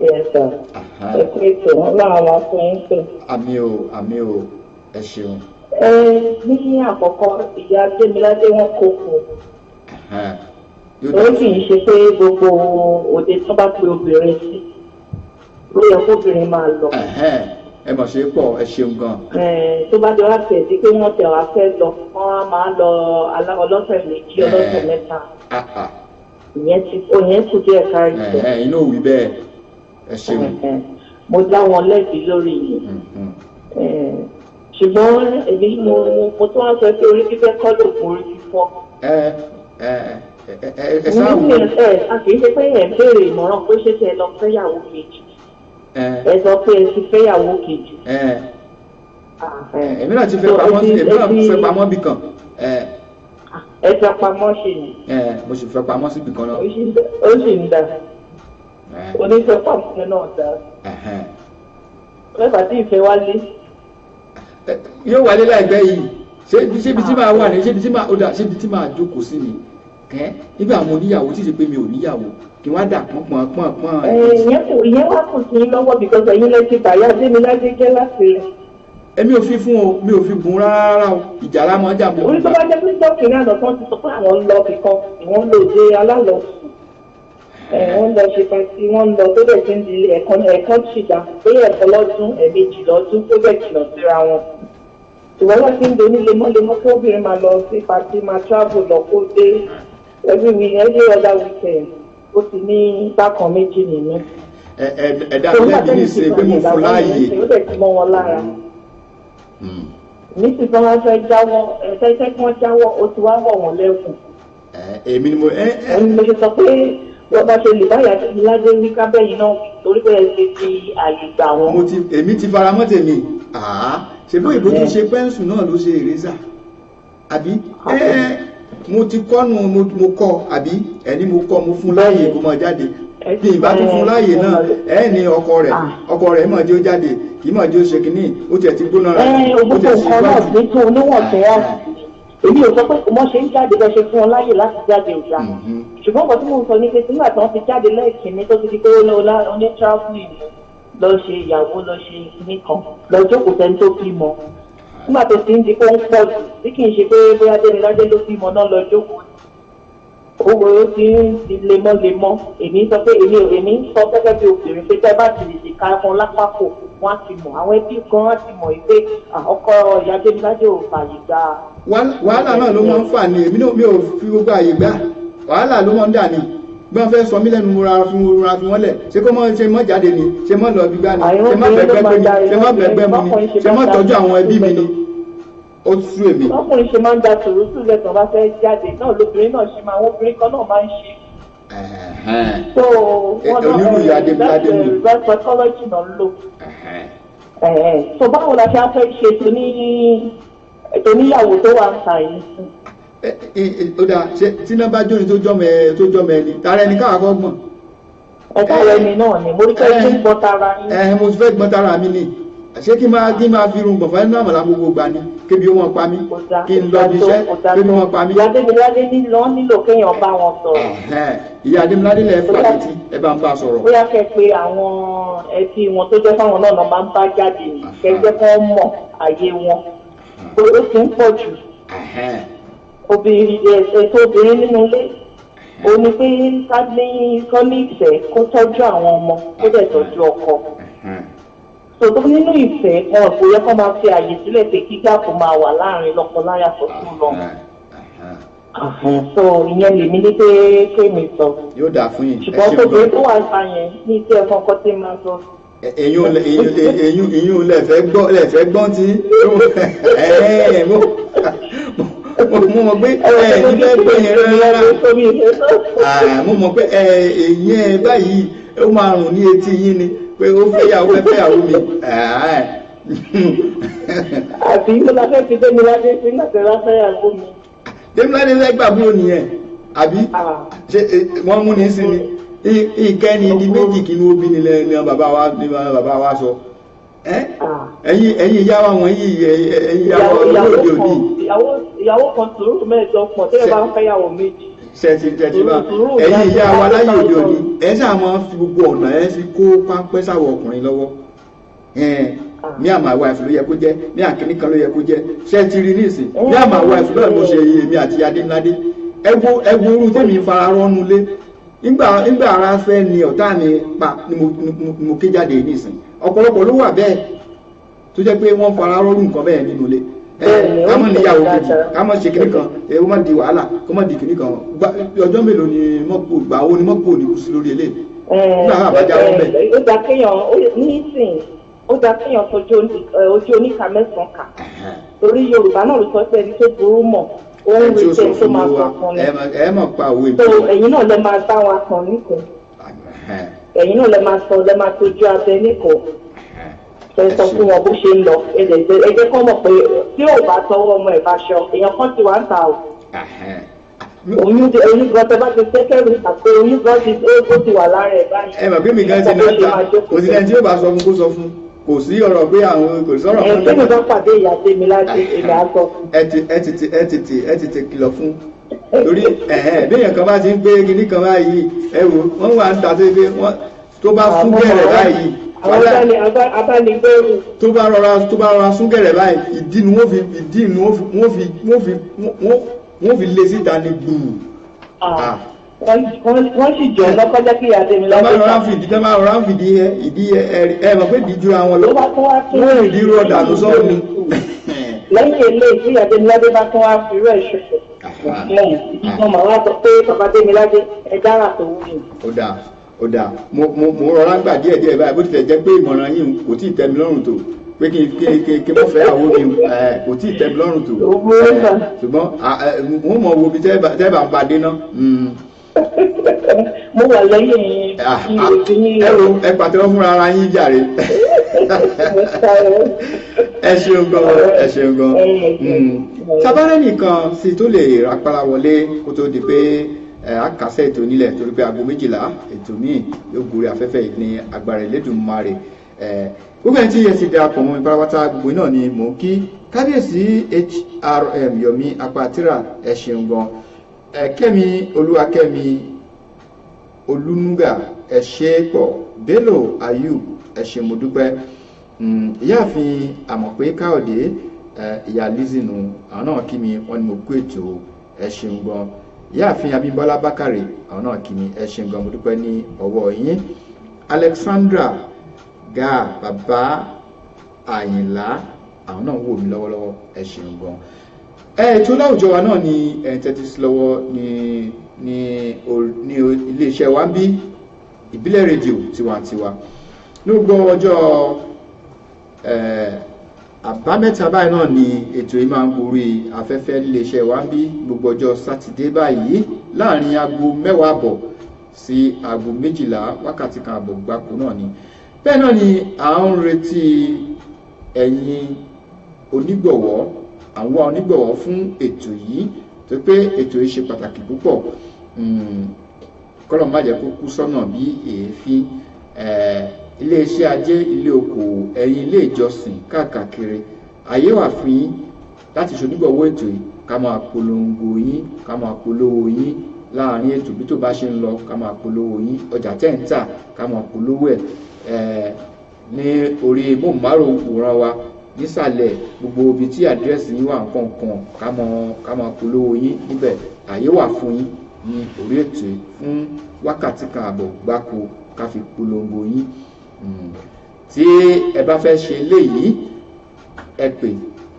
G: Yes, sir.
B: Aha.
G: Ẹ kú ètò, Ọlọ́run á fún yín pè.
B: Àmì o, àmì o, ẹ ṣeun.
G: Ẹ ní àkọ́kọ́, ìyá Adémiládé wọn kó kù.
B: Aha. Yóò
G: Ó
B: dà
G: kì í ṣe pé gbogbo òde tó bá pe obìnrin sí ló yẹ kóbìnrin máa lọ.
B: Ẹ̀hẹ́n, ẹ mọ̀ ṣe pọ̀, ẹ ṣeun gan.
G: Tó bá jọ wá tẹ̀ sí pé wọ́n tẹ̀ wá fẹ́ lọ, wọ́n á máa lọ ọlọ́sẹ̀ méjì, ọlọ́sẹ̀ mẹ́ta.
B: Ah, ah.
G: Ìyẹn ti ìyẹn kù díẹ̀ kárí sọ.
B: Ẹ̀hẹ́n, inú òwì bẹ́ẹ̀, ẹ ṣeun.
G: Mo dá wọn lẹ́bi lórí yìí. Ṣùgbọ́n èmi mo tún wá sọ pé orí fífẹ́ kọ́ lóògùn orí fífọ́.
B: Ẹ ẹ ẹ ẹ ẹ sáà wò.
G: Ẹ a kì í ṣe pé ẹ̀ ń béèrè ìmọ̀ràn pé ṣé kẹ́ ẹ lọ fẹ́yàwó kejì.
B: Ẹ
G: Ẹ sọ pé ẹ ti fẹ́yàwó kejì.
B: Ẹ èmi náà ti fẹ́ pamọ́, èmi náà fẹ́ pamọ́ bì kan. Ẹ
G: Ẹ fẹ́ pamọ́ ṣe ni.
B: Ẹ mo sì fẹ́ pamọ́ síbì kan náà.
G: Ó sì ń dà. Onífẹ́ pamọ́ náà dà.
B: Ẹ̀hẹ́n.
G: Mẹ́fà tí ìfẹ́ wálé.
B: Ẹ, yóò wálé láìpẹ́ yìí. Ṣé ṣébi tí màá wà ní, ṣébi tí màá ó dà, ṣébi tí màá jókòó sí ni ẹ nígbà mo níyàwó, tí ì ṣe pé mi ò níyàwó, kí wọ́n á dà pọ́n pọ́n pọ́n pọ́n.
G: Ìyẹn kò ìyẹn wá kù sí lọ́wọ́ because ẹ̀yin lẹ ti bàyá Adémiládé jẹ́ láti rẹ̀.
B: Èmi ò fi fún o, mi ò fi bùn rárá o, ìjà lámọ́ jà mọ́.
G: Orí tó bá jẹ́ pé jọ́kìnrin àná tán ti sọ pé àwọn ń lọ kíkan, ìwọ́n lò dé alálọ́sùn. Wọ́n lọ ṣe pàtí, wọ́n lọ tó dẹ̀ ti ń di ẹ̀kan ẹ̀kan ṣìdá pé ẹ̀kan lọ́dún, ẹ̀ẹ̀mejì lọ́dún tó dẹ̀ jìnnà síra wọn. Ṣùgbọ́n wọ́n ti ń do ní lemọ́lemọ́ kí obìnrin máa lọ sí pàtí, máa travel lọ kó dé every week, every other weekend, ó ti ní bákan méjì nínú.
B: Ẹ ẹ ẹ dá mi lẹ́bi ní ìṣe pé mo fún láàyè.
G: Ó dẹ̀ ti mọ́ wọn lára. Nísìsiyìí wọ́n fẹ́ jáwọ́, ẹ̀fẹ́ kí wọ́n jáwọ́, ó ti wá wọ̀ wọ́n lẹ́kùn.
B: Ẹ èmi ni mo ẹ ẹ.
G: Òun ni mo ṣe sọ pé wọ́n bá ṣe lè báyà ládé wí kábẹ́yìn náà torí pé ẹ ti fi àyè gbà wọ́n.
B: Mo ti èmi ti faramọ́ tèmi. Àá ṣe bó ìbò tó ṣe pẹ́ńsù náà ló ṣe ìrẹ́sà àbí? Ẹ mo ti kọ́nu, mo kọ́ àbí ẹni mo kọ́, mo fún láàyè kó máa jáde. Bí ìbá tún fún láàyè náà, ẹ ní ọkọ rẹ̀, ọkọ rẹ̀ mọ̀ jẹ́ ó jáde, kì í mọ̀ jẹ́ ó ṣe kínní, ó tiẹ̀ ti gbóná rẹ̀,
G: Ẹ
B: ó
G: ògbógbò
B: tiẹ̀ ti
G: nǹkan náà
B: wájú.
G: ní tó oníwọ̀ntúnwọ̀nsì. Èmi ò sọ pé kò mọ́ ṣe ń jáde bẹ́ẹ̀ ṣe fún wọn láyè láti jáde ò dáa. Ṣùgbọ́n nǹkan tí mò ń sọ ni pé nígbà tí wọ́n ti jáde lẹ́ẹ̀kínní tó ti di pé ó lọ oní travelling lọ ṣe ìyàwó lọ ṣe kinní kan lọ jókòó sẹ́ni tó bímọ. Nígbà tó ti ń di pé ó ń pọ̀ jù, bí kì í ṣe pé bóyá Démiládé ló bímọ náà lọ jókòó. Owó ó ti ń di lemọ́lemọ́. Èmi sọ pé èmi ń sọ gẹ́gẹ́ bí obìnrin pé tẹ́ bá ti lè ṣe ká wọn lápapọ̀, wọ́n á ti mọ̀. Àwọn ẹbí gan á ti mọ̀ pé ọkọ ìyá Démiládé ò fààyè gbà.
B: Wàhálà náà ló máa ń fà ní, èmi náà mi ò fi gbogbo àyè gbà. Wàhálà ló máa ń dà ní. Bí wọ́n fẹ́ sọ mí lẹ́nu, mo ra fi wọ́n lẹ̀. Ṣé kó mọ́ ṣe mọ́ jáde ni? Ṣé mọ́ lọ gbígbá ni? Ṣé mọ́ bẹ̀gbẹ́ pé ni? Ṣé mọ́ bẹ̀gbẹ́ mu ni? Ṣé mọ́ tọ́jú àwọn ẹbí mi ni? Ó sú èmi.
G: Ọkùnrin ṣe máa ń da tòrótù lẹ́tọ̀ọ́ bá fẹ́ jáde náà, lóbìnrin náà ṣe máa, àwọn obìnrin kan náà máa ń ṣe. So wọ́n náà
B: Onírú ìyá Démiládé nù.
G: Reverse psychology náà ń lò. So báwo la ṣe á fẹ́ ṣe tóníyàwó tó wà ń ta yìí?
B: Ó dáa, ṣé tíná bá jóni tó jọmọ ẹ tó jọmọ ẹni tara ẹni káà kọ́ gbọ̀n.
G: Ẹ̀ka ẹni náà ni mo rí pé ṣé ń gbọ́ tara yín.
B: Mo fẹ́ gbọ́n tara mi ni. Ṣé kí máa fi irun gbọ̀n fún ẹnu àmàlà gbogbo gbà ni? Kébi ó wọn pa mí, kí n lọ bí iṣẹ́, kébi wọn pa mí.
G: Ìyá Démiládé nílò kéèyàn bá wọn sọ̀rọ̀.
B: Ìyá Démiládé lẹ fà létí, ẹ bá ń bá a sọ̀rọ̀.
G: Bóyá kẹ́ pé àwọn ẹbí wọn tó jẹ́ fáwọn náà máa ń bá jáde ní kẹjẹ́ kán mọ̀ àyè wọn. Ó ti ń pọ̀ jù. Obìnrin, ètò obìnrin nínú ilé ó ní pé ká ní kán ní ìfẹ́, kó tọ́jú àwọn ọmọ, kó dẹ̀ tọ́jú ọkọ. Tòótọ́ nínú ìfẹ́ wọn kò yẹ kó máa fi àyè sílẹ̀ pé kí gáàpù máa wà láàrin lọ́kọ-láya for too long. So ìyẹn lèmi ní pé kémi sọ.
B: Yóò dáa fún yín.
G: Ṣùgbọ́n tóbi tó wà nípa yẹn ní tí ẹ̀fọn kan tí máa sọ.
B: Eyín lẹ fẹ́ gbọ́n tí mo mọ̀ pé ẹ ní fẹ́ gbọ́ yẹn rárá. Mo mọ̀ pé èyí ẹ báyìí ó máa rùn ní etí yín ni pé ó fẹ́yàwó fẹ́ fẹ́yàwó mi.
G: Àbí mo la fẹ́ fi Démiládé sí nígbà tí wọ́n fẹ́yàwó mi.
B: Démiládé fẹ́ gbàgbọ́ nìyẹn, àbí ṣé wọ́n mú ní sí ni ìkẹ́ni di méjì kí ni ó bí nílẹ̀ ní bàbá wa sọ. Ẹ̀yin ìyá wa wọ̀nyí, ẹ̀yin ìyá wa olóde òní.
G: Ìyàwó kan sùúrù mẹ́ẹ̀ẹ́dọ́gbọ̀n tẹ́lẹ̀ bá ń fẹ́yàwó méjì.
B: Ṣètì bá ẹ̀yin ìyá wa láyé òde òní, ẹ ṣáà máa fi gbogbo ọ̀nà ẹ fi kó páńpẹ́ sáwọ̀ ọkùnrin lọ́wọ́. Me and my wife ló yẹ kó jẹ́, ní àkíní kan ló yẹ kó jẹ́. Ṣé ti rí nísìn, me and my wife náà mo ṣe èmi àti Adémiládé. Ẹ wo orú tèmi ń fara rọ́nu lé nígbà ara fẹ́ ni ọ̀tá mi pa ni mo ké jáde nísìn. Ọ̀pọ̀lọpọ̀ ló wà bẹ́ẹ̀ tó jẹ́ pé wọ́n fara rọ́rù nǹkan bẹ́ẹ̀ nínú ilé. Ká mọ̀ níyàwó kejì, ká mọ̀ ṣe kíní kan, ó má di wàhálà, kó má di kíní kan. Ọjọ́ mélòó ni mọ́pò gbà ó ni mọ́pò ní kú sí lórí eléyìí nígbà àbájá wọn bẹ̀.
G: Ó dáa kéèyàn nísìn, ó dáa kéèyàn fojú ojú oníka mẹ́sàn-án kà, torí Yorùbá náà ló sọ pé ẹni tó burú mọ̀ ó ń retí ẹni tó máa sọ fún mi.
B: Ẹ mọ̀ pa òwe.
G: So ẹ̀yin náà lẹ máa bá wa kàn níkùn, ẹ̀yin náà lẹ máa sọ, lẹ máa tójú abẹ níkùn, ẹ sọ fún wọn bó ṣe ń lọ. Ẹ jẹ́ kó mọ̀ pé tí ò bá tọwọ́ ọmọ ẹ̀ bá ṣọ, èèyàn kan ti wà ń ta o. Oyún gan tẹ bá ti sẹ́kẹ̀rì àti oyún gan ti ó ti wà lára ẹ̀ báyìí.
B: Ẹ mọ̀ pé mi gan ti náà ta, kò sí ẹni tí yóò bá sọ fún kó sọ fún, kò sí ọ̀rọ̀ pé àwọn kò sọ̀rọ̀
G: fún mi. Ẹ tí mo bá pàdé ìyá Démiládé, èmi á sọ fún.
B: Ẹ tètè kìlọ̀ fún, torí béèyàn kan bá ti ń gbé kinní kan báyìí, ẹ wò wọ́n wà ń ta tó pé wọ́n tó bá fún gẹ̀rẹ̀ báyìí.
G: Àwọn abánigbẹ́rù.
B: Tó bá rọra sún gẹ̀rẹ̀ báyìí, ìdí ni wọ́n fi ìdí ni wọ́n fi wọ́n fi wọ́n fi lé síta ní gbùù.
G: Wọ́n sì jọ lọ́kọ́jọ́ kí ìyá Démiládé.
B: Tọ́ bá rọra ń fìdí ẹ ìdí ẹ ẹ mọ̀ pé ìdí jura wọn lọ, wọ́n ìdí rọ dànù sọ́ọ̀ ni.
G: Lẹ́yìn eléyìí tí ìyá Démiládé bá tún wá fi rẹ̀ ṣoṣo, mo mọ̀ wá sọ pé bàbá Démiládé, ẹ dára tó wù mí.
B: Ó dáa, ó dáa. Mo rọra ń gbà díẹ̀ díẹ̀ báyìí, bó tilẹ̀ jẹ́ pé ìmọ̀ràn yìí kò tí ì tẹ́ mi lọ́rùn tó, pé kí n mọ̀ fẹ́ àwọn mi kò tí ì tẹ́ mi lọ́rùn tó, ṣùgbọ́n mo mọ̀ wo ibi tẹ́ bá ń ba dé náà.
G: Mo wà lẹ́yìn.
B: Ẹ wo, ẹ pàtẹ́wọ́ fúnra ara yín jàre. Ẹ ṣeun gan, ẹ ṣeun gan. Tabarẹ́ nìkan sì tó lè rapara wọlé kó tó di pé a kásẹ̀ ètò nílẹ̀, torí pé aago 12 ètò míì yóò gorí afẹ́fẹ́ ní agbára Elédùmarè. Gbogbo ẹni tí ẹ ti darapọ̀ mọ́ mi pátápátá, gbogbo náà ni mò ń kí. Kábíyèsí HRM Yomi Apatira, ẹ ṣeun gan. Kẹ́mi Olúwakẹ́mi Olúnúgà, ẹ ṣé pọ̀. Bello Ayub, ẹ ṣé, mo dúpẹ́. Ìyáàfin Àmọ̀pé Káyọ̀dé. Ìyá Lizzy nu, àwọn náà kí mi, wọ́n ní mo kú ètò, ẹ ṣeun gan. Ìyáàfin Abímbọ́lá Bákàrè, àwọn náà kí mi, ẹ ṣeun gan, mo dúpẹ́ ní ọwọ́ yín. Alexandra Gaa, bàbá Àyìnlá, àwọn náà ń wò mí lọ́wọ́lọ́wọ́, ẹ ṣeun gan. Ètò láwùjọ wa náà ni ẹ ń tẹ́tí sí lọ́wọ́ ní iléeṣẹ́ wa ń bí, Ìbílẹ̀ Rédíò Tiwantiwa, ní gbogbo ọjọ́ Àbámẹ́ta báyìí náà ni ètò yìí máa ń gorí afẹ́fẹ́ níléeṣẹ́ wa ń bí, gbogbo ọjọ́ Sátidé báyìí, láàrin aago 10:30 sí aago 12, wákàtí 1.5 gbáko náà ni. Bẹ́ẹ̀ náà ni à ń retí ẹ̀yin onígbọ̀wọ́, àwọn onígbọ̀wọ́ fún ètò yìí, tó pé ètò yìí ṣe pàtàkì púpọ̀. Kọ́lọ̀ má jẹ́ kó kú sọ́nà bí èéfín. Iléeṣẹ́ ajé, ilé okòwò, ẹ̀yin ilé ìjọsìn káàkiri, àyè wà fún yín láti ṣonígbọ̀wọ́ ètò yìí, ká máa polongo yín, ká máa polówó yín láàrin ètò bí tó bá ṣe ń lọ, ká máa polówó yín, ọjà tẹ́ ń tà, ká máa polówó ẹ̀ ní orí móhùnmáwòrán wa nísàlẹ̀, gbogbo ibi tí àdírẹ́sì yín wà, nǹkan kan, ká máa polówó yín níbẹ̀. Àyè wà fún yín ní orí ètò yìí fún wákàtí 1.5 gbáko, ká fi polongo yín. Tí ẹ bá fẹ́ ṣe léyìí, ẹ pè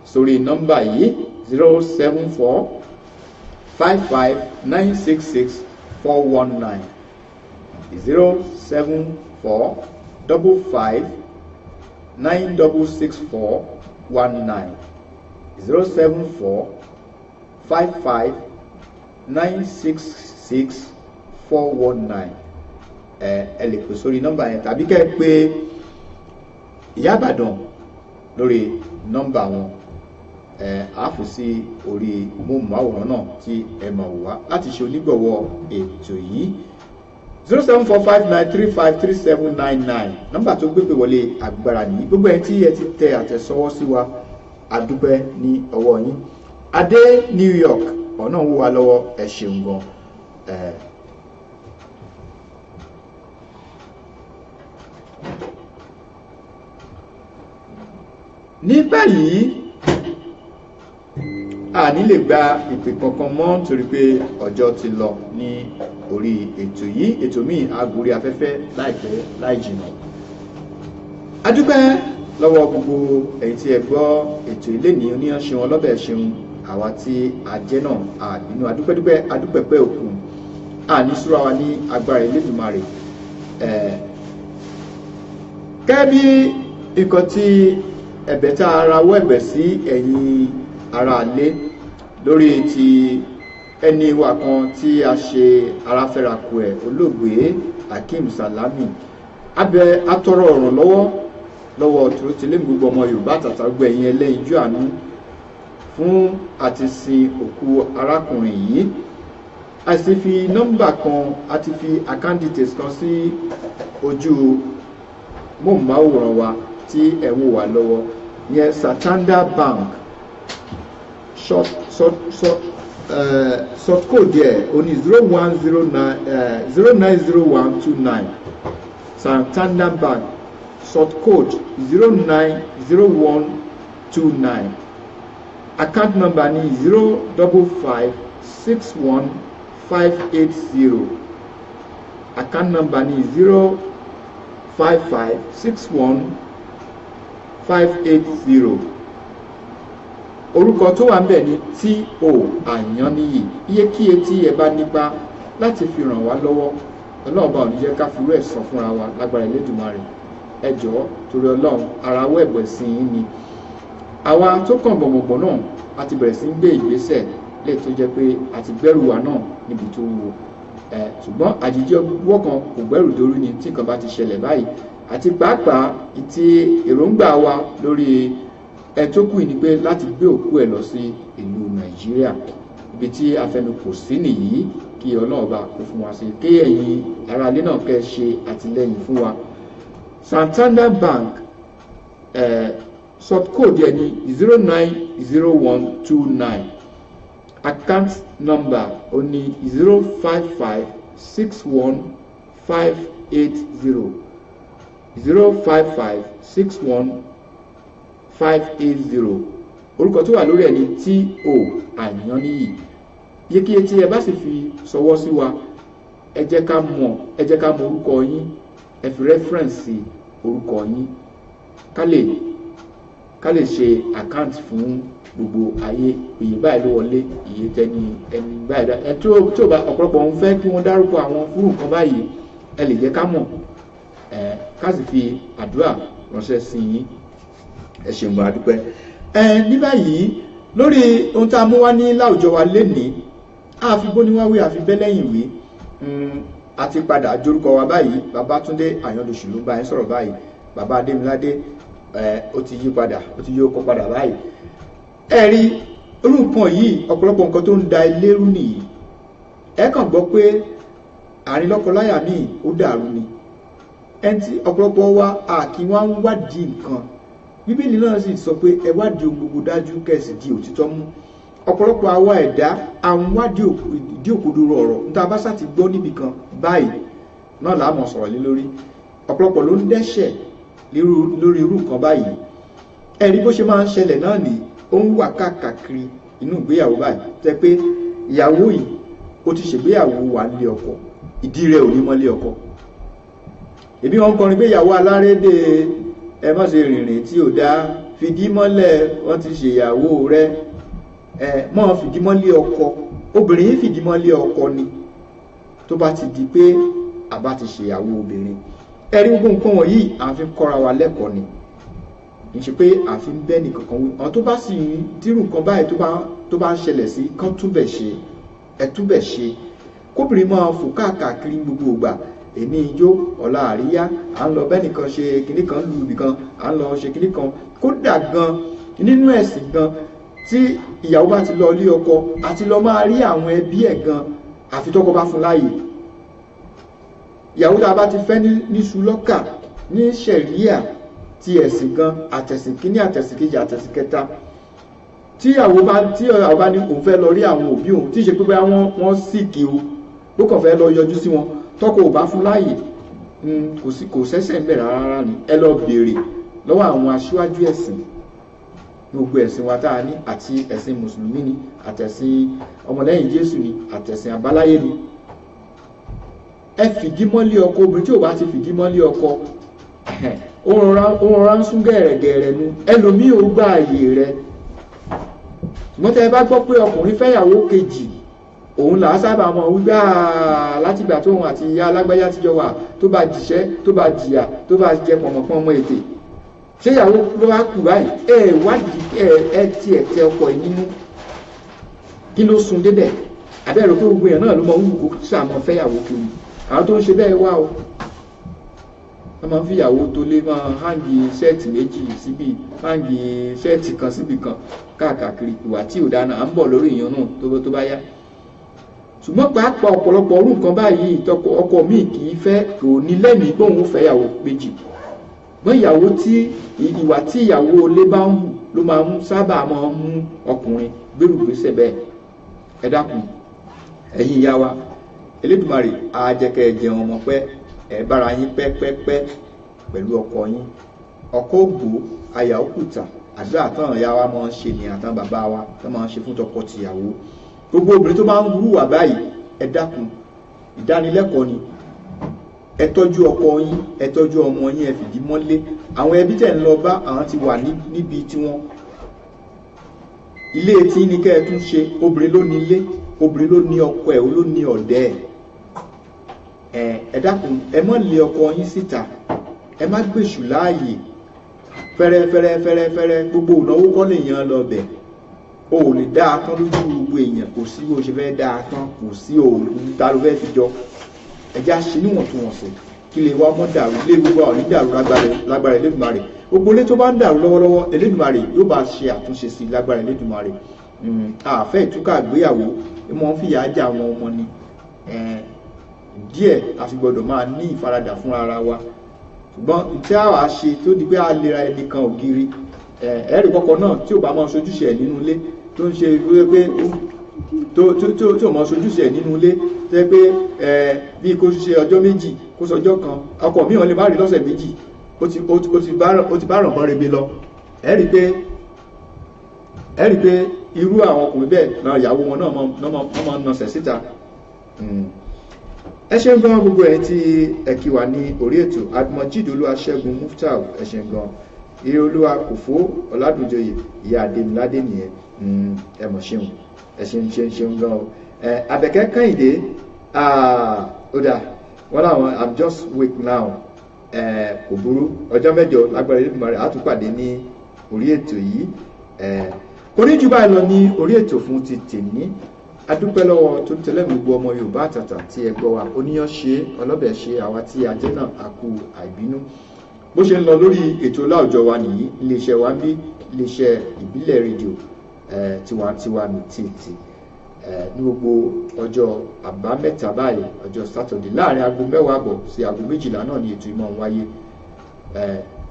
B: sórí nọ́mbà yìí: 07455966419, 07455966419, 07455966419. Ẹ lè pè sórí nọ́mbà yẹn tàbí kẹ́ ẹ pè Ìyá Ìbàdàn lórí nọ́mbà wọn. Ẹ á fi sí orí móhùnmáwòrán náà tí ẹ mọ̀ wá láti ṣe onígbọ̀wọ́ ètò yìí: 07459353799. Nọ́mbà tó gbégbé wọlé agbára nìyí. Gbogbo ẹ tí ẹ ti tẹ àtẹ̀sọ́wọ́ sí wa, àdúpẹ́ ní ọwọ́ yín. Adé New York ọ̀nà ń wò wá lọ́wọ́, ẹ ṣeun gan. Ní báyìí, a ní lè gba ìpè kankan mọ́ nítorí pé ọjọ́ ti lọ ní orí ètò yìí. Ètò míì agorí afẹ́fẹ́ láìpẹ́ láì jìnnà. A dúpẹ́ lọ́wọ́ gbogbo ẹ̀yin tí ẹ gbọ́ ètò ilé ní oníyàn, ṣeun ọlọ́bẹ̀, ṣeun. Àwa tí a jẹ́ náà àbínú, adúpẹ́dúpẹ́, adúpẹ́pẹ́ òkun, àní súra wa ní agbára Elédùmarè. Gẹ́gẹ́ bí nǹkan tí ẹ̀bẹ̀ tá a rawọ́ ẹ̀bẹ̀ sí ẹ̀yin aráalé lórí ti ẹni wa kan tí a ṣe aráfẹ́rakù ẹ̀, olóògbé Hakeem Salami, abẹ atọrọ ìrànlọ́wọ́ lọ́wọ́ tòrótìlẹ́ gbogbo ọmọ Yorùbá àtàtà, gbogbo ẹ̀yin ẹlẹ́yinjú àánú, fún àti sin òkú arákùnrin yìí. A sì fi nọ́mbà kan, a ti fi account details kan sí ojú móhùnmáwòrán wa tí ẹ̀ ń wò wá lọ́wọ́ yẹn, Santander Bank. Short code yẹ ó ní 0109, 090129. Santander Bank, sort code 090129, account number ní 05561580. Account number ní 05561580. Orúkọ tó wà ń bẹ̀ ní T.O. Àyànníyì. Iyekíye tí ẹ bá nípa láti fi ràn wá lọ́wọ́, Ọlọ́run bá ò ní jẹ́ ká fi irú ẹ̀ sàn fúnra wa lágbára Elédùmarè. Ẹ jọ̀ọ́, torí Ọlọ́run, ara wọ́ ẹ̀bọ̀ sí yín ni. Àwa tó kàn gbọ̀ngbọ̀ngbọ̀n náà, a ti bẹ̀rẹ̀ sí ń gbé ìgbésẹ̀ lè tó jẹ́ pé a ti gbẹ́rù wa náà níbi tó wúwo ẹ, ṣùgbọ́n àjèjì ọwọ́ kan kò gbẹ́rù dórí ni. Tí nǹkan bá ti ṣẹlẹ̀ báyìí, àti pàápàá ti èròǹgbà wa lórí ẹ tó kù ni pé láti gbé òkú ẹ lọ sí ìlú Nàìjíríà, ibi tí afẹnukò sí nìyí. Kí Ọlọ́run bá kó fún wa sí, kí ẹ̀yin aráalé náà kẹ́ ṣe àtìlẹ́yìn fún wa. Santander Bank, sort code yẹn ní 090129, account number ó ní 05561580, 05561580. Orúkọ tó wà lórí ẹ̀ ní T.O. Àyànníyì. Iyekíye tí ẹ bá sì fi ṣọwọ́ sí wa, ẹ jẹ́ ká mọ̀, ẹ jẹ́ ká mọ̀ orúkọ yín, ẹ fi rẹ́fúrẹ́ǹsì orúkọ yín ká lè ṣe àkáǹtì fún gbogbo ayé. Iye báyìí ló wọlé, iye tẹni ẹni báyìí dá ẹ tí ó bá. Ọ̀pọ̀lọpọ̀ ń fẹ́ kí wọ́n dárúkọ àwọn fúrú nǹkan báyìí. Ẹ lè jẹ́ ká mọ̀ ẹ, ká sì fi àdúrà ránṣẹ́ sí yín. Ẹ ṣeun, bá a dúpẹ́. Ẹ ní báyìí, lórí ohun tá a mú wá ní láwùjọ wa lénìí, àfi bóníwáwí àfi bẹ́lẹ́yìn wí, a ti padà jórúkọ wa báyìí. Babátúndé Àyàndòṣù ló ń bá yín sọ̀rọ̀ báyìí. Bàbá Adémiládé ẹ, ó ti yí padà, ó ti yí ọkọ padà báyìí. Ẹ rí irú nǹkan yìí, ọ̀pọ̀lọpọ̀ nǹkan tó ń da ilé rú nìyí. Ẹ kàn gbọ́ pé àárín lọ́kọláya míì ó dàrú ni. Ẹni tí ọ̀pọ̀lọpọ̀ wa àkí wá ń wádìí nǹkan, Bíbélì náà sì sọ pé ẹ wádìí ohun gbogbo dájú, kẹ́ sì di òtítọ́ mú. Ọ̀pọ̀lọpọ̀ àwa ẹ̀dá àwọn wádìí ìdí òkodoro ọ̀rọ̀ níta bá sá ti gbọ́ níbì kan báyìí náà làá mọ̀ sọ̀rọ̀ lé lórí. Ọ̀pọ̀lọpọ̀ ló ń dẹ́ṣẹ̀ lórí irú nǹkan báyìí. Ẹ̀rí bó ṣe máa ń ṣẹlẹ̀ náà ní ó ń wà káàkiri inú ìgbéyàwó báyìí, tẹ́ pé ìyàwó yìí, ó ti ṣègbéyàwó, wà nílé ọkọ, ìdí rẹ̀ ò ní mọ́lé ọkọ. Èmi wọn kọrin pé ìyàwó alárédè, ẹ má ṣe rìnrìn tí ò dá, fìdí mọ́lẹ̀, wọ́n ti ṣèyàwó rẹ̀, ẹ mọ́ fìdí mọ́lé ọkọ. Obìnrin yìí fìdí mọ́lé ọkọ ni tó bá ti di pé àbá ti ṣèyàwó obìnrin. Ẹ̀rí gbogbo nǹkan wọ̀nyí, à ń fi kọ́ra wa lẹ́kọ̀ọ́ ni, kì í ṣe pé à ń fi bẹ́ẹ̀ nìkankan wí. Àwọn tó bá sì ń dírù nǹkan báyìí tó bá ń ṣẹlẹ̀ sí, kán túbẹ̀ ṣe, ẹ túbẹ̀ ṣe. Kóbìnrin máa fò káàkiri gbogbo ìgbà, èní ijó, ọ̀la àríyá, à ń lọ bẹ́ẹ̀ nìkan ṣe kinní kan, lu ibì kan, à ń lọ ṣe kinní kan. Kódà gan nínú ẹ̀sìn gan, tí ìyàwó bá ti lọ ilé ọkọ àti lọ máa rí àwọn ẹbí ẹ̀ gan, àfi tọ́kọ bá fún láàyè. Ìyàwó tá a bá ti fẹ́ níṣu lọ́kà ní ṣẹ̀ríà ti ẹ̀sìn gan, àtẹ̀sìn kíní, àtẹ̀sìn kejì, àtẹ̀sìn kẹta, tí ìyàwó bá ní òun fẹ́ lọ rí àwọn òbí òun, tí ì ṣe pé bóyá wọ́n sì kí o, bó kàn fẹ́ lọ yọjú sí wọn, tọ́kọ ò bá fún láàyè, kò sí, kò sẹ́sẹ̀ ń bẹ̀ rárá ni. Ẹ lọ béèrè lọ́wọ́ àwọn aṣíwájú ẹ̀sìn, gbogbo ẹ̀sìn wa tá a ní, àti ẹ̀sìn mùsùlùmí ni, àtẹ̀sìn ọmọlẹ́yìn Jésù ni, àtẹ̀sìn àbáláyé ni. Ẹ fìdí mọ́lé ọkọ. Obìnrin tí ò bá ti fìdí mọ́lé ọkọ, ó rọra ń sún gẹ̀rẹ̀gẹ̀rẹ̀ nu, ẹlòmíì ò gba àyè rẹ̀. Ṣùgbọ́n tẹ́ ẹ bá gbọ́ pé ọkùnrin fẹ́yàwó kejì, òun là á sábà mọ̀ wípé látìgbà tóun àti ìyá alágbáyá ti jọ wà, tó bá jìṣẹ́, tó bá jìyà, tó bá jẹ pọ̀mọ̀pọ̀mọ̀ ètè, ṣé ìyàwó ló wá kù báyìí? Ẹ wádìí, ẹ tiẹ̀ tẹ ọkọ ẹ nínú, kí ló sun débẹ̀? Àbẹ́rẹ́ pé gbogbo èèyàn náà ló mọ wù kó sàmọ́ fẹ́yàwó kiri. Àwọn tó ń ṣe bẹ́ẹ̀ wá o, wọ́n máa ń fìyàwó tó lé máa hang shirt méjì síbi, hang shirt kan síbi kan káàkiri. Ìwà tí ò dáná, à ń bọ̀ lórí ìyẹn náà tó bá yá. Ṣùgbọ́n pàápàá ọ̀pọ̀lọpọ̀ orú nǹkan báyìí, tọkọ ọkọ míì kì í fẹ́, kò ní lẹ́mìí pé òun fẹ́ ìyàwó méjì. Ṣùgbọ́n ìyàwó tí ìwà tí ìyàwó ilé bá ń hù ló máa ń sábà máa ń mú ọkùnrin gbérùgbésẹ̀ bẹ́ẹ̀. Ẹ dákun, ẹ̀yin ìyá wa, Elédùmarè á jẹ́ kẹ́ ẹ jẹun ọmọ pẹ́, ẹ bára yín pẹ́pẹ́pẹ́ pẹ̀lú ọkọ yín. Ọkọ ògbó, àyà òkúta. Àdúrà tán ìyá wa máa ń ṣe ní àtàn bàbá wa tó máa ń ṣe fún tọkọ tìyàwó. Gbogbo obìnrin tó bá ń wúrúwà báyìí, ẹ dákun, ìdánilẹ́kọ̀ọ́ ni. Ẹ tọ́jú ọkọ yín, ẹ tọ́jú ọmọ yín, ẹ fìdí mọ́lé. Àwọn ẹbí tẹ̀ ń lọ bá, àwọn ti wà níbi tiwọn. Ilé tí ní kẹ́ ẹ tún ṣe. Obìnrin ló ní ilé, obìnrin ló ní ọkọ ẹ̀, ló ní ọ̀dẹ́ ẹ̀. Ẹ dákun, ẹ má lé ọkọ yín síta, ẹ má gbèsù láàyè. Fẹ́rẹ́ fẹ́rẹ́ fẹ́rẹ́ fẹ́rẹ́, gbogbo ìnáwó kọ́ lè yan lọ bẹ̀. O ò lè dá a tán lójú gbogbo èèyàn, kò sí bó ṣe fẹ́ dá a tán, kò sí òòlù ta ló fẹ́ fi jọ. Ẹja ṣe níwọ̀ntúnwọ̀nsì kí lè wá mọ́ dàrú lé gbogbo àwọn onídàrú lágbára Elédùmarè. Gbogbo ilé tó bá ń dàrú lọ́wọ́lọ́wọ́, Elédùmarè yóò bá ṣe àtúnṣe sí lágbára Elédùmarè. Àfẹ́ ìtúkà ìgbéyàwó mọ́ ń fìyà jẹ àwọn ọmọ ni díẹ̀, a fi gbọ́dọ̀ máa ní ìfaradà fún ara wa. Ṣùgbọ́n tí a wàá ṣe tó di pé a lera ẹnì kan ògiri, ẹ̀ẹ́rì kọ́kọ́ náà tí ò bá máa ṣojúṣe ẹ̀ nínú ilé, tó ń ṣe pé tó tí ò máa ṣojúṣe ẹ̀ nínú ilé, tó yẹ pé bí kò ṣe ọjọ́ 2, kó sọjọ́ kan, ọkọ mi ò lè má rí lọ́sẹ̀ 2, ó ti bá ràn mọ́ rebe lọ. Ẹ rí i pé Ẹ rí i pé irú àwọn ọkùnrin bẹ́ẹ̀ náà ìyàwó wọn náà máa ń nọsẹ̀ síta. Ẹ ṣeun gan gbogbo ẹ̀yin tí ẹ kí wa ní orí ètò. Abdulmajid Olúwaṣẹ́gun Muftau, ẹ ṣeun gan. Ire Olúwa Kòfó Ọládùnjoyè, ìyá Adémiládé nìyẹn. Ẹ mọ̀ ṣeun, ẹ ṣeun ṣeun ṣeun gan o. Àbẹ̀kẹ́ Kẹ́hìndé, ó dà wọ́n láwọn I'm just weak now. Kò burú, ọjọ́ mẹ́jọ lágbára Elédùmarè á tún pàdé ní orí ètò yìí. Kò ní jù báyìí lọ ní orí ètò fún ti tèmi. Adúpẹ́ lọ́wọ́ tó tẹ́lẹ̀ gbogbo ọmọ Yorùbá àtàtà tí ẹ gbọ́ wa. Oníyàn ṣe, ọlọ́bẹ̀ ṣe, àwa tí a jẹ́ náà a kú àìbínú. Bó ṣe ń lọ lórí ètò láwùjọ wa nìyí, iléeṣẹ́ wa ń bí iléeṣẹ́ ìbílẹ̀ rédíò tiwantiwa ní títì ní gbogbo ọjọ́ àbámẹ́ta báyìí, ọjọ́ sátọ̀dé, láàrin aago 10:30 sí aago 12 náà ni ètò ìmọ̀ ń wáyé.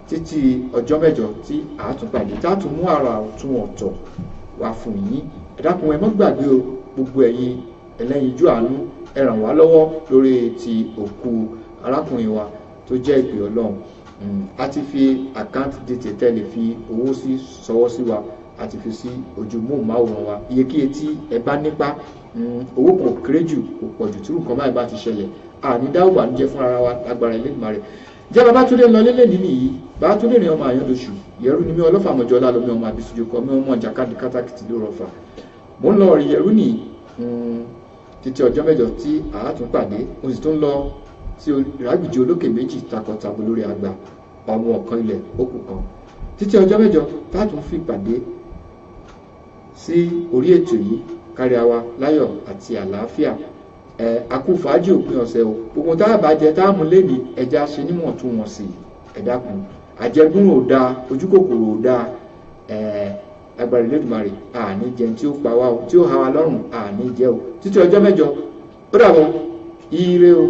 B: Títí ọjọ́ mẹ́jọ tí a tún pàdé, tá a tún mú àrà ọ̀tún ọ̀tọ̀ wá fún yín. Ẹ dákun, ẹ má gbàgbé o, gbogbo ẹ̀yin ẹlẹ́yinjú àánú, ẹ ràn wá lọ́wọ́ lórí ti òkú arákùnrin wa tó jẹ́ ìpè Ọlọ́run. A ti fi account detail tẹ́lẹ̀ fi owó sí sọwọ́ sí wa, a ti fi sí ojú móhùnmáwòrán wa. Iyekíye tí ẹ bá nípa, owó kò kéré jù, kò pọ̀ jù, tí nǹkan báyìí bá ti ṣẹlẹ̀, àní dáwọ́ bànújẹ́ fún ara wa lágbára Elédùmarè. Jẹ́ Babátúndé lọ lélẹ̀ nínú yìí. Babátúndé ní ọmọ Àyàndòṣù yẹrù ni mí, ọlọ́fà mọ̀jọ́ lálọ́mí, ọmọ àbísújú kọ́ mi, ọmọ ìjàkadì kátàkìtì ló rọfà. Mò ń lọ rí yẹrù ní títí ọjọ́ mẹ́jọ tí a tún pàdé. Mo sì tún lọ sí ìrágbìjì olókè méjì takọtabo lórí àgbà ọmọ ọ̀kan ilẹ̀ òkú kan. Títí ọjọ́ mẹ́jọ tá a tún fi pàdé sí orí ètò yìí, kárí àwa láyọ̀ àti àlàáfíà. Ẹ akú fàájì òpin ọ̀sẹ̀ o. Gbogbo tá a bá jẹ tá a mú lẹ́ni, ẹja ṣe níwọ̀ntúnwọ̀nsì. Ẹ dákun, àjẹgún ò dáa, ojú kòkòrò ò dáa. Ẹ agbára Elédùmarè, àní jẹun tí ó pa wá o, tí ó ha wa lọ́rùn, àní jẹ o. Títí ọjọ́ mẹ́jọ, ó dàbọ̀, ire o,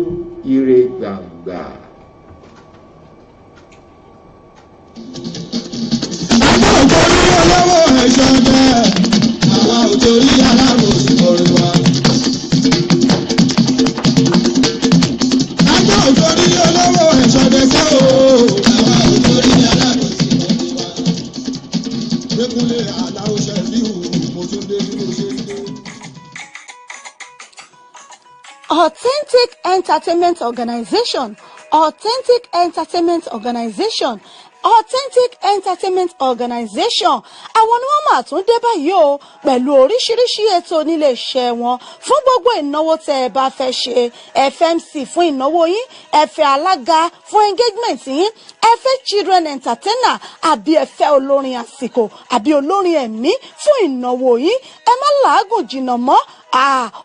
B: ire gbàngbà.
D: Àwa ò torí olówó ẹ̀ṣọ́ bẹ́ẹ̀, àwa ò torí alábòsí orí wa. Àwa ò torí olówó ẹ̀ṣọ́ bẹ́ẹ̀ o, àwa ò torí alábòsí orí wa. Gbẹ́kúnlé Àlàó Ṣẹ̀fíù, mo tún dé bí mo ṣe ń dé.
F: Authentic Entertainment Organization, Authentic Entertainment Organization, Authentic Entertainment Organization, àwọn ni wọ́n máa tún dé báyìí o pẹ̀lú oríṣiríṣi ètò nílé iṣẹ́ wọn fún gbogbo ìnáwó tẹ́ ẹ bá fẹ́ ṣe. FMC fún ìnáwó yín, ẹ fẹ́ alága fún engagement yín, ẹ fẹ́ children entertainer, àbí ẹ fẹ́ olórin àsìkò àbí olórin ẹ̀mí fún ìnáwó yín, ẹ má làágùn jìnnà mọ́.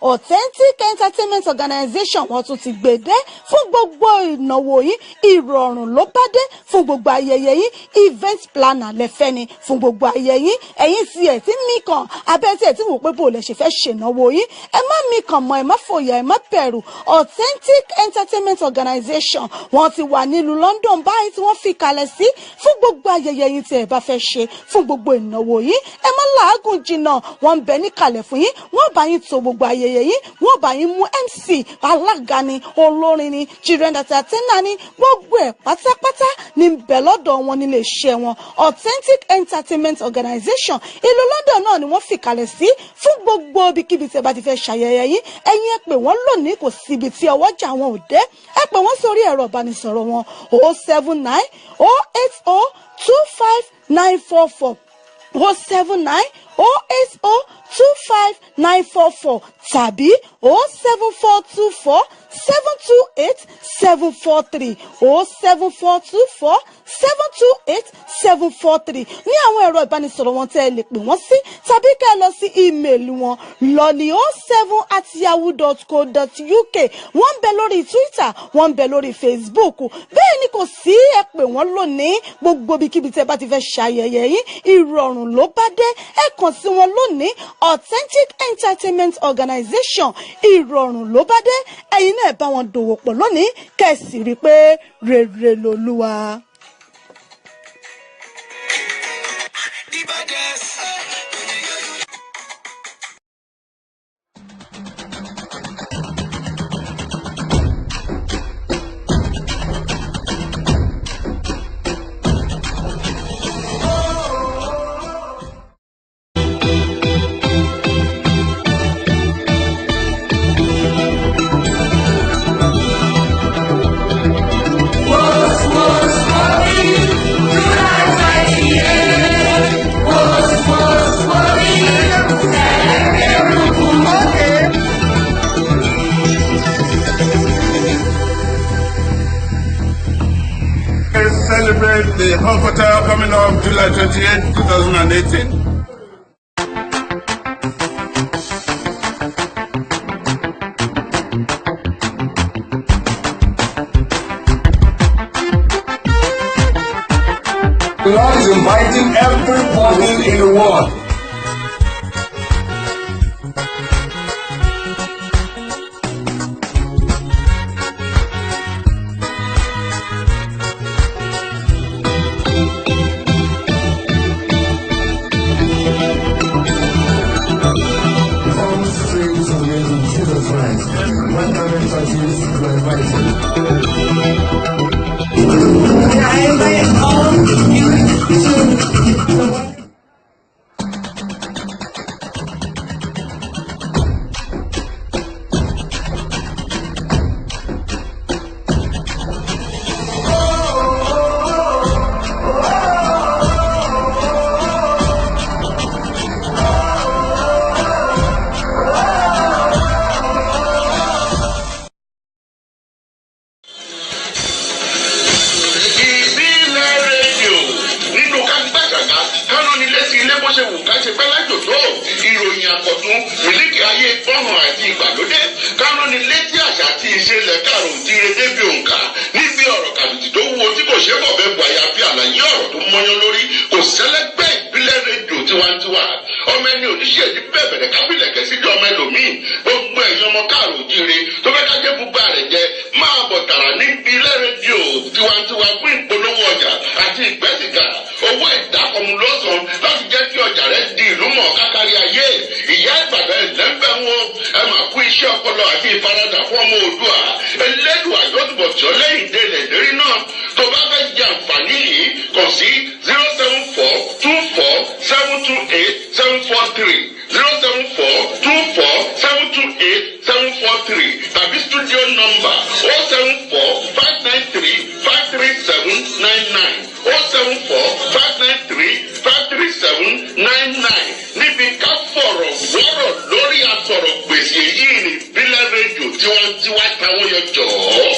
F: Authentic Entertainment Organization, wọ́n tún ti gbèdé fún gbogbo ìnáwó yín. Ìrọ̀rùn ló bá dé fún gbogbo ayẹyẹ yín. Event planner lẹ́fẹ́ ni fún gbogbo ayẹyẹ yín. Ẹ̀yin tí ẹ̀ tí mí kàn abẹ́ tí ẹ̀ tí wò pé bò lẹ̀ ṣe fẹ́ ṣènáwó yín, ẹ má mí kàn mọ́, ẹ má fòyà, ẹ má bẹ̀rù. Authentic Entertainment Organization, wọ́n ti wà nílùú London báyìí tí wọ́n fi kalẹ̀ sí fún gbogbo ayẹyẹ yín tí ẹ bá fẹ́ ṣe, fún gbogbo ìnáwó yín. Ẹ má làágùn jìnnà, wọ́n ń bẹ níkàlẹ̀ fún yín. Wọ́n bá yín to gbogbo ayẹyẹ yín, wọ́n bá yín mú MC, alága ni, olórin ni, children entertainer ni, gbogbo ẹ̀ pátápátá ní bẹ̀ lọ́dọ̀ wọn nílé iṣẹ́ wọn. Authentic Entertainment Organization, ìlú London náà ni wọ́n fi kalẹ̀ sí fún gbogbo ibikíbi tí ẹ bá ti fẹ́ ṣayẹyẹ yín. Ẹ̀yin ẹ pè wọ́n lónìí, kò síbi tí ọwọ́jà wọn ò dé. Ẹ pè wọ́n sórí ẹ̀rọ ìbánisọ̀rọ̀ wọn: 079 080 25944, 079 080 25944 tàbí 07424 728 743, 07424 728 743 ní àwọn ẹ̀rọ ìbánisọ̀rọ̀ wọn tẹ́ ẹ lè pè wọ́n sí, tàbí ká ẹ lọ sí email wọn lọ́ọ̀lì07@yahoo.co.uk. Wọ́n ń bẹ lórí Twitter, wọ́n ń bẹ lórí Facebook. Bẹ́ẹ̀ ni kò sí, ẹ pè wọ́n lónìí. Gbogbo ibikíbi tẹ́ bá ti fẹ́ ṣayẹyẹ yín, ìrọ̀rùn ló bá dé. Ẹ kàn sí wọn lónìí. Authentic Entertainment Organization, ìrọ̀rùn ló bá dé. Ẹ̀yin náà bá wọn dòwò pọ̀ lónìí, kẹ́ ẹ sì rí i pé rere lolúwa.
C: The baddest.
H: Hub Hotel coming up July 28, 2018.
I: The Lord is inviting everybody in the world.
J: All streams of Jesus Christ. Welcome churches to invited.
K: I invite all you to
A: Ìbílẹ̀ Rédíò, nínú ká gbàgàgà kánú nílé sí ilé, bó ṣe wù ká ṣe pẹ́ lájò tó, ìròyìn àkọ́tún, mílíkì ayé gbọ́hàn àti ìgbàlódé, kánú nílé tí àṣà àti ìṣẹ̀lẹ̀ kàrò òjíire débi òǹkà, níbi ọ̀rọ̀ kàbìtì tó wúwo tí kò ṣe é bọ̀ bẹ́ẹ̀ bu, àyàfi àlàyé ọ̀rọ̀ tó mọ́yán lórí, kò sẹ́lẹ́gbẹ́. Ìbílẹ̀ Rédíò tiwantiwa, ọmọ ẹni oníṣẹ́ bẹ̀bẹ̀rẹ̀ kábílẹ̀kẹ́ síbi ọmọ ẹlòmíì. Gbogbo ẹ̀yin ọmọ káàrò òjíire tó fẹ́ kájé gbogbo rẹ̀ jẹ, máa bọ̀ tààrà ní Ìbílẹ̀ Rédíò tiwantiwa fún ìpolówó ọjà àti ìgbẹ́sìgà. Owó ìdákọ̀mù lọ́sàn láti jẹ́ kí ọjà rẹ di ìlú mọ̀ kákárí ayé. Ìyá Ìbàdàn, ẹ̀lẹ́ńbẹ̀ wọn, ẹ máa kú iṣẹ́ ọpọlọ àti ìfaradà fún ọmọ Oòduà. Ẹlẹ́dùà yóò túbọ̀ tí ọ lẹ́yìn délẹ̀ lérí náà. Tó bá fẹ́ jẹ àǹfààní yìí, kàn sí 07424728743, 07424728743, tàbí studio number 07459353799, 07459353799. Níbi ká fọ̀rọ̀ wọ́rọ̀ lórí asọ̀rọ̀ gbèsè yìí ní Ìbílẹ̀ Rédíò tiwantiwa táwọn yọ jọ̀ọ́.